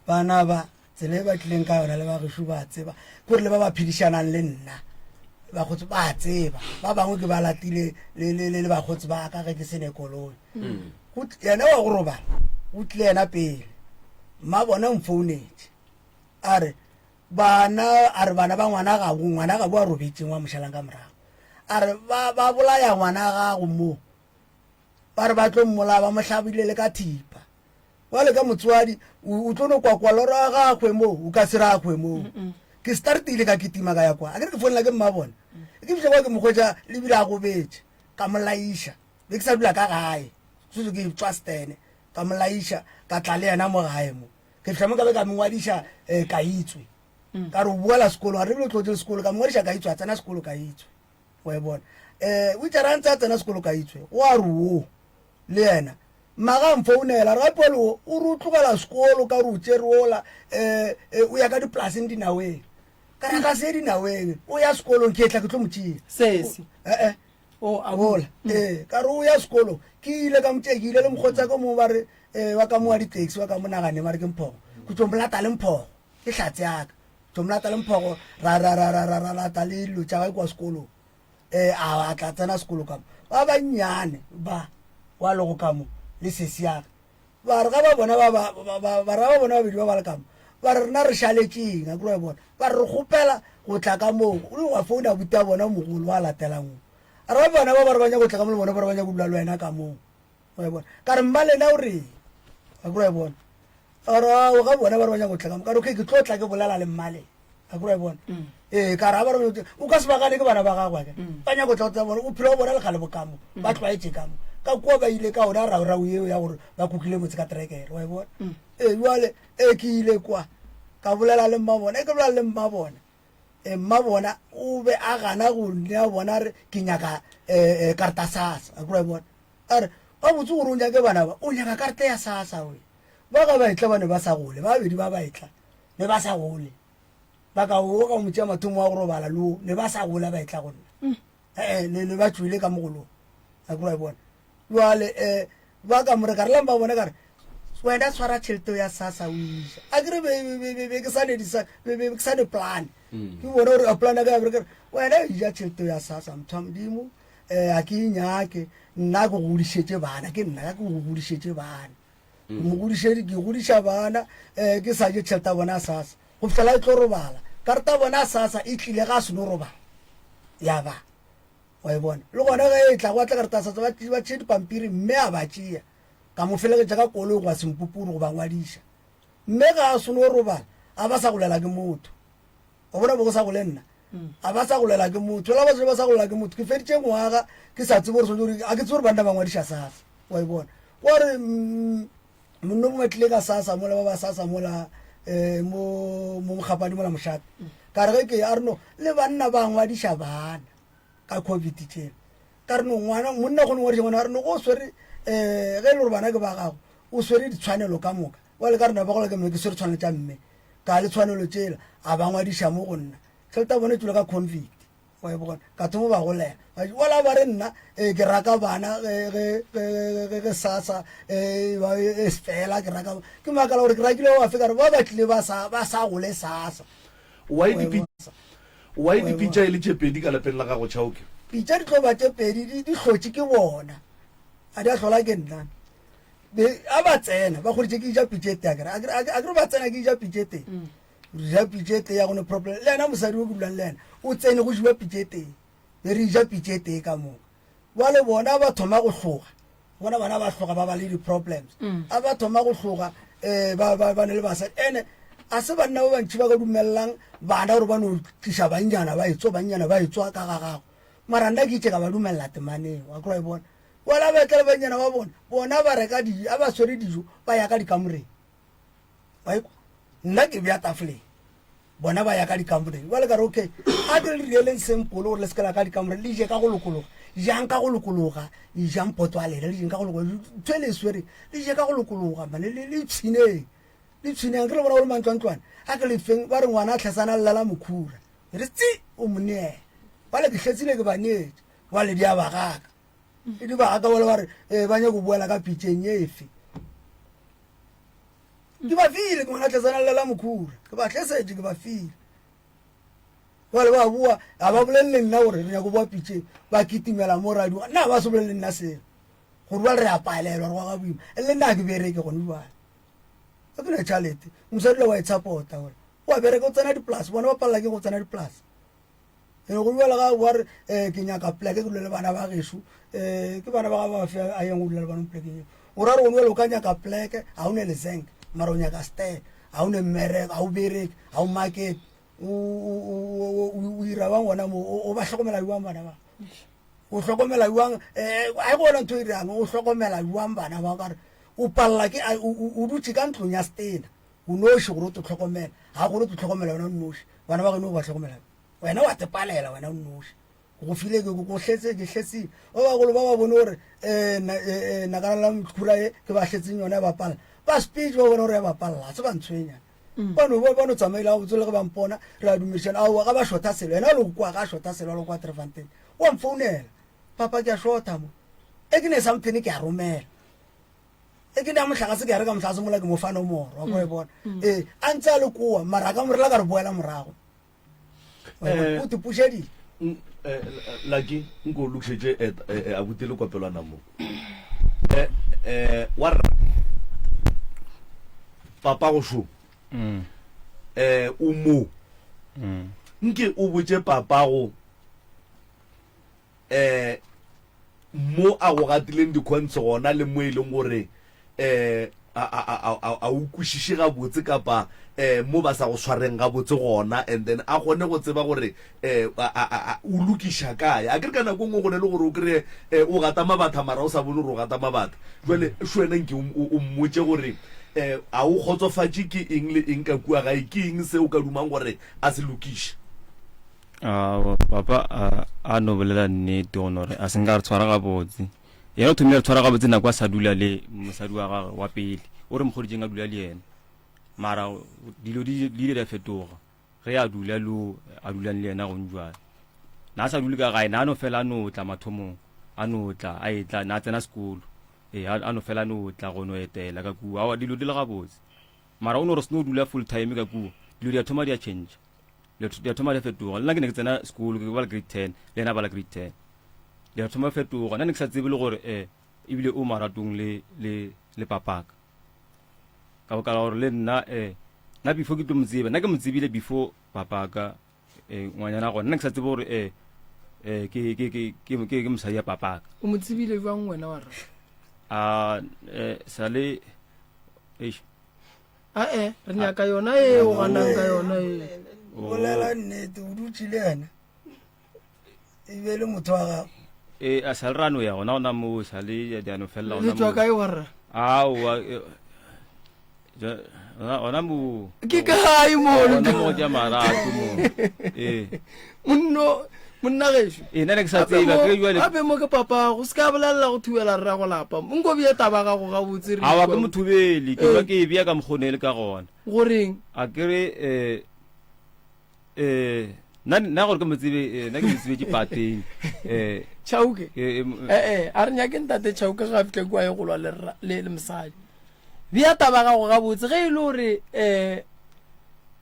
Speaker 7: Bana ba. Tsela e ba tlileng ka yona le ba gešo ba tseba. Ke gore le ba ba phedišanang le nna bakgotsi ba tseba. Ba bangwe ke ba latile le le le bakgotsi ba ka ge ke sene koloi. Go yena wa go robala o tlile yena pele. Mma bona o mfounetše a re bana a re bana ba ngwana gabo ngwana gabo a robetšeng wa mošalang ka morago. A re ba ba bolaya ngwana gago mo. Ba re ba tlo mmolaya ba mo hlabile le ka thipa. Bjale ka motswadi o tlo no kwa kwa loro a gagwe mo o ka se ragwe mo. Ke startile ka kitima ka ya kwa. A ke re ke founela ke mma bona. Ke fihla kwa ke mo hwetša le bile a gobetše. Ka mo laiša. Be ke sa dula ka gae. Setse ke tšwa stene. Ka mo laiša ka tla le yena mo gae mo. Ke fihla mo ka be ka mo ngwadiša um ka itswe. Ka re o boela sekolo a re ebile o tlogetse le sekolo ka mo ngwadiša ka itswe a tsena sekolo ka itswe. Wa e bona. Um o itse a re a ntse a tsena sekolo ka itswe go a re wo le yena mma ga mfounela re gape le o o re o tlogela sekolo ka gore o tšere ola um o ya ka dipolaseng dinaweng ka re ka se dinaweng o ya sekolong ke tla ke tlo mo tšea
Speaker 3: sesi
Speaker 7: ee ola ee ka re o ya sekolong ke ile ka mo tšea ke ile le mokgotsa ka mo ba re um wa ka mo wa di-taxi wa ka mo nagane ba re ke mphogo ke tlo molata le mphogo ke hlatse yaka tlo molata le mphogo ra ra ra ra ra lata le dilo tša gae kwa sekolong um a a tla tsena sekolo ka mo ba bannyane ba wa lego ka mo le sesi yaka ba re ga ba bona ba ra ba bona babedi ba ba le ka mo ba re rena re šaletšeng a kry bona ba re re kgopela go tla ka moo o le wa founa buta bona mogolo wa latelang o a re ba bona ba ba re ba nyaka go tla ka mo le bona ba re ba nyaka go dula le wena ka moo wa e bona ka re mma lena o reng a kry bona Ora o ga bona ba re ba nyaka go tla ka mo ka re okay ke tlo tla ke bolela le mmale a kry bona mm. ee ka re ba re o ka se bagane ke bana ba gagwe ke mm. ba nyaka go tla go tla bona bophelo ba bona le gale bokamo mm. ba tlwaetse kamo ka kua ba ile ka ona raurau eo ya gore ba kukile motse ka trekere wa e bona ee jale ee ke ile kwa ka bolela le mma bona e ke bolela le mma bona e mma bona o be a gana go nea bona re ke nyaka um karata sasa a kry bona a re gabotse gore o nyake bana ba o nyaka karata ya sasa oe Ba ga ba etla ba ne ba sa gole, ba babedi ba ba etla ne ba sa gole. Ba ka o ka mo tšea mathomo wa go robala le o ne ba sa gola ba etla go nna. Mm. Eh, ne ne ba tšwile ka mogolong. A kura e bona. Jwale eh ba ka more ka re lang ba bona ka re wena tshwara tšhelete ya sasa o iša. A ke re be be be be ke sa ne di sa be be ke sa ne plan. Mm. Ke bona gore a plan ka ya re wena ja tšhelete ya sasa motho wa modimo eh a ke e nyake nna ke godišetše bana ke nna ke go godišetše bana. Mo godišedi ke godiša bana um ke sa je tšhelete ya bona ya sasa go fihlela e tlo robala. Karata ya bona ya sasa e tlile ga a seno robala ya ba wa e bona. Le gona ge e tla gwa tla karata ya sasa ba ba tšee dipampiri mme a ba tšea ka mo felegetša ka koloi go ya Sempupuru go ba ngwadiša. Mme ga a seno robala a ba sa golela ke motho. Wa bona bo go sa gole nna a ba sa golela ke motho la ba sa golela ke motho ke feditše ngwaga ke sa tsebe gore swanetše a ke tsebe gore banna ba ngwadiša sasa wa e bona wa re mm, monno mongwe tlile ka sasa mola ba ba sasa mola um mo mo mokgapane mola mošate ka re ge ke a re no le banna ba ngwadiša bana ka covid tšela ka re no ngwana monna kgone ngwadiša ngwana a re no go swere um ge e le gore bana ke ba gago o swere ditshwanelo ka moka wa le ka rena ba gola ke mme ke swere tshwanelo tša mme ka le tshwanelo tšela a ba ngwadiša mo go nna tšhelete ya bone e tšwele ka convict wa e bona ka thoma ba golela wala ba re nna e ke raka bana ge sasa e e fela ke raka ke makala gore ke rakile ba fe ka re ba ba tlile ba sa ba sa gole sasa
Speaker 1: why dipitša why dipitša e le tše pedi ka lapeng la gago Chauke
Speaker 7: pitša di tlo ba tše pedi di di hlotše ke bona a di a hlola ke nna be a ba tsena ba kgoditše ke ja pitše tee akere akere ba tsena ke ja pitše tee mm. re ja pitše tee ya gone problem le yena mosadi o ke dulang le yena o tsene go jewa pitše tee be re ja pitše tee ka moka bjale bona ba thoma go hloga bona bana ba hloga ba ba le di-problems mm. a ba thoma go hloga um ba ne le basadi ene a se banna ba bantši ba ka dumelelang bana gore ba no tliša bannyana ba etswa bannyana ba etswa ka ga gago mara nna ke itse ka ba dumelela temaneng wa kry bona Bona ba etla le bannyana ba bona, bona ba reka dijo, a ba swere dijo, ba ya ka dikamoreng. Wa ikwa? Nna ke bea tafoleng, bona ba ya ka dikamoreng. Bjale ka re, okay, a ke le direleng sempolo gore le se ke la ka dikamoreng, le je ka go lokologa. Jang ka go lokologa, ejang poto ya lena, le jeng ka go lokologa. Ntho e le e swereng, le je ka go lokologa, man, le le ipshineng. Le ipshineng, ke le bona go le mantlwantlwane. A ke le feng, ba re ngwana a tlhasana a llela mokhura. Re tsi, o mo neela. Bjale ke hletsile ke ba neetše, bjale di a ba gaka. E di ba gaka bjale ba re, ee, ba nyaka go boela ka pitšeng ye efe. Ke ba file, ke ngwana tlesana lela mokhura. Ke ba tlesetše, ke ba file. Bjale ba boa, ga ba bolele le nna gore re nyako boa pitšeng, ba kitimela mo radio, nna ba se bolele le nna selo. Gore bjale re a palelwa, re goga boima. Le nna ga ke bereke gone bjale. Ga ke na tšhalete. Mosadi ola wa e tshapota ola. O a bereka, o tsena dipolase, bona ba palela ke go tsena dipolase. Ene go bjale ga wa re eh, ke nyaka pleke ke dule le bana ba gešo um ke bana ba ga ba fe a yang go dula le bana mo plekeng eo o ra re gone bjale o ka nyaka pleke ga o ne lezenk mara o nyaka stel ga o ne mmereko ga o bereke ga o market o ira bang gona mo o ba hlokomela jwang bana ba o hlokomela jwang um a e gona ntho e dirang o hlokomela jwang bana ba kare o palela ke o dutse ka ntlong ya stena o noši gore o te tlhokomela ga gore o te tlhokomela wena o noši bana ba geno o ba tlhokomela wena wa tepalela wena o nnoši go file ke go hletse ke hletse ba bagolo ba ba bone gore um nakana la mkhura e ke ba hletseng yona ya bapalla ba speech ba bone gore ya bapalla ga se ba ntshwenya mm. ba no ba no tsamaile ga botse le ge ba mpona re a dumedišana aowa ga ba shotha selo yena le kwa ga shotha selo le kwa Trefontein wa mfounela papa ke a shotha mo e ke ne something ke a romela e ke ne ya mohlagase ke ya reka mohlagase mola ke mo fa nomoro wa ko e mm. bona mm. ee a ntse a le koa mara a ka morela ka re boela morago
Speaker 1: Eh,
Speaker 7: o tipušedile
Speaker 1: eh, laki nko o lokišetše eh, abuti le kopelwana mo wa rra papa go šo um o mo mm. nke o botše papago um mo a go gatileng dikhontse gona le mo e leng gore um a, a, a, a, a o kwešiše gabotse kapa um mo ba sa go swareng gabotse gona and then a kgone go tseba gore um a, a, a, o lokiša kae. A ke re ka nako e nngwe go ne le gore o kry-e um o gata mabatha mara o sa bone gore o gata mabatha. Jwale šo wena nke o, o, o mmotše gore um a o kgotsofatše ke eng le eng ka kua gae, ke eng se o ka dumang gore a se lokiše.
Speaker 5: Aowa, papa a, a no bolela nnete gone gore a se nka re tshwara gabotse. Yena o thomile re tshwara gabotse nako a sa dula le mosadi wa gagwe wa pele, o re mogoditšeng a dula le yena. Mara dilo di di ile di a fetoga ge a dula le o a dulang le yena gong jwale. Na a sa dule ka gae, na a no fela a no tla mathomong, a no tla a etla, na a tsena sekolo. Ee, a a no fela a no tla go no etela ka kua. Aowa, dilo di le gabotse. Mara o no re seno dula full time ka kua, dilo di a thoma di a change. Di a thoma di a fetoga. Le nna ke ne ke tsena sekolo, ke bala grade 10, le yena a bala grade 10. Di a thoma fetoga. Nna ne ke sa tsebe le gore um ebile o maratong le le le papaka. Ka baka la gore le nna um nna before ke tlo mo tseba, nna ke mo tsebile before papaka um ngwanyana gona. Nna ke sa tsebe gore um um ke ke ke ke ke ke mosadi ya papaka.
Speaker 3: O mo tsebile jwang wena wa rra?
Speaker 5: A eh, sa le eish.
Speaker 3: Ae, re nyaka yona e o ganang ka yona e.
Speaker 7: Bolela nnete, o dutše le yena. E be le motho wa gago.
Speaker 5: E a sa le ra no ya gona gona moo sa le di a no felela
Speaker 3: gona. Le tšwa kae wa rra?
Speaker 5: Aowa gona mo.
Speaker 3: Ke kae mo?
Speaker 5: Gona mo ja marato mo. Ee.
Speaker 3: Monno monna gešo.
Speaker 5: Ee nna ne ke sa tseba ke jwale.
Speaker 3: Gape mo ke papa go se ka bolelela go thubela rra go lapa. Nko bie taba gago gabotse re.
Speaker 5: Aowa ke mothubeli ke ba ke e bea ka mokgone le ka gona.
Speaker 3: Goreng?
Speaker 5: A ke re eh eh nna nna gore ke mo tsebe eh, nna ke mo tsebetše pateng eh
Speaker 3: Chauke.
Speaker 5: Eh,
Speaker 3: eh eh a re nyake ntate Chauke ga fitlhe kua ye go lwa le le le mosadi. Bea taba gago gabotse ge e le gore eh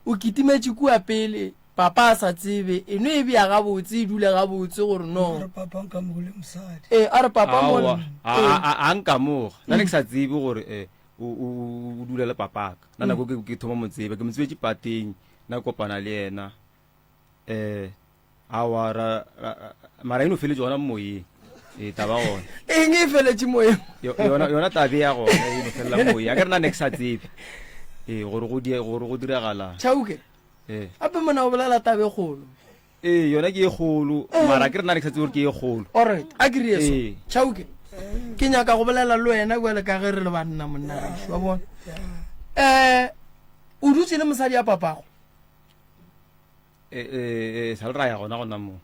Speaker 3: o kitimetše kua pele papa a sa tsebe e no e bea gabotse e dule gabotse gore no.
Speaker 7: A re papa nkamogile mosadi.
Speaker 3: Eh a re papa mo
Speaker 5: a a a nkamoga nna ne ke sa tsebe gore eh o o dula le papaka nna nako ke ke thoma mo tseba ke mo tsebetše pateng na kopana le yena um awa ra, ra, mara e no feletše gona moyeng e taba gona
Speaker 3: eng e feletše moyeng
Speaker 5: yona yona tabe ya gona e no felela moyeng a ke re na ne ke sa tsebe ee gore go gore go diragala
Speaker 3: chauke
Speaker 5: ee
Speaker 3: ape mona o bolela tabe kgolo
Speaker 5: ee yona ke e kgolo mara ke re na ne ke sa tsebe gore ke e kgolo
Speaker 3: alright a ke re eso chauke ke nyaka go bolela le wena jale ka ge re le banna monna gešo wa bona um o dutse le mosadi ya papago
Speaker 5: e e sa le ra ya gona gona mo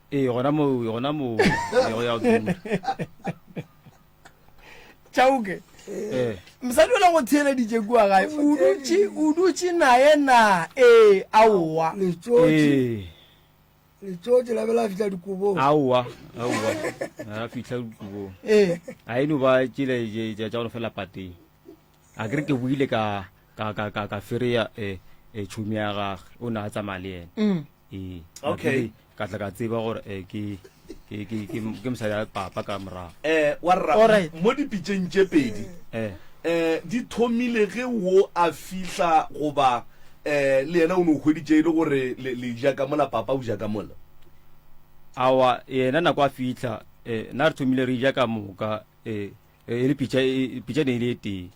Speaker 5: ee gona mo gona mo go ya dula
Speaker 3: chauke
Speaker 5: ee
Speaker 3: mosadi ola go theeleditše kua gae o dutše o dutše naye na ee aowa
Speaker 7: letsotsi
Speaker 5: ee
Speaker 7: letsotsi la be la fihla dikobong
Speaker 5: aowa aowa a fihla dikobong
Speaker 3: ee
Speaker 5: a e no ba tšele tša go no fela pateng. A ke re ke buile ka ka ka ka ka fereya eh eh tšhomi ya gage o ne a tsamaya le yena.
Speaker 3: Mm.
Speaker 5: Ee.
Speaker 1: Okay.
Speaker 5: Ka tla ka tseba gore eh ke ke ke ke ke mosadi ya papa ka morago.
Speaker 1: Eh wa rra
Speaker 3: Alright.
Speaker 1: mo dipitšeng tše pedi
Speaker 5: Eh.
Speaker 1: eh di thomile ge wo a fihla goba eh le yena o no hweditše e le gore le le ja ka mola papa o ja ka mola.
Speaker 5: Awa yena nako a fihla eh nna re thomile re ja ka moka eh e le pitša e, pitša ne e le e tee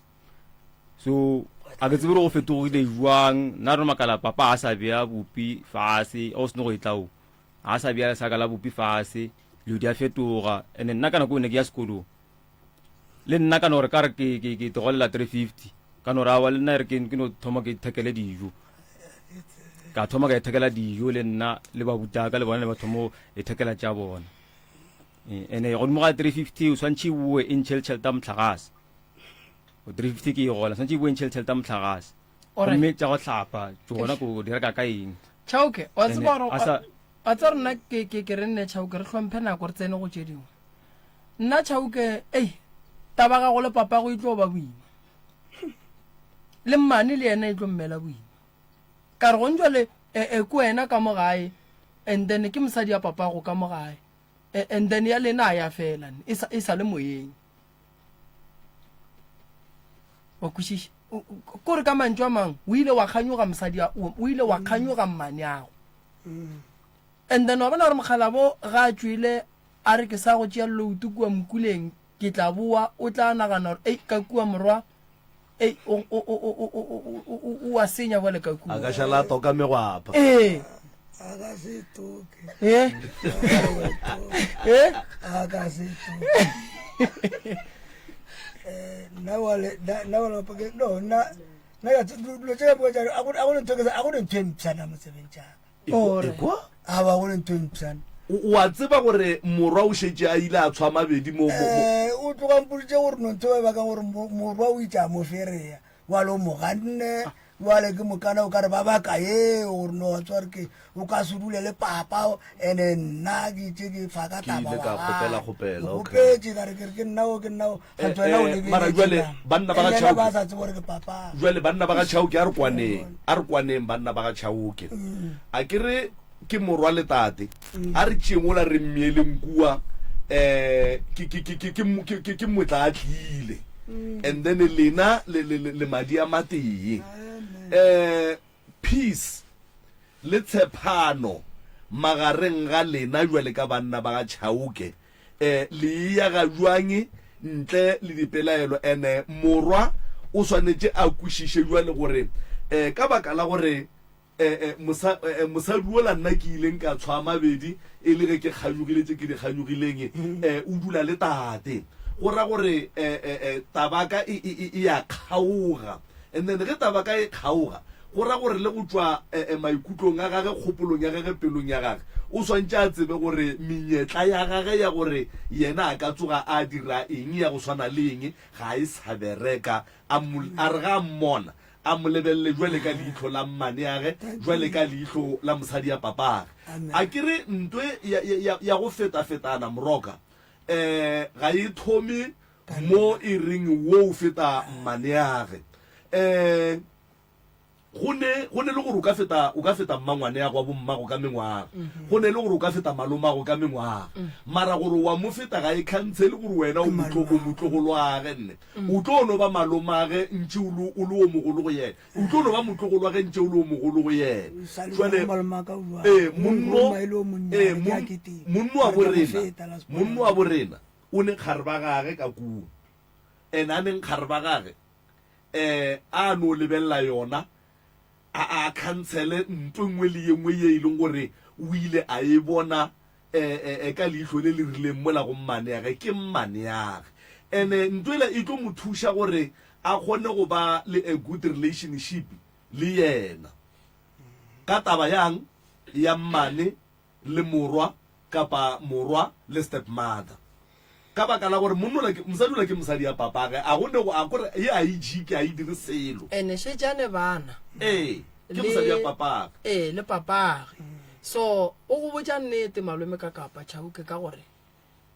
Speaker 5: so a ke tsebe gore go fetogile jwang nna re makala papa a sa bea bopi fase o seno go e tlao a sa bea saka la bopi fase dilo di a fetoga and nna ka nako ne ke ya sekolong le nna ka no re ka re ke ke ke tlogelela 350 ka no re awa le nna re ke ke no thoma ke thekele dijo ka thoma ka ithekela dijo le nna le babutaka le bona ne ba thoma go ithekela tša bona Eh, ene godimo ga 350 o swantšhe e boe e ntšhe le tšhelete ya mohlagase o 350 ke e gola swantšhe e boe e ntšhe le tšhelete ya mohlagase gomme tša go hlapa tsona ko di reka ka eng
Speaker 3: Chauke wa tseba gore wa tseba rena ke ke ke re nne Chauke re hlomphe nako re tsene go tše dingwe nna Chauke ei taba gago le papa go e tlo ba boima le mmane le yena e tlo mmela boima ka re gong jwale e, e ke wena ka mo gae and then ke mosadi ya papago ka mo gae and then ya lena a ya fela e sa, e sa le moyeng wa kwešiša kore ka mantšu a mangwe o ile wa kganyoga mosadi o ile wa kganyoga mmane ago and then wa bona gore mokgalabo ga a tšwele a re ke sa go tšea loutu kua mokuleng ke tla boa o tla nagana gore ei ka kua morwa ei o o o o o o o o a senya bjale ka kua
Speaker 1: A ka šala a toka megwapa.
Speaker 3: Ee.
Speaker 7: A ka se toke.
Speaker 3: Ee. Ee.
Speaker 7: A ka se toke. Eh, nna wale nna wale no nna nna ya dilo tše ka moka tša a go ne ntho ke a go ne ntho e mpsha na mo tsebeng tša ka.
Speaker 3: Ore.
Speaker 1: Ekwa?
Speaker 7: A ba go ne ntho e mpsha.
Speaker 1: O a tseba gore morwa o šetše a ile a tshwa mabedi mo, mo, mo.
Speaker 7: Eh, o tloga mpoditše gore no ntho e bakang gore morwa o itše a mo fereya wale o mo ganne wale ke mokana o ka re ba baka ye gore no wa tswa re ke o ka se dule le papa ene nna ke itše ke fa ka
Speaker 1: Ke
Speaker 7: taba
Speaker 1: ile ka
Speaker 7: wa
Speaker 1: kgopela,
Speaker 7: gae.
Speaker 1: kgopela,
Speaker 7: Ke
Speaker 1: okay.
Speaker 7: kgopetše ka re ke re ke nna o ke nna o
Speaker 1: Eh,
Speaker 7: ga tswela o
Speaker 1: eh, mara
Speaker 7: lebeletše
Speaker 1: jwale
Speaker 7: na.
Speaker 1: banna ba ga
Speaker 7: Ene yena
Speaker 1: Chauke.
Speaker 7: ba sa tsebe gore ke papa
Speaker 1: Jwale banna ba ga Chauke a re kwaneng, a re kwaneng banna ba ga Chauke. A ke re ke morwa le tate, a re tšeeng ola re mmeeleng kua um ke ke ke ke ke ke ke ke motla a tlile. And then lena le le le madi a matee. Um peace le tshephano magareng ga lena jwale ka banna ba ga Chauke um le eya ga bjang ntle le dipelaelo ene morwa o swanetše a kwešiše jwale gore um ka baka la gore um mosa, um mosadi wola nna ke ileng ka tshwa mabedi e le ge ke kganyogile tše ke di kganyogileng um o dula le tate go ra gore um tabaka e, e, e, e a kgaoga And then ge taba ka e kgaoga, go ra gore le go tšwa maikutlong a gage, kgopolong ya gage, pelong ya gage, o swantše a tsebe gore menyetla ya gage ya gore yena a ka tsoga a dira eng ya go swana le eng ga e sa bereka. A mo, a re ga a mmona, a mo lebelele bjale ka leihlo la mmaneage, bjale ka leihlo la mosadi ya papage. A ke re ntwe ya, ya, ya, ya go fetafetana, moroka, um ga e thome Mo e reng wo o feta mmaneage. Um go ne go ne le gore o ka feta o ka feta mmangwaneago wa bommago ka mengwaga. Go ne le gore o ka feta malomago ka mengwaga. Mara gore wa mo feta ga e khantshele gore wena o motlo o motlogolwage nne. O tlo no ba malomage ntše o le o le o mogolo go yena. O tlo no ba motlogolwage ntše o le o mogolo go yena. Jwale ee monno ee monno wa borena monno wa borena O ne kgareba gage ka kua. And a neng kgareba gage, eh, a no lebelela yona, a, a khansele nto nngwe le ye nngwe ye e leng gore o ile a e bona, eh, eh, eh, ka leihlo le le rileng mola go mmaneage. Ke mmaneage. And nto ela e tlo mo thuša gore a kgone go ba le a good relationship le yena. Ka taba yang? Ya mmane le morwa kapa morwa le stepmother ka baka la gore monna ola ke mosadi ola ke mosadi ya papage a go ne go a kore ye a e jike a e dire selo.
Speaker 3: Ene šetšane bana.
Speaker 1: Ee ke mosadi ya papage.
Speaker 3: Ee le papage so o go botša nnete malome ka kapa Chauke ka gore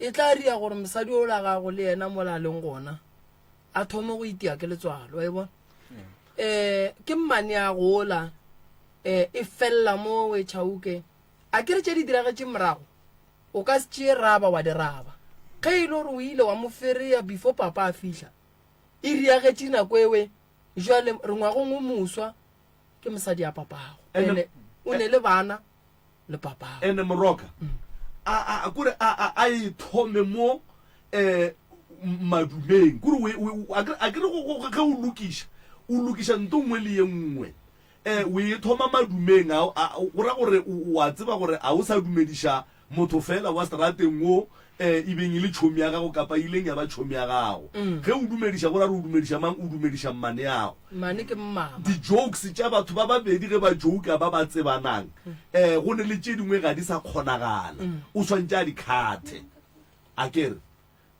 Speaker 3: e tla ria gore mosadi ola gago le yena mola a leng gona. A thome go itia ke letswalo, wa e bona? Eh, ke mmane a gola, eh, e fella mo we Chauke. A ke re tše di diragetše morago, o ka se tšee raba wa di raba. Ge e le gore o ile wa mo fereya before papa a fihla, e riagetše nako ewe, jwale re ngwagong o moswa, ke mosadi ya papago. Ene o ne le bana le papago.
Speaker 1: Ene Moroka, a, a, kore a, a, a e thome mo um madumeng. Kore o, o, a ke, a ke re go, go, ge o lokiša, o lokiša nto nngwe le ye nngwe. Um o e thoma madumeng a, a, go ra gore o, o a tseba gore a o sa dumediša motho feela wa seterateng wo um e beng e le tšhomi ya gago kapa e ileng ya ba tšhomi ya gago. Ge o dumediša go ra gore o dumediša mang? O dumediša mmaneago.
Speaker 3: Mmane ke mmama.
Speaker 1: Di-jokes tša batho ba babedi ge ba joker ba ba tsebanang, um go ne le tše dingwe ga di sa kgonagala. O swantše a di cut-e. Akere?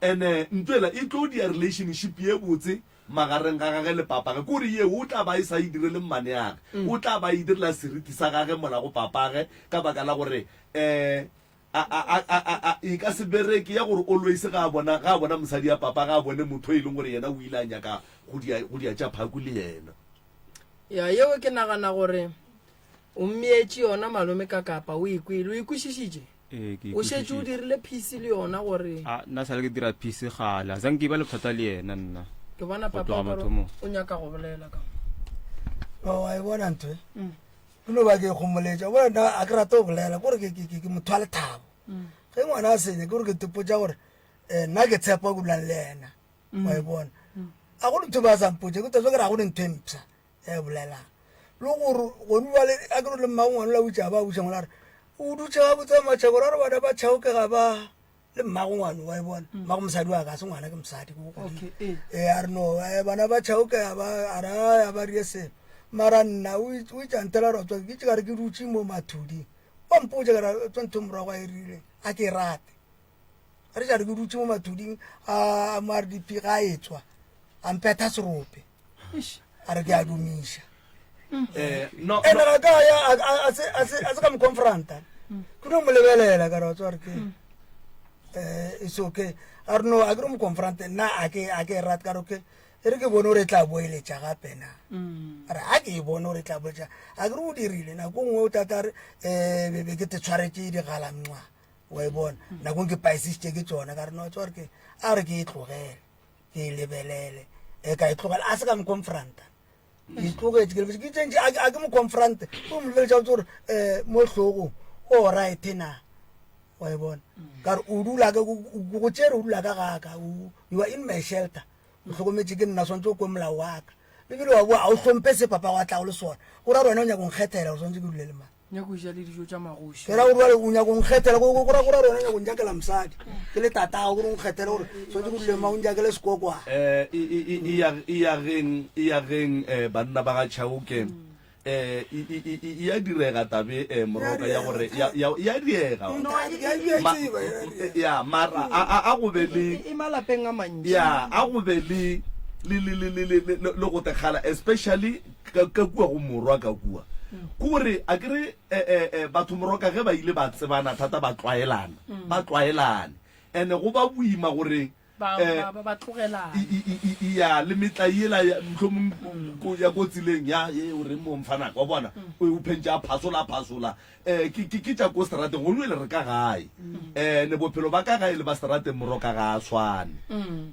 Speaker 1: Ene ntho ela e tlo dia relationship ye botse magareng ga gage le papage. Ke gore yeo o tla ba e sa e direle mmaneage, o tla ba e direla seriti sa gage mola go papage ka baka la gore um a, a, a, a, a, a, e ka se bereke ya gore always ga a bona, ga a bona mosadi ya papa ga a bone motho e leng gore yena o ile a nyaka go dia, go dia tša phaku le yena.
Speaker 3: Ya, yeo ke nagana gore o mmeetše yona malome ka kapa o e kwele, o e kwešišitše?
Speaker 5: Ee, ke e
Speaker 3: O šetše o
Speaker 5: kwešišitše.
Speaker 3: dirile peace le yona gore.
Speaker 5: A, nna sale ke dira peace kgale, a zanke ke ba le bothata le yena nna.
Speaker 3: Ke bona
Speaker 5: Go
Speaker 3: papa
Speaker 5: tloga
Speaker 3: o ka re
Speaker 5: mathomong.
Speaker 3: o nyaka go bolela ka mo.
Speaker 7: Oh, wa e bona ntho e? Ke no ba ke ikgomoletša. Wa bona nna a ke rate go bolela, ke gore ke, ke, ke, ke motho wa lethabo. Ge ngwana a senya, ke gore ke tepotša gore eh, nna ke tshepa ke dulang le yena. Wa e bona? A go ntho ba sa mpotše, ke tla ke re a go ne ntho e mpsha e bolelang. Le gore gone jwale a ke re le mmago ngwana o la butša ba butša ngwana a re o dutše gabotse matšhako ra re bana ba tšhaoke ga ba le mmago ngwana wa e bona mm. mmago mosadi wa ka se ngwana ke mosadi ee eh, a re no eh, bana ba tšhaoke a ra ba rie selo mara nna o itša ntela ra tswa ke tše ka re ke dutše mo mathuding wa mpotša ka ra tswa ntho morago a e rile a ke e rate re ja re ke dutše mo mathuding a mo rdp ga e tswa a mpetha serope a re ke a dumiša
Speaker 1: Eh, no,
Speaker 7: ene
Speaker 1: no.
Speaker 7: ga ka ya a- a se- a se a se ka mo confronta ke no mo lebelela ka re wa tseba gore ke eh it's okay a re no a ke no mo confronte nna a ke a ke e rate ka re okay e re ke bone gore e tla boeletša gape na a re a ke e bone gore e tla boeletša a ke re o dirile nako nngwe o tata re um bebe ke te tshwaretše digalanqwa wa e bona nakong ke paesisitše ke tsona ka re no wa tseba gore ke a re ke e tlogele ke e lebelele e ka e tlogela a se ka mo confronta ke tlogetše ke lebetse ke tsentše a ke mo confronte o mo lebeletša botse gore um mo hlogong o right na wa e bona ka re o dula ka go tšere o dula ka gaka you are in my shelter o hlokometše ke nna swantse o kwe molao wa ka ebile wa boa a o hlomphe se papa wa tlago le sona go ra gore wena o nyaka go nkgethela gore swantse ke dule le mang
Speaker 3: Nyako go ja le dijo tša magoši.
Speaker 7: Ke ra gore bjale o nyaka go nkgethela, go go ra gore wena o nyaka go njakela mosadi. Ke le tatago gore o nkgethele gore swanetše go dule mang o njakele sekokwana.
Speaker 1: Eh, e, e, e, e ya, e ya geng, e ya geng, eh, banna ba ga Chauke. Eh, e, e, e, e ya direga tabe, eh, Moroka, ya gore, ya, ya, ya diega.
Speaker 3: No, e, e,
Speaker 1: Ma, ya, mara, a, a, a go be le.
Speaker 3: E, e malapeng a mantši.
Speaker 1: Ya, a go be le, le, le, le, le, le, le, le go tekgala, especially ka, ka kua go morwa ka kua. Ke gore a ke re eh, eh, eh, batho moroka ge ba ile ba tsebana thata ba tlwaelana, ba tlwaelane. Ene go ba boima gore
Speaker 3: Ba,
Speaker 1: eh,
Speaker 3: ba, ba, ba tlogelane.
Speaker 1: i- i- i- i- ya le metla yela ya mohlomong ko- ya ko tseleng ya ye o reng mo mfanaka wa bona o o phentše a phasola a phasola um ke ke- ke tša ko seterateng gongwe le re ka gae um ne bophelo ba ka gae le ba seterateng moroka ga a tshwane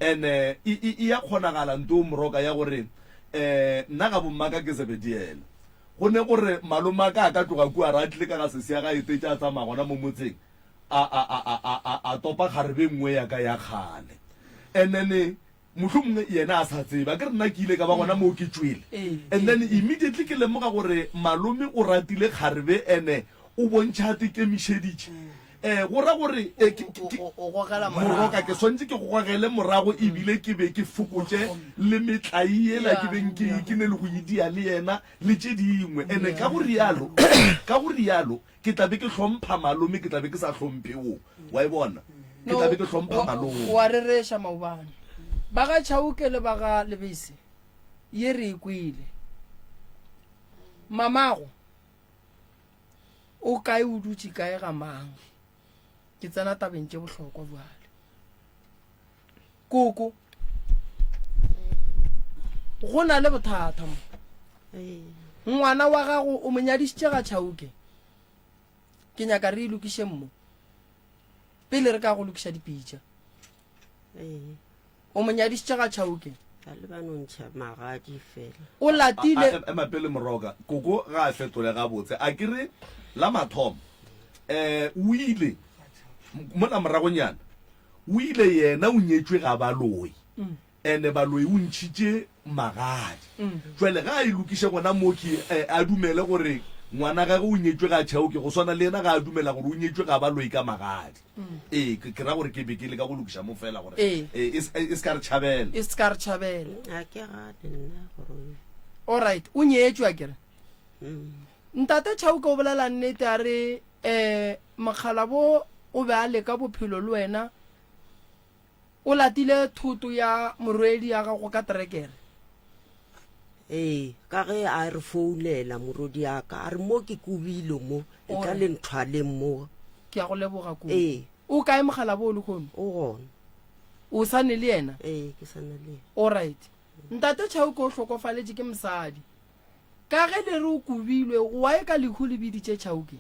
Speaker 1: and-e e e- e ya kgonagala nto moroka ya gore um nna ga bommaka ke Zebediela. Go ne gore malomaka a ka tloga kua ra tlile ka ga sesi ya ga etetše a tsamaya gona mo motseng a, a, a, a, a, a, a topa kgarebe nngwe ya ka ya kgale. And then mohlomongwe yena a sa tsebe, a ke re nna ke ile ka ba gona moo ke tšwele. And then immediately ke lemoga gore malome o ratile kgarebe ene o bontšha a tekemišeditše. Eh, go ra gore eh, ke, ke, ke,
Speaker 3: O gogela
Speaker 1: moroka ke swantše ke gogele morago ebile ke be ke fokotše le metlai yela ke beng ke ke ne le go idia le yena le tše dingwe. Ene ka go rialo, ka go rialo ke tla be ke hlompha malome, ke tla be ke sa hlomphe wo. Wa e bona? Ke tla be ke hlompha malome.
Speaker 3: O a rereša maobane. Ba ga Chauke le ba ga Lebese ye re e kwele. Mamago O kae o dutše kae ga mang? Ke tsena tabeng tše bohlokwa bjale. Koko. Go na le bothata mo.
Speaker 2: Ee.
Speaker 3: Ngwana wa gago o mo nyadišitše ga Chauke. Ke nyaka re e lokiše mo. Pele re ka go lokiša dipitša.
Speaker 2: Ee.
Speaker 3: O mo nyadišitše ga Chauke.
Speaker 2: Ba le ba no ntšha magadi fela.
Speaker 3: O latile.
Speaker 1: Ema pele Moroka. Koko ga a fetole gabotse. A ke re la mathomo um o ile mola moragonyana o ile yena o nyetšwe ga baloi ene baloi o ntšhitše magadi. Jwale ga a e lokiše gona mo ke eh, a dumele gore ngwana gage o nyetšwe ga Chauke go swana le yena ga a dumela gore o nyetšwe ga baloi ka magadi. Ee, ke ke ra gore ke be ke leka go lokiša mo fela gore
Speaker 3: Ee.
Speaker 1: eh, e se e se ka re tšhabela.
Speaker 3: E se ka re tšhabela.
Speaker 2: A ke gane nna gore
Speaker 3: Alright, o nyetšwe a kere.
Speaker 2: mm.
Speaker 3: Ntate Chauke o bolela nnete a re eh mokgalabo o be a leka bophelo le wena O latile thoto ya morwedi ya gago ka trekere?
Speaker 2: Ee, ka ge a re founela morwedi ya ka, a re mo ke kobile mo, e tla le nthwaleng mo.
Speaker 3: Ke a go leboga kudu.
Speaker 2: Ee.
Speaker 3: O kae mogalabo o lehono?
Speaker 2: O gona.
Speaker 3: O sa ne le yena?
Speaker 2: Ee, ke sa na le yena.
Speaker 3: Alright. Ntate Chauke o hlokofaletše ke mosadi. Ka ge le re o kobilwe, wa e ka lehu le biditše Chauke?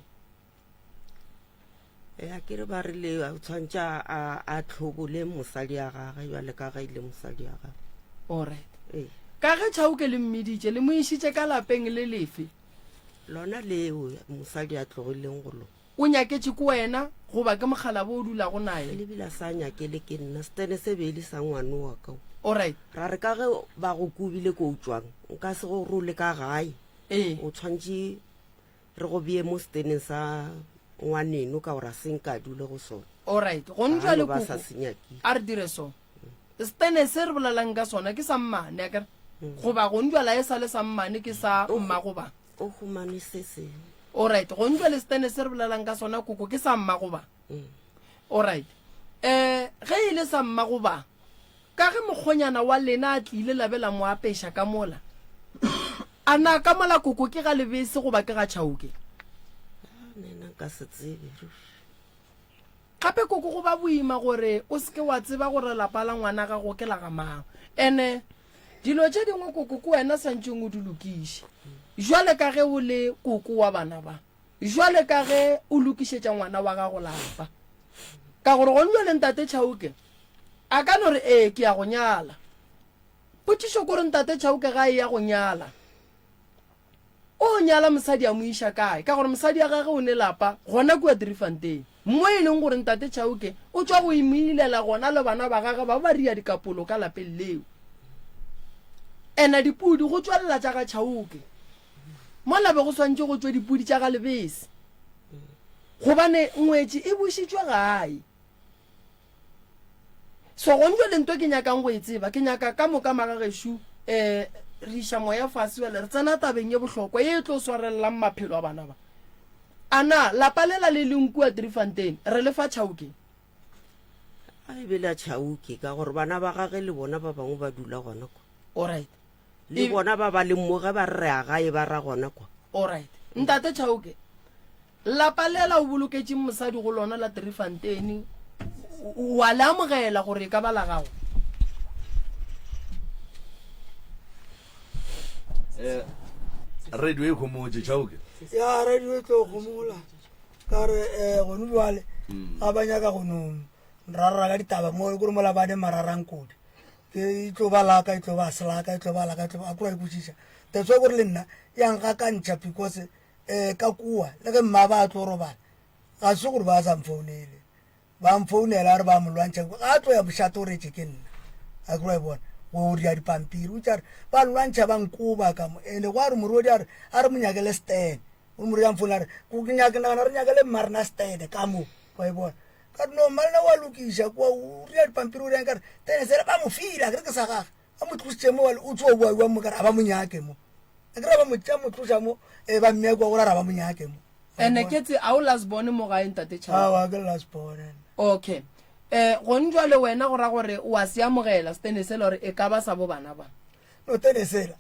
Speaker 2: E a ke re ba rile o tshwanetse a a tlhobole mosadi ya gage jwale ka ge ile mosadi ya gage.
Speaker 3: Alright.
Speaker 2: Ee.
Speaker 3: Ka ge Chauke le mmiditše, le mo išitše ka lapeng le lefe?
Speaker 2: Lona leo mosadi a tlogileng go lona.
Speaker 3: O nyaketše ke wena goba ke mokgalabo o dulago naye?
Speaker 2: Le bile a sa nyakele ke nna, setene se be e le sa ngwano wa ka.
Speaker 3: Alright.
Speaker 2: Ra re ka ge ba go kobile ko o tšwang, nka se go role ka gae.
Speaker 3: Ee.
Speaker 2: O tshwanetse Re go bee mo seteneng sa ngwaneno ka gore a se nka dule go sona.
Speaker 3: Alright, gone jwale
Speaker 2: Gano ba sa
Speaker 3: koko,
Speaker 2: se nyakile.
Speaker 3: a re dire so. Setene se re bolelang ka sona ke sa mmane, akere? Goba gone jwale a e sa le sa mmane ke sa mma goba?
Speaker 2: O humane se sengwe.
Speaker 3: Alright, gone jwale setene se re bolelang ka sona koko ke sa mma goba? Alright. Eh, ge e le sa mma goba? Ka ge mokgonyana wa lena a tlile la be la mo apeša ka mola. A na ka mola koko ke ga lebese goba ke ga tšhauke?
Speaker 2: Nna nka se tsebe ruri.
Speaker 3: Gape koko go ba boima gore o se ke wa tseba gore lapa la ngwana gago ke la ga mang. Ene dilo tše dingwe koko ke wena santšeng o di lokiše. Jwale ka ge o le koko wa bana ba. Jwale ka ge o lokišetša ngwana wa gago lapa. Ka gore gone jwale ntate Chauke a ka no re ee ke ya go nyala. Potšišo kore ntate Chauke ga e ya go nyala o nyala mosadi a mo iša kae? Ka gore mosadi ya gage o ne lapa gona kua Driefontein mo e leng gore ntate Chauke o tšwa go imoilela gona le bana ba gage ba ba ria dikapolo ka lapeng leo. Ena dipudi go tšwelela tša ga Chauke. Mola be go swantše go tšwe dipudi tša ga Lebese gobane ngwetši e bušitšwe gae. So gone jwale nto ke nyakang go e tseba, ke nyaka ka moka magagešo um re iša moya fase jwale re tsena tabeng ye bohlokwa ye e tlo swarelelang maphelo a bana ba. A na lapa lela le leng kua Driefontein re le fa Chauke?
Speaker 2: A e be la Chauke ka gore bana ba gage le bona ba bangwe ba dula gona kwa.
Speaker 3: Alright.
Speaker 2: Le bona ba ba leng mo ge ba re re ya gae ba ra gona kwa.
Speaker 3: Alright. Ntate Chauke, lapa lela o boloketšeng mosadi go lona la Driefontein, o a le amogela gore e ka ba la gago?
Speaker 1: Eh, radio e homotše Chauke.
Speaker 7: Ya radio e tlo homola ka gore um gone jwale ga ba nyaka go no rarra ka ditaba mo kore mola ba ne mararang kodi Ke e tlo ba laka, e tlo ba selaka, e tlo ba laka, e tlo ba, a kore wa e kwešiša. That's why kore le nna ya ngakantšha because um ka kua le ge mma ba tlo robala ga se gore ba sa mfounele, ba mfounela re ba mo lwantšha ga a tlo ya mošate o retše ke nna, a kore wa e bona go ria dipampiri o tša re ba lwantšha ba nkoba ka mo ene go a re morwedi a re a re mo nyakele stand O mo rea mfone a re, Ke nyaka nagana re nyakele mmarena stene ka mo. Wa e bona? Ka re, No, mmarena wa lokiša kwa, o rea dipampiri o reang ka re, tene sele ba mo file, a ke re ke sa gage. Ba mo tlositše mo, o tsoa bua jwang mo ka re, a ba mo nyake mo. A ke re ba mo tša mo tloša mo, e ba mmea kwa gore a re a ba mo nyake mo.
Speaker 3: Ene ke tse a o last born mo gae ntate Chauke?
Speaker 7: Aowa, ke last born.
Speaker 3: Okay. Eh gone jwale wena go ra gore o a se amogela stene sela gore e ka ba sa bo bana ba?
Speaker 7: No tene sela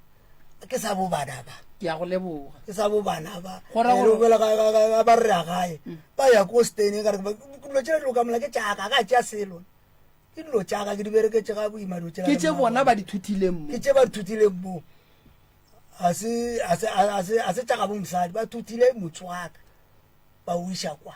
Speaker 7: ke sa bo bana ba.
Speaker 3: Ke a go leboga.
Speaker 7: Ke sa bo bana ba.
Speaker 3: Go ra gore
Speaker 7: bela ga ga ga ba re ya gae. Mm. Ba ya ko stene ka re dilo tšela dilo ka mola ke tšaka ka tšea selo. Ke dilo tša ka, ke di bereketše ga boima dilo tšela.
Speaker 3: Ke tše bona ba di thuthileng mo.
Speaker 7: Ke tše ba di thuthileng mo. A se, a se, a se, a se tša gabo mosadi, ba thuthile motse wa ka, ba o iša kwa.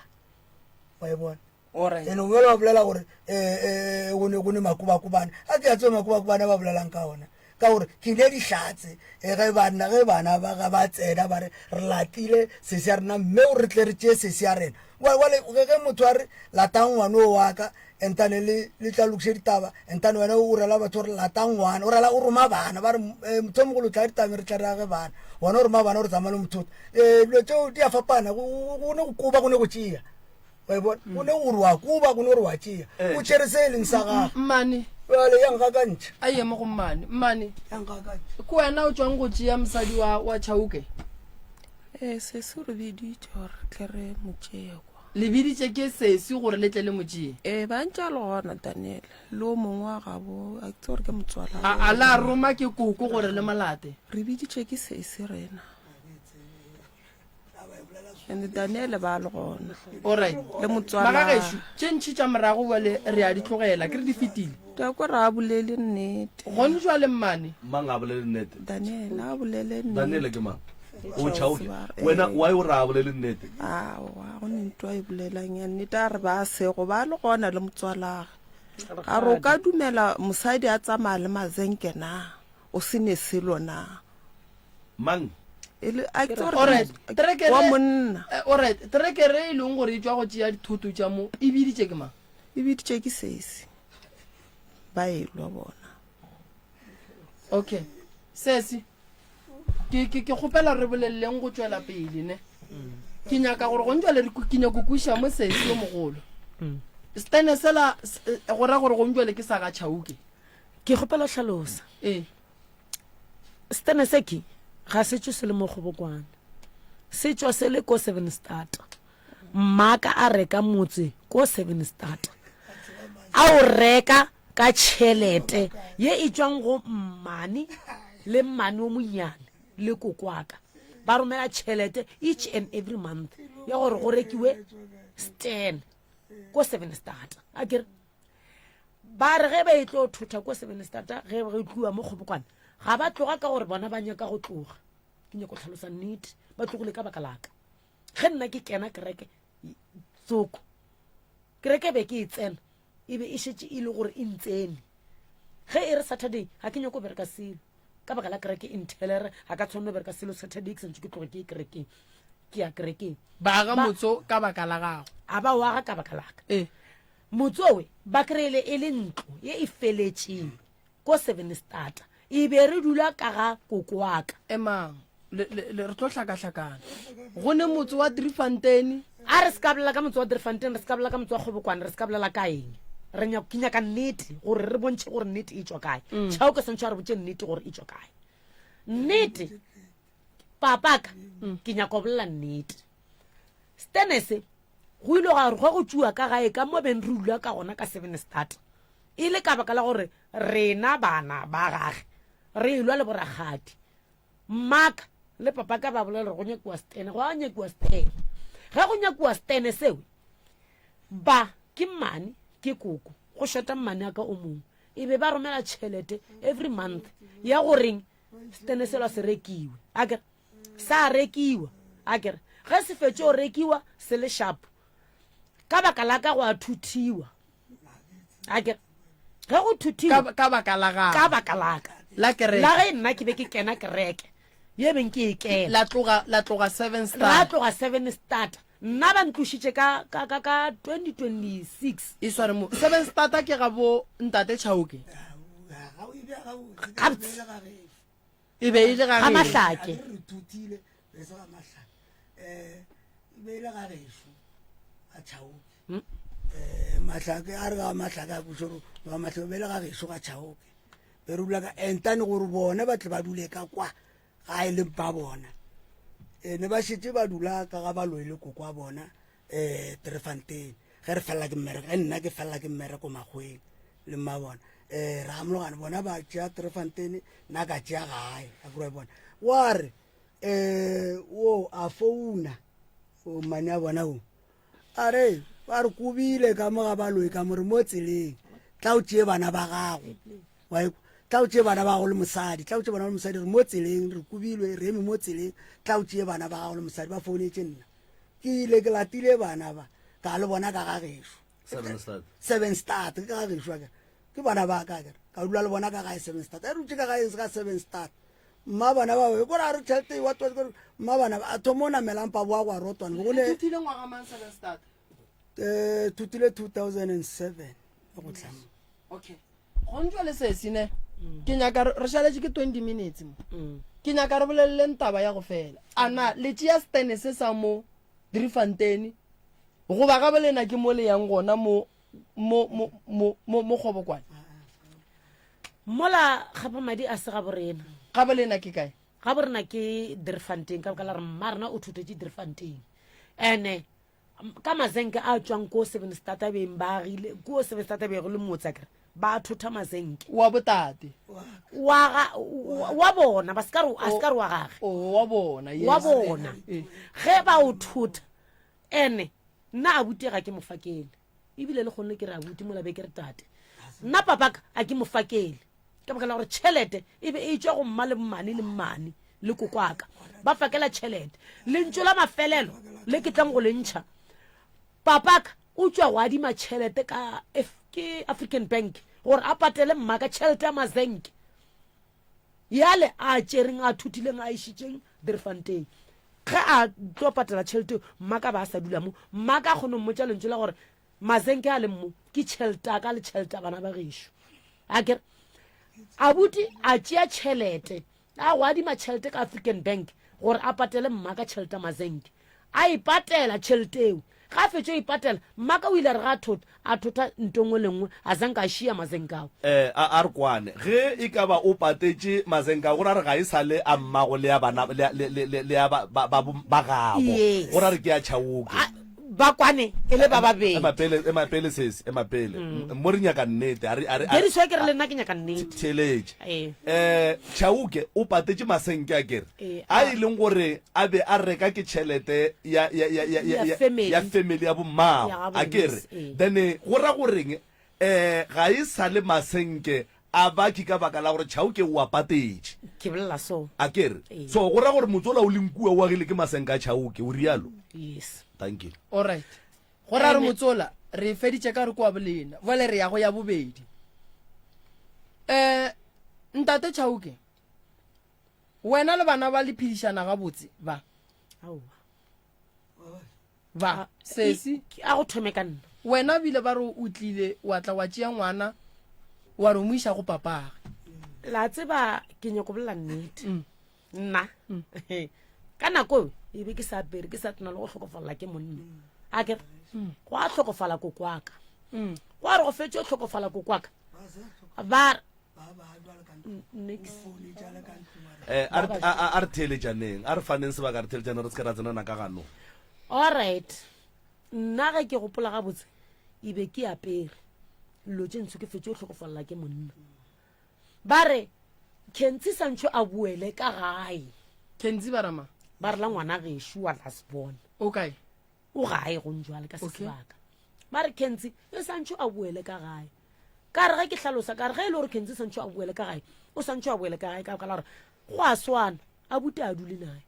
Speaker 7: Wa e bona?
Speaker 3: Alright.
Speaker 7: Ene bjale ba bolela gore eh, eh, go ne go ne makobakobane. A ke a tseba makobakobane a ba bolelang ka ona. Ka gore ke ne dihlatse eh, ge banna ge bana ba ga ba tsena ba re re latile sesi ya rena mme o re tle re tšee sesi ya rena. Wa wa le ge ge motho a re latang ngwana o wa ka entane le le tla lokiše ditaba entane wena o rela batho gore latang ngwana o rela o roma bana ba re eh, motho o mogolo o tla ditabeng re tla re age bana wena o roma bana o re tsamaya le motho um dilo tseo di a fapana go go- go ne go koba go ne go tšea wa e bona go ne gore wa koba go ne gore wa tšea o tšere se e leng sa gago
Speaker 3: Mmane
Speaker 7: jale ya nkgakantšha
Speaker 3: a eme go mmane mmane
Speaker 7: ya nkgakantšha
Speaker 3: ke wena o tšwang go tšea mosadi wa wa Chauke
Speaker 4: Ee, sesi o re biditše gore re tle re mo tšee kwa.
Speaker 3: Le biditše ke sesi gore le tle le mo tšee?
Speaker 4: Ee, ba ntše a le gona Daniel le o mongwe wa gabo, a ke tsebe gore ke motswala.
Speaker 3: A, a la roma ke koko gore le mo late?
Speaker 4: Re biditše ke sesi rena. And Daniel ba le gona.
Speaker 3: Alright.
Speaker 4: Le motswala.
Speaker 3: Magagešo, tše ntši tša morago bjale re a di tlogela, ke re di fetile.
Speaker 4: Ke a kwa re a bolele nnete.
Speaker 3: Gone jwale mmane.
Speaker 1: Mang a bolele nnete?
Speaker 4: Daniel a bolele nnete.
Speaker 1: Daniel ke mang? O Chauke. Wena why o re a bolele nnete?
Speaker 4: Aowa, go ne ntwa e bolelang ya nnete a re ba sego ba le gona le motswalage. A re o ka dumela mosadi a tsamaya le mazenke na? O se ne selo na?
Speaker 1: Mang?
Speaker 4: E le a ke tsore
Speaker 3: Alright, trekere
Speaker 4: wa monna.
Speaker 3: Eh, alright, trekere e leng gore e tšwa go tšea dithoto tša mo e biditše ke mang?
Speaker 4: E biditše ke sesi. Ba elwa bona.
Speaker 3: Okay. Sesi. Ke ke ke kgopela re boleleng go tšwela pele ne. Ke nyaka gore go njwale re ke nyako kwiša mo sesi yo mogolo. Stene sela eh, go ra gore go njwale ke sa ga Chauke.
Speaker 6: Ke kgopela hlalosa.
Speaker 3: Ee.
Speaker 6: Stene se ke ga se tšwe se le mo Kgobokwane. Se tšwa se le ko Seven Start. Mmaka a reka motse ko Seven Start. A o reka ka tšhelete ye e tšwang go mmane le mmane o monnyane le kokwaka. Ba romela tšhelete each and every month ya gore go rekiwe stand ko Seven Start. A kere Ba re ge ba e tlo thotha ko Sevenstata ge go tliwa mo Kgobokwane, ga ba tloga ka gore bona ba nyaka go tloga. Ke nyako hlalosa nnete, ba tlogile ka baka laka. Ge nna ke kena kereke tsoko, kereke be ke e tsena e be e šetše e le gore e ntsene. Ge e re Saturday ga ke nyako bereka selo ka baka la kereke e nthelere, ga ka tshwanelo bereka selo Saturday ke santse ke tloge ke ye kerekeng, ke ya kerekeng.
Speaker 3: Ba aga motso ka baka la gago.
Speaker 6: A ba o aga ka baka laka.
Speaker 3: Ee.
Speaker 6: Motsowe ba kry-ile e le ntlo ye e feletšeng ko Sevenstata. E be re dula ka ga koko wa ka.
Speaker 3: Emang, le, le, le, re tlo hlakahlakana. Go ne motse wa Driefontein.
Speaker 6: A re se ka bolela ka motse wa Driefontein, re se ka bolela ka motse wa Kgobokwane, re se ka bolela ka eng. Re nyaka, ke nyaka nnete, gore re bontšhe gore nnete e tšwa kae. Mm. Chauke swantšhe a re botše nnete gore e tšwa kae. Nnete, papaka, mm. ke nyaka go bolela nnete. Stenese, Go ile gwa re ge go tšwiwa ka gae ka mo beng re dula ka gona ka Sevenstad, e le ka baka la gore rena bana ba gage re elwa le borakgadi. Mmaka le papaka ba bolela gore go nyakiwa stene, gwa nyakiwa stene. Ge go nyakiwa stene seo, ba ke mmane ke koko, go šota mmane a ka o mongwe, e be ba romela tšhelete every month ya goreng stene sela se rekiwe. Akere sa rekiwa a kere ge se fetše go rekiwa se le sharp ka baka la ka go a thuthiwa a kere ge go thuthiwa
Speaker 3: ka baka la gago
Speaker 6: ka baka la ka
Speaker 3: la kereke
Speaker 6: la ge nna ke be ke kena kereke ye beng ke e kena
Speaker 3: la tloga la tloga seven star
Speaker 6: la tloga seven start nna ba ntlošitše ka ka ka ka 2026
Speaker 3: e sware mo seven starter ke ga bo ntate Chauke
Speaker 6: gabotse
Speaker 3: E be e le ga
Speaker 6: Ga Mahlake.
Speaker 7: Re thutile re se ga Mahlake. Eh e be e le ga gešo ga Chauke.
Speaker 6: Hmm.
Speaker 7: Eh Mahlake a re ga Mahlake a kušoro ga Mahlake be le ga gešo ga Chauke. Be re dula ka entane gore bona ba tle ba dule ka kwa ga e leng ba bona. Eh ne ba šetše ba dula ka ga ba loile koko wa bona eh Driefontein ge re felela ke mmereko ge nna ke felela ke mmereko makgweng le mma bona eh ra amologana bona ba tšea Driefontein nna ka tšea gae a kry bona wa re eh wo a founa o mane a bona o a re ba re kobile ka mo ga baloi ka more mo tseleng. Tla o tšee bana ba gago. Wa ekwa? Tla o tšee bana ba gago le mosadi. Tla o tšee bana ba le mosadi. Re mo tseleng, re kubilwe, re eme mo tseleng. Tla o tšee bana ba gago le mosadi. Ba founetše nna. Ke ile ke latile bana ba, ka le bona ka ga gešo.
Speaker 1: Sevenstad.
Speaker 7: Sevenstad, ke ka ga gešo akere. Ke bana ba ka akere. Ka dula le bona ka gae Sevenstad. A re dutše ka gae ka Sevenstad. Mma bana ba ba, kore a re tšhelete e wa kore mma bana ba, a thoma o namelang pa boa go a rotwane. Go ne.
Speaker 3: Thutile ngwaga mang Sevenstad?
Speaker 7: Eh, thutile 2007 go tlhama.
Speaker 3: Okay. Go ntšwa le sesi ne. Ke nyaka re šaletše ke 20 minutes mo. Ke nyaka re boleleleng taba ya go fela. A na le tšea stene se sa mo Driefontein goba ga bolena ke mo le yang gona mo mo mo mo mo mo Kgobokwane?
Speaker 6: Mola Kgapamadi a se ga borena.
Speaker 3: Ga bolena ke kae?
Speaker 6: Ga borena ke Driefontein ka baka la re mma rena o thutetše Driefontein. Ene ka mazenke a tšwang ko Sevenstata beng ba agile ko Sevenstata bego le motse akere ba thotha mazenke
Speaker 3: wa botate
Speaker 6: wa ga wa bona ba ska re a ska re wa gage
Speaker 3: o wa bona yes
Speaker 6: wa bona
Speaker 3: eh.
Speaker 6: ge ba o thotha ene nna abuti ga ke mofakele ebile le kgonne ke re abuti mola be ke re tate nna papaka a ke mofakele ka baka la gore tšhelete e be e tšwa go mma le mmane le mmane le kokwaka ba fakela tšhelete lentšu la mafelelo le ke tlang go le ntšha papaka o tšwa go adima tšhelete ka ke African Bank gore a patele mmaka tšhelete ya mazenke yale a tšereng a thutileng a išitšeng Driefontein ge a tlo patela tšhelete mmaka ba a sa dula mo mmaka a kgone mmotša lentšu la gore Mazenke a leng mo ke tšhelete a ka le tšhelete a bana ba gešo. A kere abuti a tšea tšhelete a go adima tšhelete ka African Bank gore a patele mma ka tšhelete mazenke. A e patela tšhelete eo. Ga a fetšo e patela, mma ka o ile a re ga a thota, a thota nto nngwe le nngwe, a zanka a šia mazenke ao.
Speaker 1: Eh, a, a re kwane. Ge e ka ba o patetše mazenke ao, go ra re ga e sa le a mmago le a bana, le, le, le, le, le a ba, ba, ba, ba gabo.
Speaker 6: Yes.
Speaker 1: Go ra re ke a Chauke.
Speaker 6: A, ba kwane e le ba babedi.
Speaker 1: Ema pele, ema pele sesi, ema pele. Mo re nyaka nnete, a re, a re, a,
Speaker 6: Deriso ke re le nna ke nyaka nnete.
Speaker 1: theeletše.
Speaker 6: Ee.
Speaker 1: Eh, Chauke o patetše masenke a kere.
Speaker 6: Ee,
Speaker 1: A
Speaker 6: a-
Speaker 1: e leng gore a be a reka ke tšhelete ya, ya, ya, ya, ya,
Speaker 6: Ya
Speaker 1: ya,
Speaker 6: family.
Speaker 1: ya family ya bommago.
Speaker 6: Ya gabo
Speaker 1: A kere.
Speaker 6: yes, ee.
Speaker 1: Then eh, go ra goreng eh ga e sa le masenke a baki ka baka la gore Chauke o a patetše.
Speaker 6: Ke bolela so.
Speaker 1: A kere.
Speaker 6: Ee.
Speaker 1: So go ra gore motse ola o leng kua o agile ke masenke a Chauke, o rialo?
Speaker 6: Yes.
Speaker 1: Thank you.
Speaker 3: Alright. Go ra re
Speaker 6: Ene-
Speaker 3: motsola re e feditše ka re kwa bolena. Bjale re ya go ya bobedi. Eh ntate Chauke. Wena le bana ba le phedišana gabotse ba.
Speaker 6: Aowa.
Speaker 3: Ba sesi.
Speaker 6: A go thome ka nna.
Speaker 3: Wena bile ba re o tlile wa tla wa tšea ngwana wa re o mo iša go papage.
Speaker 6: La tseba ke nyako bolela nnete. Mm. Nna. Mm. Ka nako e be ke sa apere ke sa tena le go hlokofalela ke monna. A ke mm. go a hlokofala kokwaka. Mm. Go a re go fetše hlokofala kokwaka. Ba
Speaker 1: Eh, a re- a- a- a re theeletšaneng a re faneng sebaka re theeletšaneng re se ke ra tsenana ka ganong
Speaker 6: alright nna ge ke gopola gabotse e be ke apere dilo tše ntsho ke fetše o hlokofalela ke monna ba re kentsi santšho a boele ka gae
Speaker 3: Kenzi ba rama.
Speaker 6: ba re la ngwana gešo wa last born
Speaker 3: O kae?
Speaker 6: O gae gong jwale ka se
Speaker 3: Okay.
Speaker 6: sebaka. Ba re Kenzi e santšho a boele ka gae. Ka re ge ke hlalosa ka re ge e le gore Kenzi santšho a boele ka gae, o santšho a boele ka gae ka baka la gore go a swana abuti a dule nae.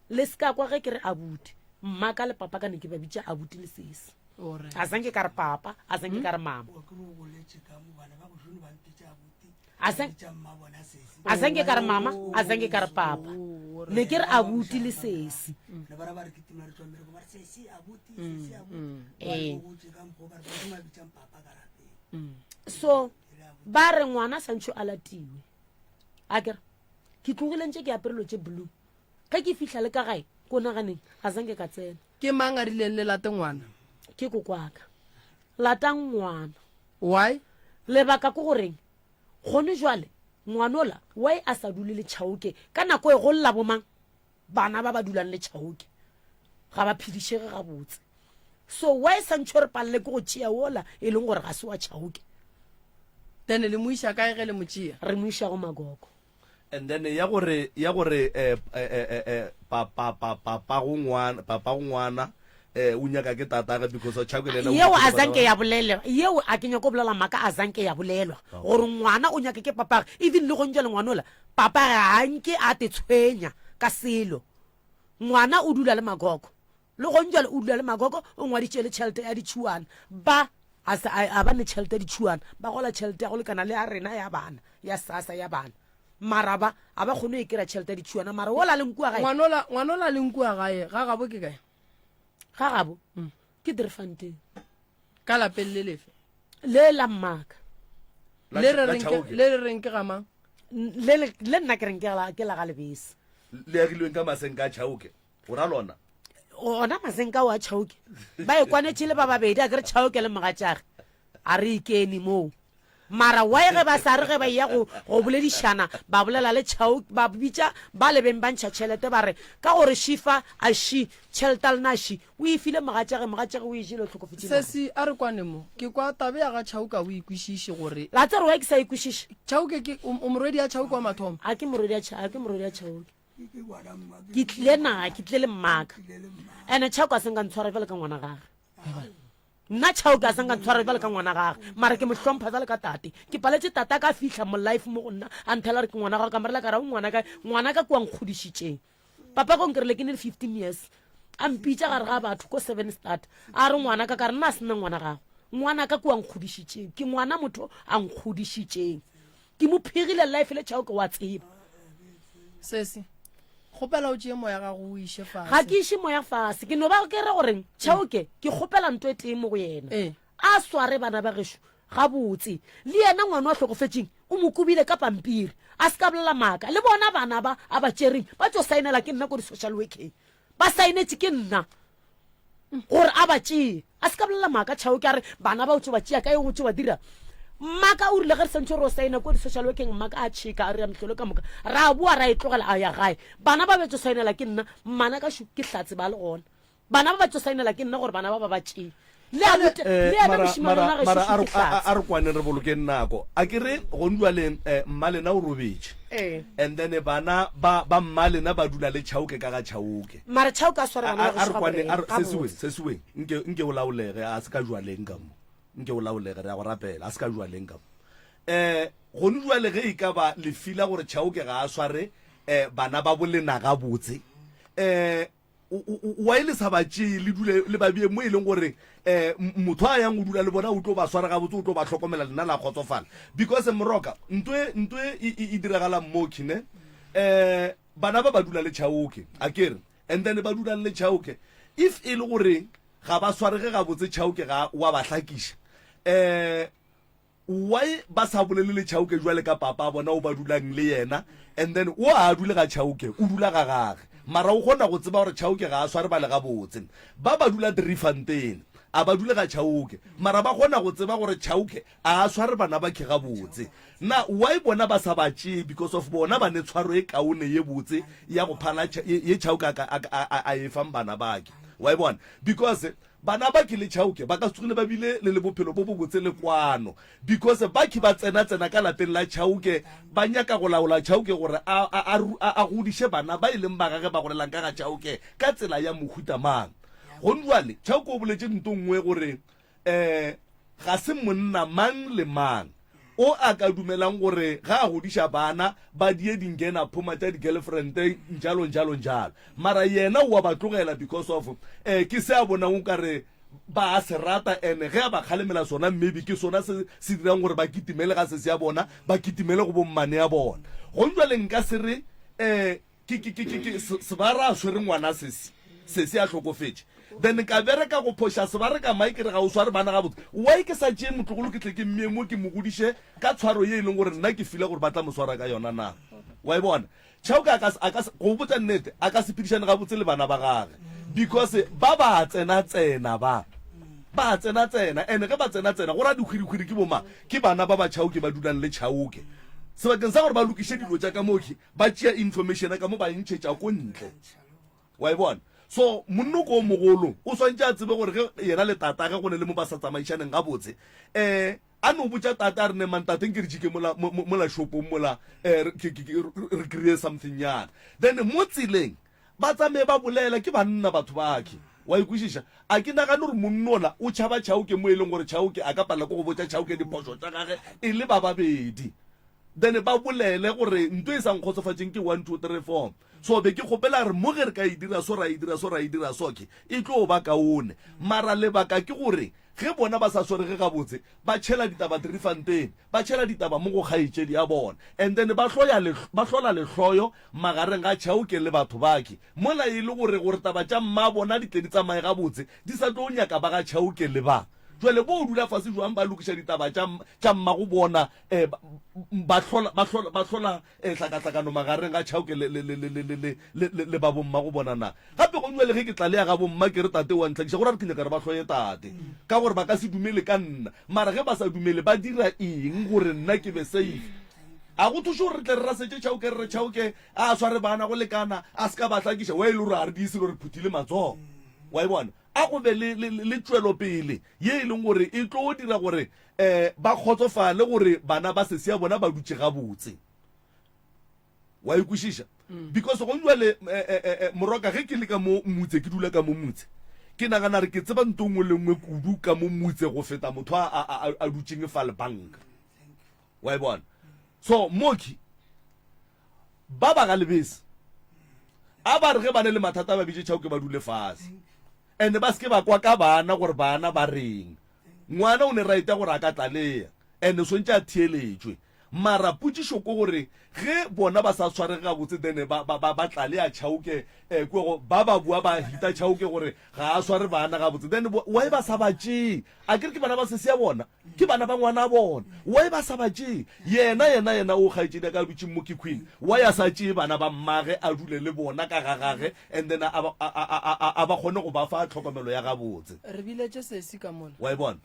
Speaker 6: Le se ka kwa ge ke re abuti, mma ka le papa ka ne ke ba bitša abuti le sesi.
Speaker 3: Alright.
Speaker 6: A sanke ka re papa, a sanke ka re mama.
Speaker 7: Wa ke re o goletše ka mo bana ba go šone ba mpitša abuti
Speaker 6: A sa-
Speaker 7: bitša mma bona sesi
Speaker 6: A sanke ka re mama, a sanke ka re papa. Ne ke re abuti le sesi.
Speaker 7: le bara ba re kitima re tswa mmereko ba re sesi abuti sesi abuti
Speaker 6: Ee.
Speaker 7: ba gotše ka mokgwa o ba re ba ba bitsang papa ka lapeng
Speaker 6: So ba re ngwana santšho a latiwe. A ke re ke tlogile ntše ke apere lo tše blue. Ge ke fihla le ka gae ko naganeng ga sanke ka tsena.
Speaker 3: Ke mang a rileng le late ngwana?
Speaker 6: Ke kokwaka. Latang ngwana.
Speaker 3: Why?
Speaker 6: Lebaka ke goreng gone jwale ngwanola why a sa dule le Chauke ka nako e go lla bomang bana ba ba dulang le Chauke ga ba phedišege gabotse so why santšho re palele ke go tšea wola e leng gore ga se wa Chauke
Speaker 3: Then le mo iša kae ge le mo tšea?
Speaker 6: Re mo iša go Magogo.
Speaker 1: And then ya gore ya gore eh eh eh eh pa pa pa papa go ngwana papa go ngwana. Eh, o nyaka ke tatage because of Chauke le yena o
Speaker 6: Yeo
Speaker 1: dutše
Speaker 6: a
Speaker 1: le bana
Speaker 6: zanke
Speaker 1: ba.
Speaker 6: ya bolelwa, yeo a ke nyako bolela maaka a zanke ya bolelwa gore ngwana o nyaka ke papage, even le gong jwale ngwana ola papage ga nke a te tshwenya ka selo. Ngwana o dula le magogo, le gong jwale o dula le magogo, o ngwaditše le tšhelete ya ditšhuana, ba a sa a ba ne tšhelete ya ditšhuana, ba gola tšhelete ya go lekana le ya rena ya bana, ya SASSA ya bana. Mara ba a ba kgone go e kry-a tšhelete ya ditšhuana, mara wola a leng kua gae.
Speaker 3: Ngwanola, ngwanola a leng kua gae, ga gabo ke kae?
Speaker 6: Ga gabo ke Driefontein.
Speaker 3: Ka lapeng le lefe?
Speaker 6: Le la mmaka.
Speaker 1: La
Speaker 3: Le re
Speaker 1: la
Speaker 3: reng ke,
Speaker 1: Chauke.
Speaker 3: le re reng ke ga mang?
Speaker 6: Le le le nna ke reng ke la ke la ga Lebese.
Speaker 1: Le agilweng ka masenka a Chauke. O ra lona?
Speaker 6: Ona masenka ao a Chauke. Ba e kwanetše le ba babedi, a ke re Chauke le mogatšage. A re ikene moo. Mara why ge ba sa re ge ba eya go, go boledišana, ba bolela le Chau, ba bitša ba le beng ba ntšha tšhelete, ba re, ka gore Shifa a ši, tšhelete a lena a ši, o e file mogatšage, mogatšage o e jele o hlokofetše naye.
Speaker 3: Sesi, a re kwane mo. Ke kwa tabe ya ga Chauke a o e kwešiše gore.
Speaker 6: La tseba gore why ke sa e kwešiše?
Speaker 3: Chauke ke, o, o morwedi ya Chauke wa mathomo?
Speaker 6: A ke morwedi ya Cha, a ke morwedi ya Chauke. Ke tlile naye, ke tlile le mmaka. Ene Chauke a se nka ntshwara bjalo ka ngwana gage. Nna Chauke a sa nka ntshwara bjalo ka ngwana gage, mara ke mo hlompha bjalo ka tate. Ke paletše tate a ka fihla mo life mo go nna a nthela gore ke ngwana gagwe, ka mo rela ka re o ngwana ka, ngwana ka kua nkgodišitšeng. Papa ko nkerile ke ne le 15 years, a mpitša gare ga batho ko Seven Start, a re ngwana ka, ka re nna a se nna ngwana gago, ngwana ka kua nkgodišitšeng, ke ngwana motho a nkgodišitšeng. Ke mo phegile life le Chauke wa tseba.
Speaker 3: Sesi, kgopela o tšee moya gago o iše fase.
Speaker 6: Ga ke iše moya fase, ke no ba ke re goreng Chauke ke kgopela nto e tee mo go yena.
Speaker 3: Ee.
Speaker 6: A sware bana ba gešo gabotse. Le yena ngwana wa hlokofetšeng o mo kobile ka pampiri. A se ka bolela maaka. Le bona bana ba a ba tšereng ba tšo saenela ke nna ko di-social workeng. Ba saenetše ke nna. Gore a ba tšee. A se ka bolela maaka Chauke a re bana ba o tšo ba tšea kae o tšo ba dira. Mmaka o rile ge re santše re o saena kua di-social workeng mmaka a tšheka a re ya mehlolo ka moka. Ra boa ra e tlogela a ya gae. Bana ba ba tšo saenela ke nna, mmana ka šo ke hlatse ba le gona. Bana ba ba tšo saenela ke nna gore bana ba ba ba tšee. Le a botša,
Speaker 1: Eh,
Speaker 6: le yena
Speaker 1: mara,
Speaker 6: mošemane
Speaker 1: mara,
Speaker 6: wa gešo
Speaker 1: mara
Speaker 6: šo
Speaker 1: a re,
Speaker 6: ke
Speaker 1: a, a,
Speaker 6: hlatse.
Speaker 1: a re kwaneng re bolokeng nako. A ke re gonjwale eh, mmalena o robetše.
Speaker 6: Ee.
Speaker 1: And then bana ba, ba mmalena ba dula le Chauke ka ga Chauke.
Speaker 6: Mara Chauke a sware
Speaker 1: A,
Speaker 6: bana
Speaker 1: a,
Speaker 6: ba
Speaker 1: a re
Speaker 6: gešo
Speaker 1: kwane, a re,
Speaker 6: gabotse.
Speaker 1: Sesiweng, Sesiweng, nke, nke o laolege, a se ka jwaleng ka mo. Nke o laolege, re a go rapela, a se ka jwaleng ka mo. Eh, gone jwale ge e ka ba le fila gore Chauke ga a sware eh, bana ba bolena gabotse, eh, why le sa ba tšee le dule le ba bee mo e leng gore um motho a yang go dula le bona o tlo ba swara gabotse o tlo ba hlokomela lena la kgotsofala because moroka nto e nto e, e, e diragalang mo kine um bana ba ba dula le chaoke a kere and then ba dula le chaoke if e le gore ga ba swarege gabotse chaoke ga wa ba hlakiša um Why ba sa bolele le Chauke jwale ka papa bona o ba dulang le yena and then o a dule ga Chauke o dula ga gage mara o kgona go tseba gore Chauke ga a sware bale gabotse ba ba dula Driefontein a ba dule ga Chauke mara ba kgona go tseba gore Chauke a a sware bana ba khe gabotse na why bona ba sa ba tšee because of bona ba ne tshwaro e kaone ye botse ya go phala ye Chauke a, a, a, a e fang bana bake wa e bona because Bana ba ke le Chauke ba ka se tsogile ba bile le le bophelo bo bobotse le kwano because ba ke ba tsena tsena ka lapeng la Chauke ba nyaka go laola Chauke gore a, a, a, a, a godiše bana ba e leng ba gage ba golelang ka ga Chauke ka tsela ya mohuta mang. Gone jwale Chauke o boletše nto nngwe gore um ga se monna mang le mang o a ka dumelang gore ga a godiša bana ba die dingena phoma tša di-girlfriend njalo njalo njalo mara yena o a ba tlogela because of eh, ke se a bonang o kare ba a se rata ene ge a ba kgalemela sona maybe ke sona se se dirang gore ba kitimele ga se se ya bona ba kitimele go bommane ya bona gong jwale nka se re um Ke, ke, ke, ke, ke, se, Sebara a swere ngwana sesi. Sesi a hlokofetše. Then ka bereka go phoša Sebara ka mae ke re ga o sware bana gabotse. Why ke sa tšee motlogolo ke tle ke mmee mo ke mo godiše ka tshwaro ye e leng gore nna ke fila gore ba tla mo swara ka yona na? Wa e bona? Chauke a ka se, a ka se, go botša nnete, a ka se phedišane gabotse le bana ba gage because ba ba tsena tsena ba. Ba tsena tsena and ge ba tsena tsena go ra dihwirihwiri ke bomang? Ke bana ba ba Chauke ba dulang le Chauke. Sebakeng sa gore ba lokiše dilo tša ka mo Ba tšea information ka mo ba e ntšhetša ko ntle. Wa e bona? So monnoko o mogolo o swantše a tsebe gore ge yena le tatage go ne le mo ba sa tsamaišaneng gabotse, um a no botša tate a re ne man tate nke re jike mola mola shopong mola um re kry-e something nyana. Then mo tseleng ba tsamaye ba bolela ke banna batho bakhe. Wa e kwešiša? A ke nagane gore monnola o tšhaba Chauke mo e leng gore Chauke a ka palela ke go botša Chauke diphošo tša gage e le ba babedi. Then ba bolele gore nto e sa nkgotsofatšeng ke one, two, three, four. So be ke kgopela re mo ge re ka e dira so ra e dira so ra e dira so ke e tlo ba kaone. Mara lebaka ke gore ge bona ba sa swarege gabotse ba tšhela ditaba Driefontein, ba tšhela ditaba mo go kgaetšedi ya bona and then ba hloya ba hlola lehloyo magareng ga Chauke le batho bake. Mola e le gore gore taba tša mmabona di tle di tsamaye gabotse di sa tlo nyaka ba ga Chauke le ba. Jwale bo dula fase jwang ba lokiša ditaba tša tša mmago bona eh, ba hlola ba hlola ba hlola eh, hlakahlakano magareng ga Chauke le le le le le le le le le ba bommago bona na. Gape go jwale ge ke tla le ya ga bomma ke re tate wa ntlhakiša go ra gore ke nyaka re ba hloye tate ka gore ba ka se dumele ka nna. Mara ge ba sa dumele ba dira eng gore nna ke be safe? A go thuše gore re tle re rasetše Chauke re re Chauke a sware bana go lekana a se ka ba hlakiša wa e le gore a re di selo re phuthile matsogo. Wa e bona? A go be le le le tšwelopele ye e leng gore e tlo dira gore um ba kgotsofale gore bana ba sesi ya bona ba dutše gabotse. Wa e kwešiša? Because go jwale eh, eh, eh, eh, moroka ge ke le ka mo motse ke dula ka mo motse ke nagana re ke tseba nto nngwe le nngwe kudu ka mo motse go feta motho a, a, a, a dutšeng fa lebanka. Wa e bona? So mooki ba ba ga lebese a ba re ge ba ne le mathata ba bitše Chauke ba dule fase and ba se ke ba kwa ka bana gore bana ba reng. Ngwana o ne right ya gore a ka tlalea and swantše a theeletšwe. Mara potšišo ko gore ge bona ba sa tshwarege gabotse then ba ba ba ba tlalea Chauke eh kua go ba ba bua ba hita Chauke gore ga a sware bana gabotse then why ba sa ba tšee? Akere ke bana ba sesi ya bona? Ke bana ba ngwana bona. Why ba sa ba tšee? Yena yena yena o kgaetšedi ya ka a dutšeng mo ke Queen. Why a sa tšee bana ba mmage a dule le bona ka ga gage and then a a a a a a ba kgone go ba fa tlhokomelo ya gabotse.
Speaker 3: Re biletše sesi ka mola.
Speaker 1: Wa e bona?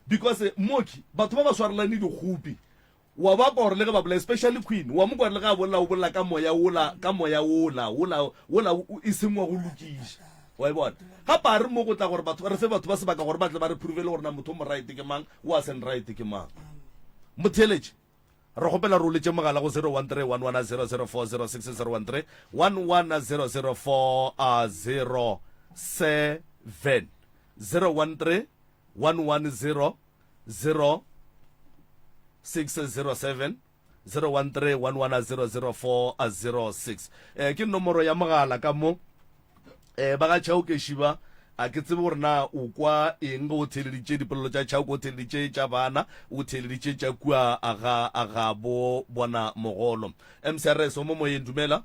Speaker 1: Because mooki batho ba ba swarelane dikgopi wa ba kwa gore le ge ba bolela especially Queen wa mo kwa gore le ge a bolela o bolela ka moya wola ka moya wola wola wola e seng wa go lokiša wa e bona gape a re mo go tla gore batho re fe batho ba sebaka gore ba tle ba re provele gore na motho o mo right ke mang o a seng right ke mang motheeletše re kgopela re o letše mogala go 013 1100406 013 1100407 013 110 0607 013 1100406 eh ke nomoro ya mogala ka mo eh ba ga Chauke Shiba a ke tsebe gore na o kwa eng ge o theeleditše dipolelo tša Chauke o theeleditše tša bana o theeleditše tša kua a ga a ga bo bona mogolo MCRS o mo moyeng dumela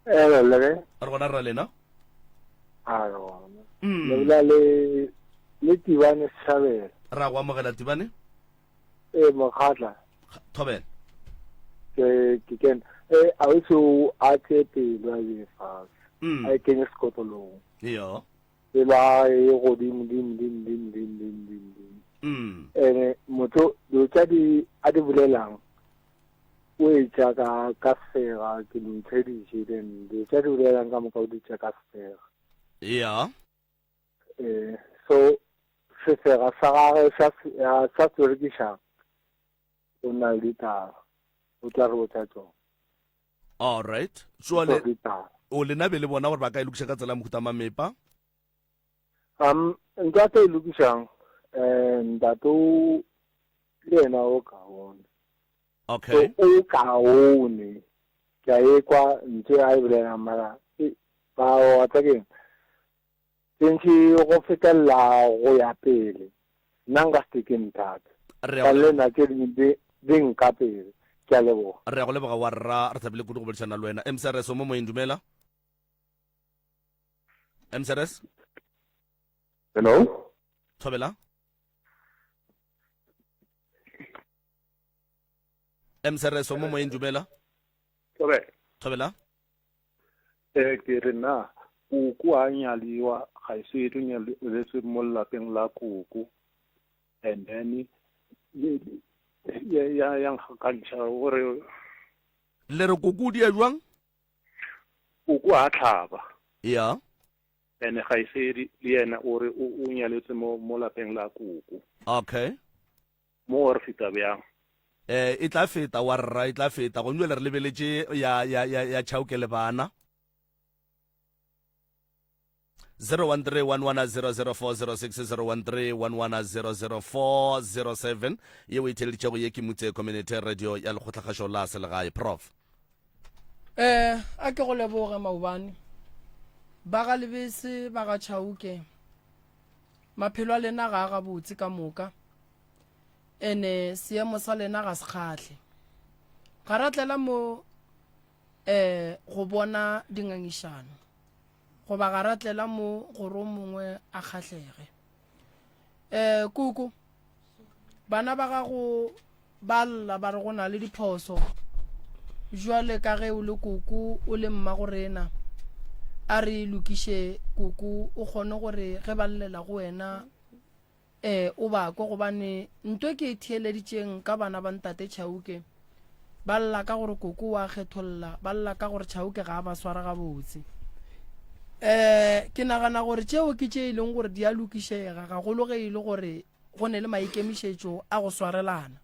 Speaker 8: Elo le ge
Speaker 1: re gona rra lena
Speaker 8: a re gona mm. le bolela le le Tibane Setšhabela.
Speaker 1: Ra go amogela Tibane.
Speaker 8: Ee mokgatla.
Speaker 1: Thobela.
Speaker 8: Ke ke ken e a o se o a tse pelo a be fase. Mm. A e kenye sekotlolong.
Speaker 1: Yo.
Speaker 8: Pelo a e godimo dimo dimo dimo dimo dimo dimo dimo.
Speaker 1: Mm.
Speaker 8: Ene motho dilo tša di a di bolelang o e tša ka ka sefega ke mo ntheditše then dilo tša di bolelang ka moka o di tša ka sefega.
Speaker 1: Yeah.
Speaker 8: Eh, so sefega sa gagwe sa sa se o na le ditaba o tla re botsa tsona.
Speaker 1: All right. Jwale o lena be le bona gore ba ka e lokiša ka tsela ya mohuta mamepa?
Speaker 8: Um nka tla e lokišang eh ntate o le yena o kaone.
Speaker 1: Okay.
Speaker 8: So o kaone ke a e kwa ntse a e bolelang mara ba wa tsa keng Tšentši go fetelela go ya pele. Nna nka se ke nthata.
Speaker 1: Re ya
Speaker 8: Ka
Speaker 1: go
Speaker 8: le nna tše dingwe di, di nka pele. Ke a leboga.
Speaker 1: Re ya go leboga wa rra, re thabile kudu go boledišana le wena. MCRS o mo moyeng, dumela. MCRS.
Speaker 8: Hello.
Speaker 1: Thobela. MCRS o mo moyeng, dumela.
Speaker 9: Thobela.
Speaker 1: Thobela.
Speaker 9: Eh, ke re na koko a nyaliwa ga e se o nyaletswe mo lapeng la koko and then ya ya ya nkgakantšha gore
Speaker 1: Le re koko o dia jwang?
Speaker 9: Koko a tlhaba.
Speaker 1: Ya.
Speaker 9: And ga e se le yena o re o nyaletswe mo mo lapeng la koko.
Speaker 1: Okay.
Speaker 9: Mo re feta bjang?
Speaker 1: Eh, e tla feta wa rra, e tla feta. Gong jwale re lebeletše ya, ya, ya, ya Chauke le bana. 013-1100406, 013-1100407 yeo e theeleditšego ye ke Mutse Community Radio ya Lekgotlakgašo la Selegae. Prof.
Speaker 3: Eh, a ke go leboge maobane. Ba ga Lebese, ba ga Chauke. Maphelo a lena ga a gabotse ka moka. Ene seemo sa lena ga se kgahle. Ga ra tlela mo eh go bona dingangišano. Goba ga ra tlela mo gore o mongwe a kgahlege. Eh koko, bana ba gago ba lla ba re go na le diphoso. Jwale ka ge o le koko o le mma go rena, a re lokiše koko o kgone gore ge ba llela go wena Ee, o ba kwe gobane nto ke e theeleditšeng ka bana ba ntate Chauke. Ba lla ka gore koko o a kgetholla, ba lla ka gore Chauke ga a ba swara gabotse. Um ke nagana gore tšeo ke tše e leng gore di a lokišega, gagolo ge e le gore go ne le maikemišetšo a go swarelana.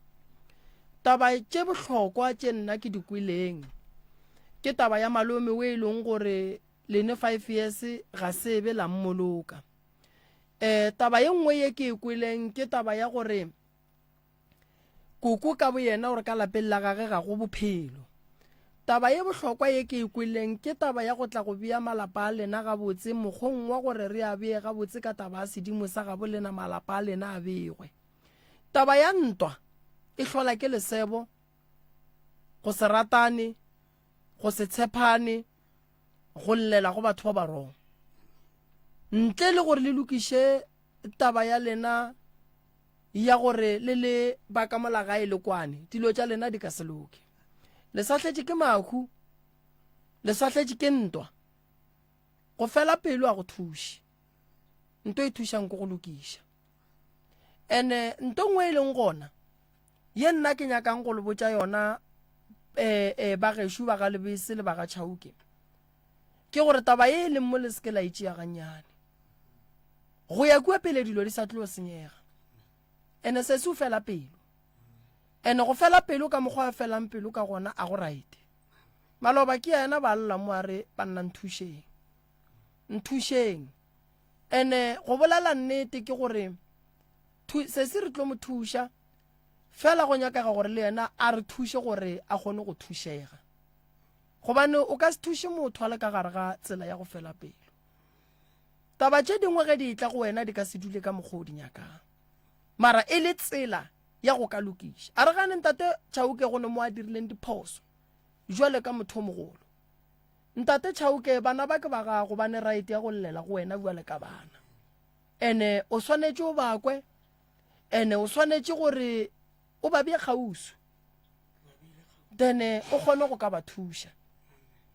Speaker 3: Taba tše bohlokwa tše nna ke di kweleng ke taba ya malome o e leng gore lene five years ga se be la mmoloka. Um taba ye nngwe ye ke e kweleng ke taba ya gore koko ka boyena gore ka lapeng la gage ga go bophelo. Taba ye bohlokwa ye ke e kweleng ke taba ya go tla go bea malapa a lena gabotse mokgweng wa gore re a bee gabotse ka taba ya sedimo sa gabo lena malapa a lena a begwe. Taba ya ntwa e hlola ke lesebo, go se ratane, go se tshepane, go llela go batho ba ba wrong ntle le gore le lokiše taba ya lena ya gore le le ba ka mola gae le kwane dilo tša lena di ka se loke le sahletše ke mahu le sahletše ke ntwa go fela pelo a go thuše nto e thušang ke go lokiša ene nto nngwe e leng gona ye nna ke nyakang go le botša yona eh, eh, ba gešo ba ga lebese le ba ga chauke ke gore taba ye e leng mo le seke la itšea gannyane go ya kua pele dilo di sa tlo senyega ene sesi o fela pelo ene go fela pelo ka mokgwa a felang pelo ka gona a go right maloba ke yena ba lla mo a re banna nthušeng nthušeng ene go bolela nnete ke gore sesi re tlo mo thuša fela go nyakega gore le yena a re thuše gore a kgone go thušega gobane o ka se thuše motho a le ka gare ga tsela ya go fela pelo taba tše dingwe ge di etla go wena di ka se dule ka mokgwa o di nyakang mara e le tsela ya go ka lokiša a re gane ntate chauke go ne mo a dirileng diphoso jwale ka motho o mogolo ntate chauke bana ba ke ba gago ba ne right ya go llela go wena jwale ka bana ene o swanetše o bakwe ene o swanetše gore o ba bee kgauswi then o kgone go ka ba thuša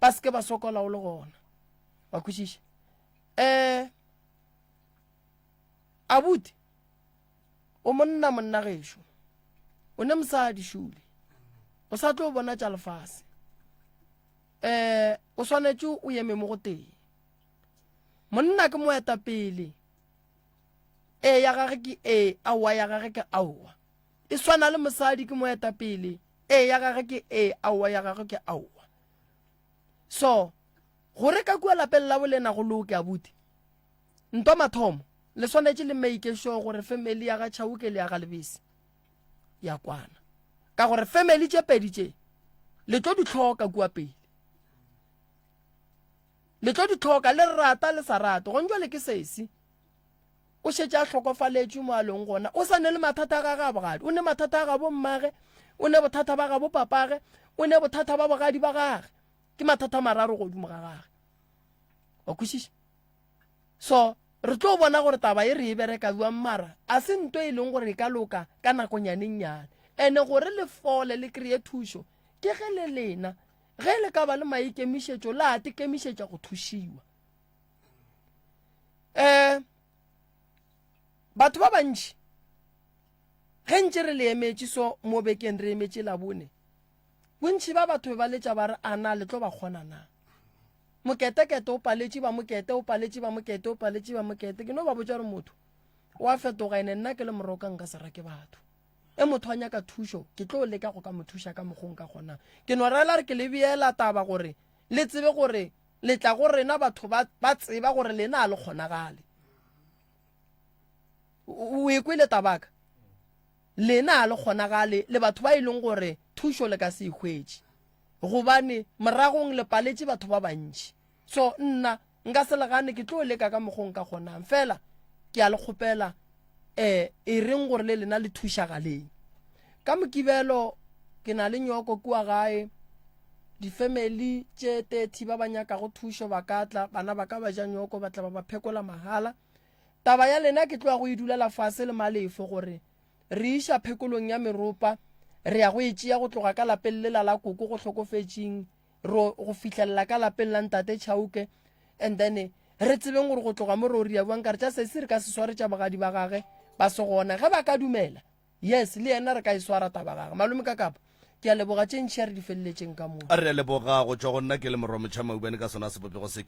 Speaker 3: ba seke ba sokola o le gona wa kwešiša um abuti o monna monna gešo o ne mosadi šule o sa tlo bona tša lefase um o swanetše o eme mo go tee Monna ke moetapele. Ee ya gage ke ee, aowa ya gage ke aowa. E swana le mosadi ke moetapele. Ee ya gage ke ee, aowa ya gagwe ke aowa. So, gore ka kua lapeng la bolena go loke abuti. Ntwa mathomo, le swanetše le make sure gore family ya ga Chauke le ya ga Lebese ya kwana. Ka gore family tše pedi tše le tlo di hloka kua pele. Le tlo di hloka, le rata le sa rate. Gong jwale ke sesi. O šetše a hlokofaletšwe mo a leng gona. O sa ne le mathata a gage a bogadi. O ne mathata a gabo mmage, o ne bothata ba gabo papage, o ne bothata ba bogadi ba gage. Ke mathata a mararo godimo ga gage. Wa kwešiša? So, re tlo bona gore taba e re e bereka bjang mara a se nto e leng gore e ka loka ka nakonyanennyane. Ene gore le fole le kry-e thušo ke ge le lena Ge le ka ba le maikemišetšo, la tekemišetša go thušiwa. Um batho ba bantši ge ntše re le emetše so mo bekeng re emetše labone bontši ba batho be ba letša ba re a na le tlo ba kgona na moketekete o paletše ba mokete o paletše ba mokete o paletše ba mokete ke no ba botša gore motho o a fetoga ene nna ke le moroka nka se rake batho E motho a nyaka thušo, ke tlo leka go ka mo thuša ka mokgong ka kgonang. Ke no rela re ke le beela taba gore le tsebe gore Le tla go rena batho ba, ba tseba gore lena a le kgonagale. O, o e kwele tabaka? Lena a le kgonagale le batho ba e leng gore thušo le ka se e hwetše. Gobane moragong le paletše batho ba bantši. So nna nka se le gane, ke tlo leka ka mokgo nka kgonang. Fela ke a le kgopela, eh, e reng gore le lena le thušagaleng. Ka Mokibelo ke na le nyoko kua gae, difemeli tše 30 ba ba nyakago thušo ba ka tla, bana ba ka ba ja nyoko, ba tla ba ba phekola mahala. Taba ya lena ke tloga go e dulela fase le Malefo gore re iša phekolong ya meropa, re ya go e tšea go tloga ka lapeng lela la koko go hlokofetšing ro go fihlelela ka lapeng la ntate Chauke and then re tsebeng gore go tloga mo ro ria bjang ka re tša sesi re ka se sware tša bogadi ba gage ba se gona ge ba ka dumela yes le yena re ka e swara taba gage malome ka kapa ke a leboga tše ntši a re di feleletšeng ka mo
Speaker 1: Re a leboga go tšwa go nna ke le Morwa Motšha Maubane ka sona sebopego se.